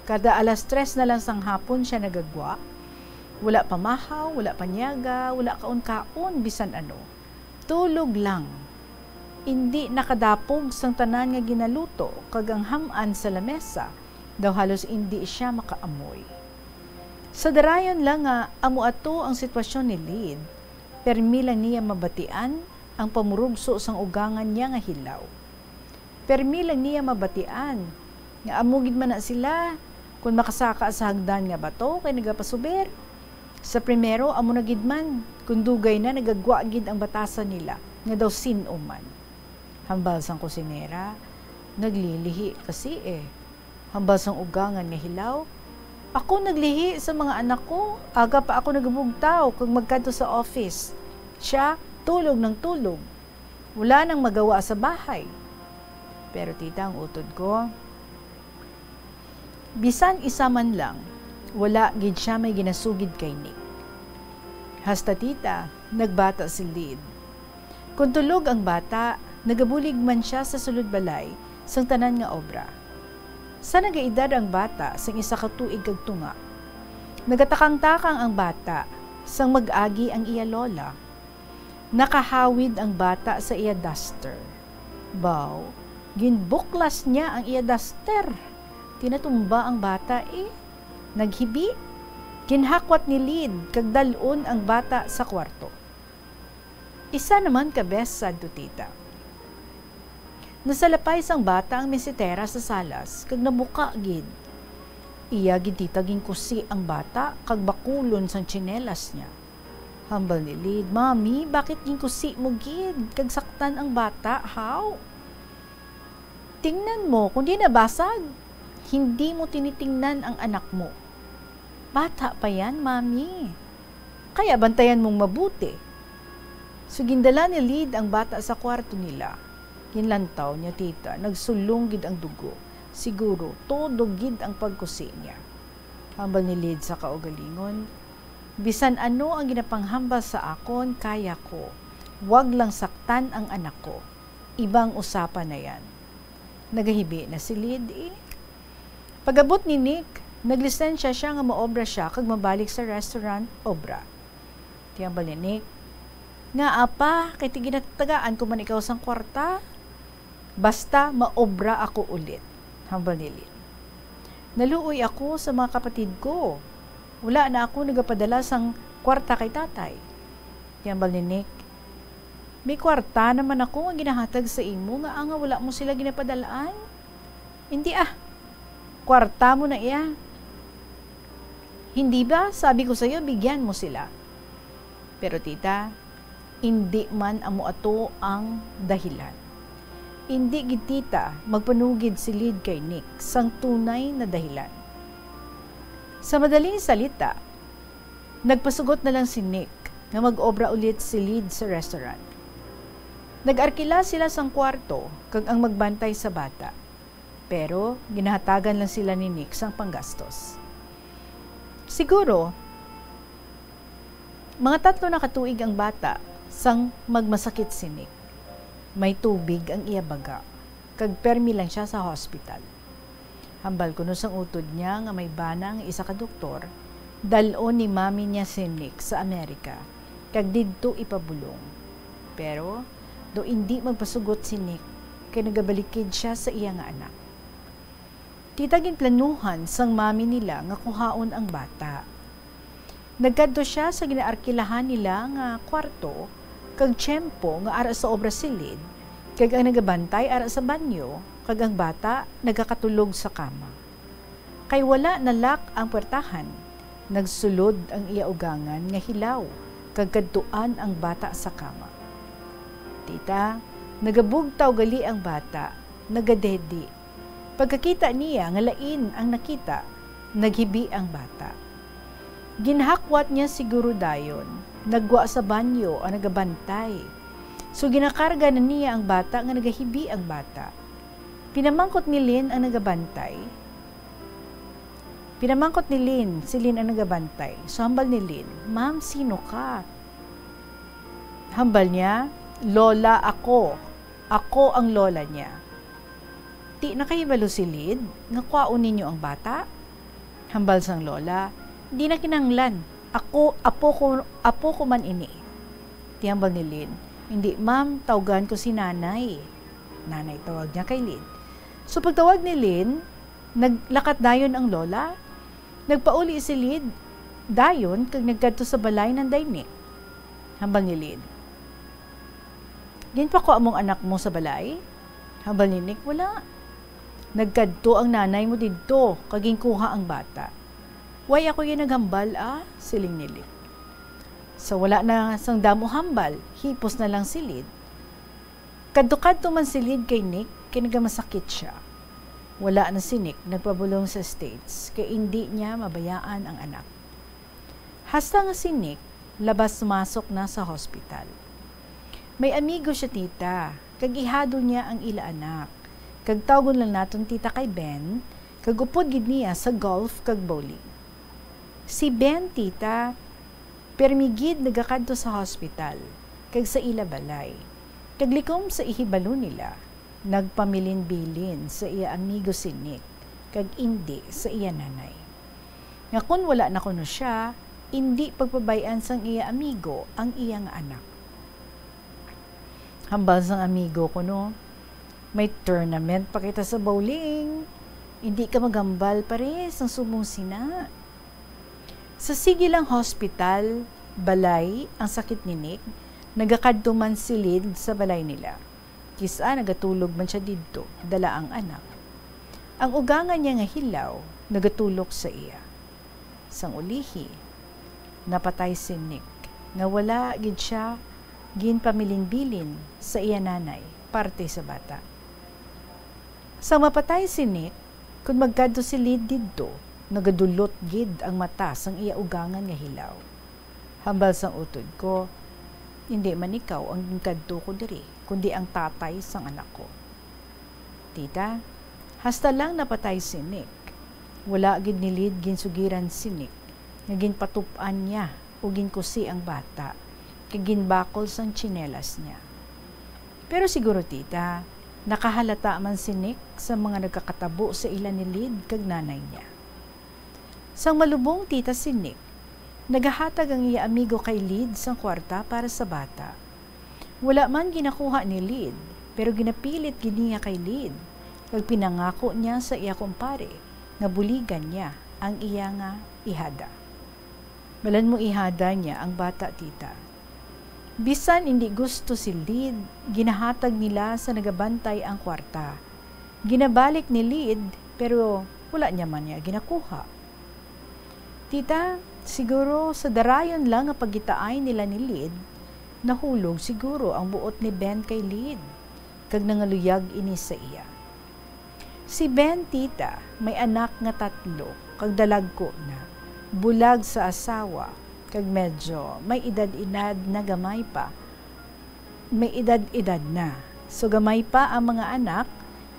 Kada alas tres na lang sang hapon siya nagagwa. Wala pamahaw, wala panyaga, wala kaon-kaon, bisan ano. Tulog lang. Indi nakadapog sang tanan nga ginaluto, kag ang ham-an sa lamesa, daw halos indi siya makaamoy. Sa darayon lang nga amo ato ang sitwasyon ni Lid, permi lang niya mabatian ang pamurugso sang ugangan niya nga hilaw. Permi lang niya mabatian nga amo gid man na sila, kon makasaka sa hagdan nga bato kay nagapasuber. Sa primero, amo na gid man, kon dugay na nagagwa gid ang batasan nila nga daw sin-o man. Hambal sang kusinera, "Naglilihi kasi, eh." Hambal sang ugangan nga hilaw, "Ako naglihi sa mga anak ko, aga pa ako nagabugtaw kag magkadto sa office. Siya, tulog ng tulog. Wala nang magawa sa bahay." Pero, tita, ang utod ko, bisan isa man lang, wala gid siya may ginasugid kay Nick. Hasta, tita, nagbata si Lid. Kon tulog ang bata, nagabulig man siya sa sulod balay sang tanan nga obra. Sa nagaedad ang bata sang isa ka tuig kag tunga, nagatakang-takang ang bata sang mag-agi ang iya lola. Nakahawid ang bata sa iya duster. Baw, ginbuklas niya ang iya duster. Tinatumba ang bata, eh. Naghibi. Ginhakwat ni Lid kag dal-on ang bata sa kwarto. Isa naman ka bes sadto, tita. Nasalapay sang bata ang mesitera sa salas kag nabuka gid. Iya gid, tita, ginkusi ang bata kag bakulon sang tsinelas niya. Hambal ni Lid, "Mami, bakit ginkusi mo gid kag saktan ang bata? Haw? Tingnan mo kung di nabasag. Hindi mo tinitingnan ang anak mo. Bata pa yan, Mami. Kaya bantayan mong mabuti." So, gindala ni Lid ang bata sa kwarto nila. Ginlantaw niya, tita, nagsulong gid ang dugo. Siguro, todo gid ang pagkusi niya. Hambal ni Lid sa kaugalingon, "Bisan ano ang ginapanghambal sa akon, kaya ko. Wag lang saktan ang anak ko. Ibang usapan na yan." Nagahibi na si Lid, eh. Pag-abot ni Nick, naglisensya siya nga maobra siya kag mabalik sa restaurant obra. Ti hambal ni Nick, "Ngaa pa, kay ti ginatagaan ko man ikaw sang kwarta. Basta maobra ako ulit," hambal ni Lid. "Naluoy ako sa mga kapatid ko. Wala na ako nagapadala sang kwarta kay tatay." Ti hambal ni Nick, "May kwarta naman ako nga ginahatag sa imo, ngaa nga wala mo sila ginapadalaan?" "Hindi ah, kwarta mo na iya." "Hindi ba, sabi ko sa'yo, bigyan mo sila?" Pero tita, indi man amo ato ang dahilan. Indi gid, tita, magpanugid si Lid kay Nick sang tunay na dahilan. Sa madaling salita, nagpasugot na lang si Nick nga mag-obra ulit si Lid sa restaurant. Nag-arkila sila sang kwarto kag ang magbantay sa bata. Pero ginahatagan lang sila ni Nick sang panggastos. Siguro, mga tatlo na ka tuig ang bata sang magmasakit si Nick. May tubig ang iya baga, kag permi lang sia sa hospital. Hambal kuno sang utod niya nga may bana nga isa ka doktor, dal-on ni mami niya si Nick sa Amerika, kag didto ipabulong. Pero, daw indi magpasugot si Nick, kay nagabalikid sia sa iya nga anak. Tita, ginplanuhan sang mami nila nga kuhaon ang bata. Nagkadto sia sa ginaarkilahan nila nga kwarto, kag tiyempo nga ara sa obra si Lid, kag ang nagabantay ara sa banyo, kag ang bata nagakatulog sa kama. Kay wala na-lock ang puwertahan, nagsulod ang iya ugangan nga hilaw, kag kadtuan ang bata sa kama. Tita, nagabugtaw gali ang bata, nagadedi. Pagkakita niya nga lain ang nakita, naghibi ang bata. Ginhakwat niya siguro dayon, naggwa sa banyo ang nagabantay. So, ginakarga na niya ang bata nga nagahibi ang bata. Pinamangkot ni Lin ang nagabantay. Pinamangkot ni Lin si Lin ang nagabantay. So, hambal ni Lin, "Ma'am, sino ka?" Hambal niya, "Lola ako. Ako ang lola niya." "Ti nakahibalo si Lid nga kwaon ninyo ang bata?" Hambal sang lola, "Di na kinahanglan. Ako, apo ko, apo ko man ini." Ti hambal ni Lin, "Hindi, ma'am, tawgan ko si Nanay." Nanay tawag niya kay Lid. So pagtawag ni Lin, naglakat dayon ang lola. Nagpauli si Lid dayon kag nagkadto sa balay nanday Nick. Hambal ni Lid, "Ginpakwa mo ang anak mo sa balay?" Hambal ni Nick, "Wala. Nagkadto ang nanay mo didto kag ginkuha ang bata." "Way ako iya naghambal, ah," siling ni Lid. Sa wala na sang damo hambal, hipos na lang si Lid. Kadto-kadto man si Lid kay Nick kay nagamasakit sia. Wala na si Nick nagpabulong sa States kay indi niya mabayaan ang anak. Hasta nga si Nick labas-masok na sa hospital. May amigo sia, tita, kag ihado niya ang ila anak. Kag tawgon lang naton tita kay Ben, kag upod gid niya sa golf kag bowling. Si Ben, tita, pirmi gid nagakadto sa hospital kag sa ila balay, kag likom sa ihibalo nila. nagpamilinbilin sa iya amigo si Nick, kag indi sa iya nanay. Nga kon wala na kuno siya, indi pagpabay-an sang iya amigo ang iya nga anak. Hambal sang amigo kuno, "May tournament pa kita sa bowling. Indi ka maghambal, pares, ang subong sina." Sa sige lang hospital, balay, ang sakit ni Nick, nagakadto man si Lid sa balay nila. Kis-a nagatulog man siya didto, dala ang anak. Ang ugangan niya nga hilaw nagatulok sa iya. Sang ulihi, napatay si Nick, nga wala gid siya ginpamilinbilin sa iya nanay parte sa bata. Sang mapatay si Nick, kun magkadto si Lid didto, nagadulot gid ang mata sang iya ugangan nga hilaw. Hambal sang utod ko, "Indi man ikaw ang ginkadto ko diri, kundi ang tatay sang anak ko." Tita, hasta lang napatay si Nick, wala gid ni Lid ginsugiran si Nick nga ginpatup-an niya o ginkusi ang bata kag ginbakol sang tsinelas niya. Pero siguro, tita, nakahalata man si Nick sa mga nagakatabo sa ila ni Lid kag nanay niya. Sang malubong, tita, si Nick, nagahatag ang iya amigo kay Lid sang kwarta para sa bata. Wala man ginakuha ni Lid, pero ginapilit gid niya kay Lid, kag pinangako niya sa iya kumpare nga buligan niya ang iya nga ihada. Malan mo ihada niya ang bata, tita. Bisan indi gusto si Lid, ginahatag nila sa nagabantay ang kwarta. Ginabalik ni Lid, pero wala niya man niya ginakuha. Tita, siguro sa darayon lang nga pagitaay nila ni Lid, nahulog siguro ang buot ni Ben kay Lid, kag nangaluyag ini sa iya. Si Ben, tita, may anak nga tatlo, kag dalagko na, bulag sa asawa, kag medyo may edad-edad na gamay pa. May edad-edad na. So, gamay pa ang mga anak,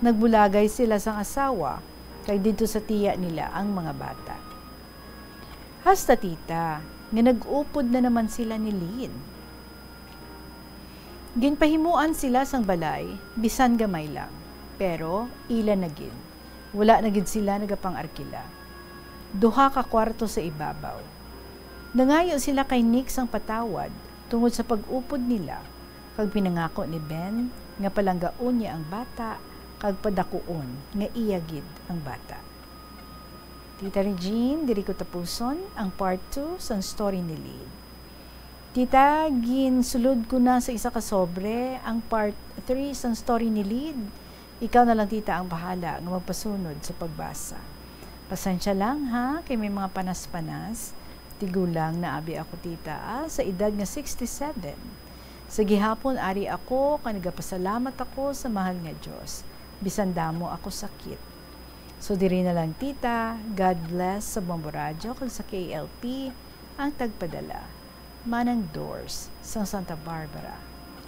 nagbulagay sila sang asawa, kag didto sa tiya nila ang mga bata. Hasta, tita, nga nag-upod na naman sila ni Lid. Ginpahimuan sila sang balay, bisan gamay lang, pero ila na gid. Wala na gid sila nagapang-arkila. Duha ka kwarto sa ibabaw. Nangayo sila kay Nick sang patawad tungod sa pag-upod nila, kag pinangako ni Ben nga palanggaon niya ang bata kag padakuon nga iya gid ang bata. Tita Regine, diri ko tapuson ang part two sang story ni Lid. Tita, ginsulod ko na sa isa ka sobre ang part three sang story ni Lid. Ikaw na lang, tita, ang bahala nga magpasunod sa pagbasa. Pasensya lang, ha, kay may mga panas-panas. Tigulang na abi ako, tita, ah, sa edad nga sixty-seven. Sa gihapon, ari ako, kag nagapasalamat ako sa mahal nga Dios, bisan damo ako sakit. So, diri na lang, tita. God bless sa Bombo Radyo kag sa K L P, ang tagpadala, Manang Dors, sang Santa Barbara,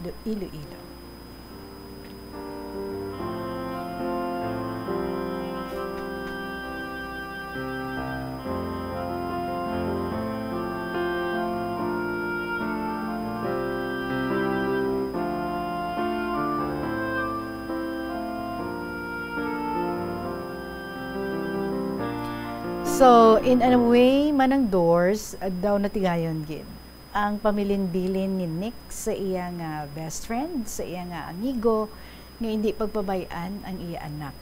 Lo-, Iloilo. So, in a way, Manang Dors, ah, daw natigayon gid ang pamilinbilin ni Nick sa iya nga best friend, sa iya nga amigo, nga indi pagpabay-an ang iya anak.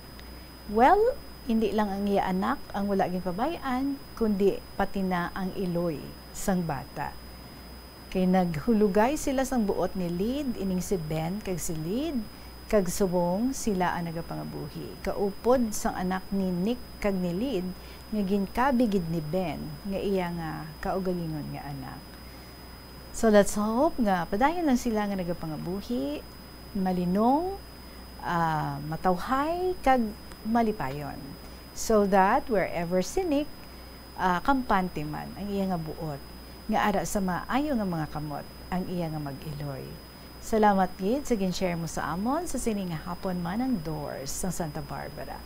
Well, indi lang ang iya anak ang wala ginpabay-an, kundi pati na ang iloy sang bata. Kay naghulugay sila sang buot ni Lid, ining si Ben kag si Lid, kag subong sila ang nagapangabuhi. Kaupod sang anak ni Nick kag ni Lid nga ginkabi gid ni Ben nga iya nga kaugalingon nga anak. So, let's hope nga padayon lang sila nga nagapangabuhi, malinong, ah, matawhay, kag malipayon. So that wherever si Nick, ah, kampante man ang iya nga buot, nga ara sa maayo nga mga kamot ang iya nga mag-iloy. Salamat gid sa gin-share mo sa amon sa sini nga hapon, Manang Dors, sang Santa Barbara.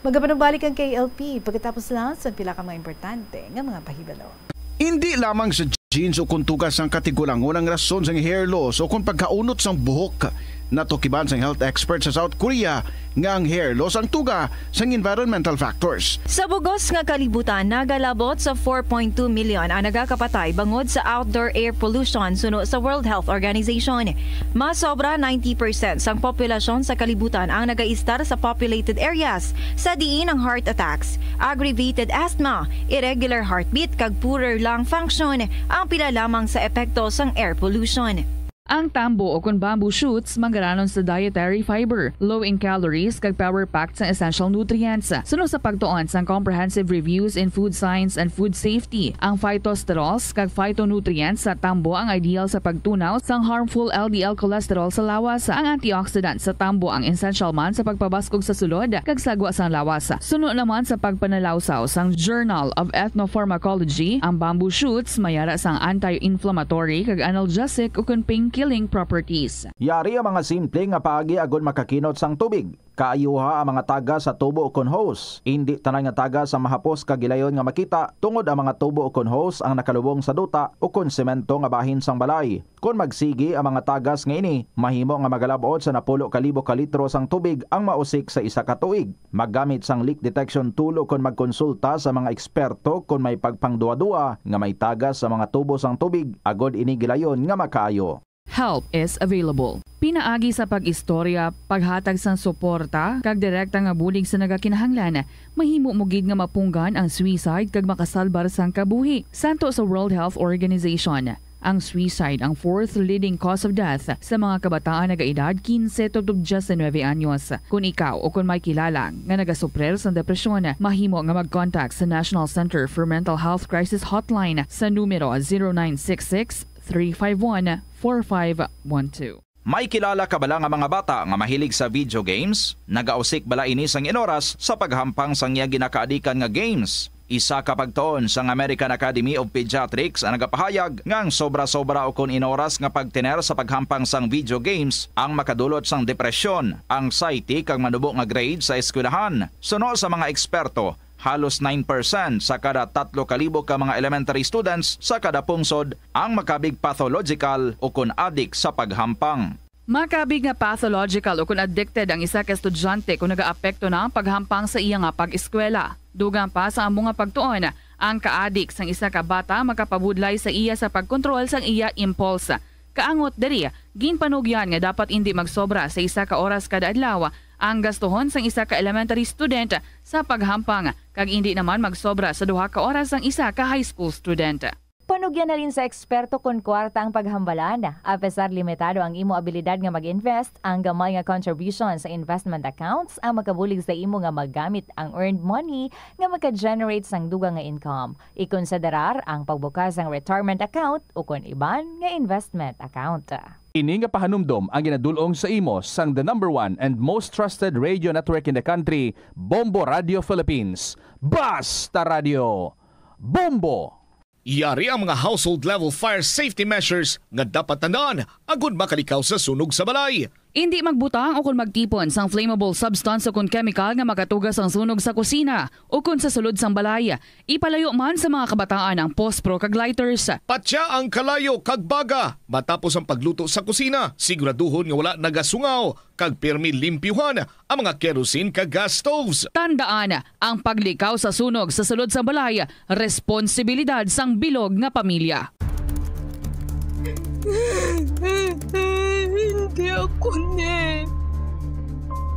Magapanumbalik ang K L P pagkatapos lang sa pila ka mga importante nga mga pahibalo. Indi lamang sa genes o kon tuga sang katigulangon ang rason sang hair loss o kon pagkaunot sang buhok. Natukiban sang health expert sa South Korea nga ang hair loss ang tuga sang environmental factors. Sa bugos nga kalibutan, nagalabot sa four point two million ang nagakapatay bangod sa outdoor air pollution, suno sa World Health Organization. Mas sobra ninety percent sang populasyon sa kalibutan ang nagaistar sa populated areas, sa diin ang heart attacks, aggravated asthma, irregular heartbeat, kag poorer lung function ang pila lamang sa epekto sang air pollution. Ang tambo o kon bamboo shoots manggaranon sa dietary fiber, low in calories, kag power-packed sang essential nutrients. Suno sa pagtuon sang Comprehensive Reviews in Food Science and Food Safety, ang phytosterols kag phytonutrients sa tambo ang ideal sa pagtunaw sang harmful L D L cholesterol sa lawas. Ang antioxidant sa tambo ang essential man sa pagpabaskog sa sulod kag sagwa sang lawas. Suno naman sa pagpanalawsaw sang Journal of Ethnopharmacology, ang bamboo shoots may ara sang anti-inflammatory kag analgesic ukon pain-killing properties. Yari ang mga simple nga paagi agod makakinot sang tubig. Kaayuha ang mga tagas sa tubo ukon hose. Indi tanan nga tagas ang mahapos kag gilayon nga makita, tungod ang mga tubo ukon hose ang nakalubong sa duta ukon semento nga bahin sang balay. Kon magsigi ang mga tagas nga ini, mahimo nga magalab-ot sa napulo ka libo ka litro sang tubig ang mausik sa isa ka tuig. Maggamit sang leak detection tool ukon magkonsulta sa mga eksperto kon may pagpangduwa-duwa nga may tagas sa mga tubo sang tubig, agod ini gilayon nga makaayo. Help is available. Pinaagi sa pag-istorya, paghatag sang suporta, kag direkta nga bulig sa nagakinahanglan, mahimo mo gid nga mapunggan ang suicide kag makasalbar sang kabuhi. Santo sa World Health Organization, ang suicide ang fourth leading cause of death sa mga kabataan nagaedad quince tubtob diecinuebe anyos. Kon ikaw o kon may kilala nga nagasuprir sang depresyon, mahimo nga mag-contact sa National Center for Mental Health Crisis Hotline sa numero zero nine six six, three five one, four five one two. May kilala ka bala nga mga bata nga mahilig sa video games? Nagausik bala ini sang inoras sa paghampang sang iya ginakaadikan nga games? Isa ka pagtuon sang American Academy of Pediatrics ang nagapahayag nga ang sobra-sobra ukon inoras nga pagtener sa paghampang sang video games ang makadulot sang depresyon, anxiety, kag manubo nga grade sa eskwelahan. Suno sa mga eksperto, halos nine percent sa kada tatlo ka libo ka mga elementary students sa kada pungsod ang makabig pathological ukon adik sa paghampang. Makabig nga pathological ukon addicted ang isa ka estudyante kon nagaapekto na ang paghampang sa iya nga pag-eskwela. Dugang pa sa amo nga pagtuon, ang kaadik sang isa ka bata makapabudlay sa iya sa pagkontrol sang iya impulse. Kaangot diri, ginpanugyan nga dapat indi magsobra sa isa ka oras kada adlaw ang gastuhon sang isa ka elementary student sa paghampang, kag indi naman magsobra sa duha ka oras ang isa ka high school student. Panugyan halin sa eksperto kon kwarta ang paghambalan. Apesar limitado ang imo abilidad nga mag-invest, ang gamay nga contribution sa investment accounts ang makabulig sa imo nga magamit ang earned money nga maka-generate sang dugang nga income. Ikonsiderar ang pagbukas sang retirement account ukon iban nga investment account. Ini nga pahanumdom ang ginadul-ong sa imo sang the number one and most trusted radio network in the country, Bombo Radio Philippines. Basta Radio, Bombo! Yari ang mga household level fire safety measures nga dapat tandaan agud makalikaw sa sunog sa balay. Indi magbutang o kon magtipon sang flammable substance o kon chemical nga makatuga sang sunog sa kusina o kon sa sulod sang balay. Ipalayo man sa mga kabataan ang pospro kag lighters. Patya ang kalayo kag baga matapos ang pagluto sa kusina. Siguraduhon nga wala nagasungaw kag pirmi limpyuhan ang mga kerosene kag gas stoves. Tandaan, ang paglikaw sa sunog sa sulod sang balay, responsibilidad sang bilog nga pamilya. Hindi ako ni.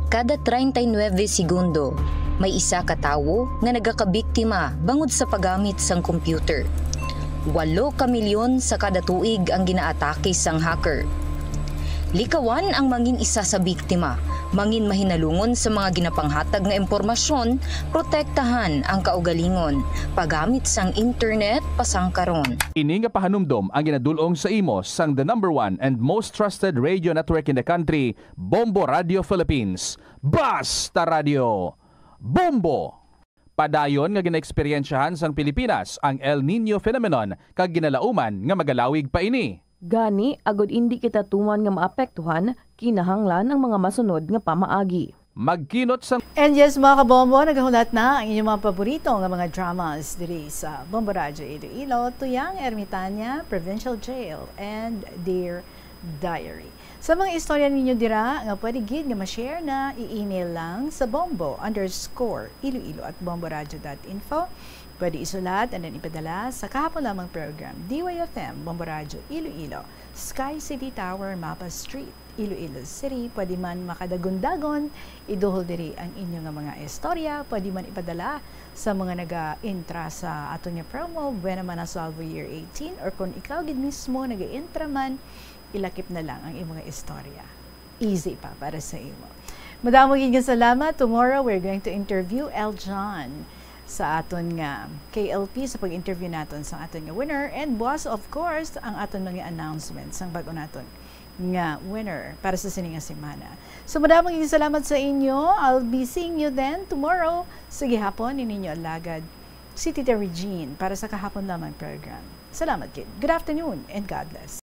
Kada treinta y nueve segundo, may isa ka tawo nga nagakabiktima bangod sa paggamit sang computer. Walo ka milyon sa kada tuig ang ginaatake sang hacker. Likawan ang mangin isa sa biktima. Mangin mahinalungon sa mga ginapanghatag nga impormasyon, protektahan ang kaugalingon, paggamit sang internet pasangkaron. Ini nga pahanumdom ang ginadul-ong sa imo sang the number one and most trusted radio network in the country, Bombo Radio Philippines. Basta Radio, Bombo! Padayon nga ginaeksperyensyahan sang Pilipinas ang El Niño phenomenon kag ginalauman nga magalawig pa ini. Gani, agud indi kita tuman nga maapektuhan, kinahanglan ang mga masunod nga pamaagi. Magkinot sang And yes, mga kabombo, naghulat na ang inyong mga paborito nga mga dramas diri sa Bombo Radyo Iloilo, Tuyang Ermitaña, Provincial Jail, and Dear Diary. Sa mga istorya ninyo dira nga pwede gid nga ma-share na, i-email lang sa bombo underscore iloilo at bomboradio dot info. Pwede isulat and then ipadala sa kahapon lamang program, D Y F M, Bombo Radio Iloilo, Sky City Tower, Mapa Street, Iloilo City. Pwede man makadagon-dagon, iduhol diri ang inyo nga mga istorya. Pwede man ipadala sa mga naga-intra sa aton nga promo, Buena Mana Salvo Year eighteen, or kung ikaw gid mismo naga-intra man, ilakip na lang ang imong istorya. Easy pa para sa imo. Madamo gid nga salamat. Tomorrow, we're going to interview El John sa aton nga K L P sa pag-interview naton sa aton nga winner. And buwas, of course, ang aton mga announcements sang bag-o naton nga winner para sa sini nga semana. So, madamo gid salamat sa inyo. I'll be seeing you then tomorrow sa gihapon ni ninyo alagad, si Tita Regine, para sa kahapon lamang program. Salamat gid. Good afternoon and God bless.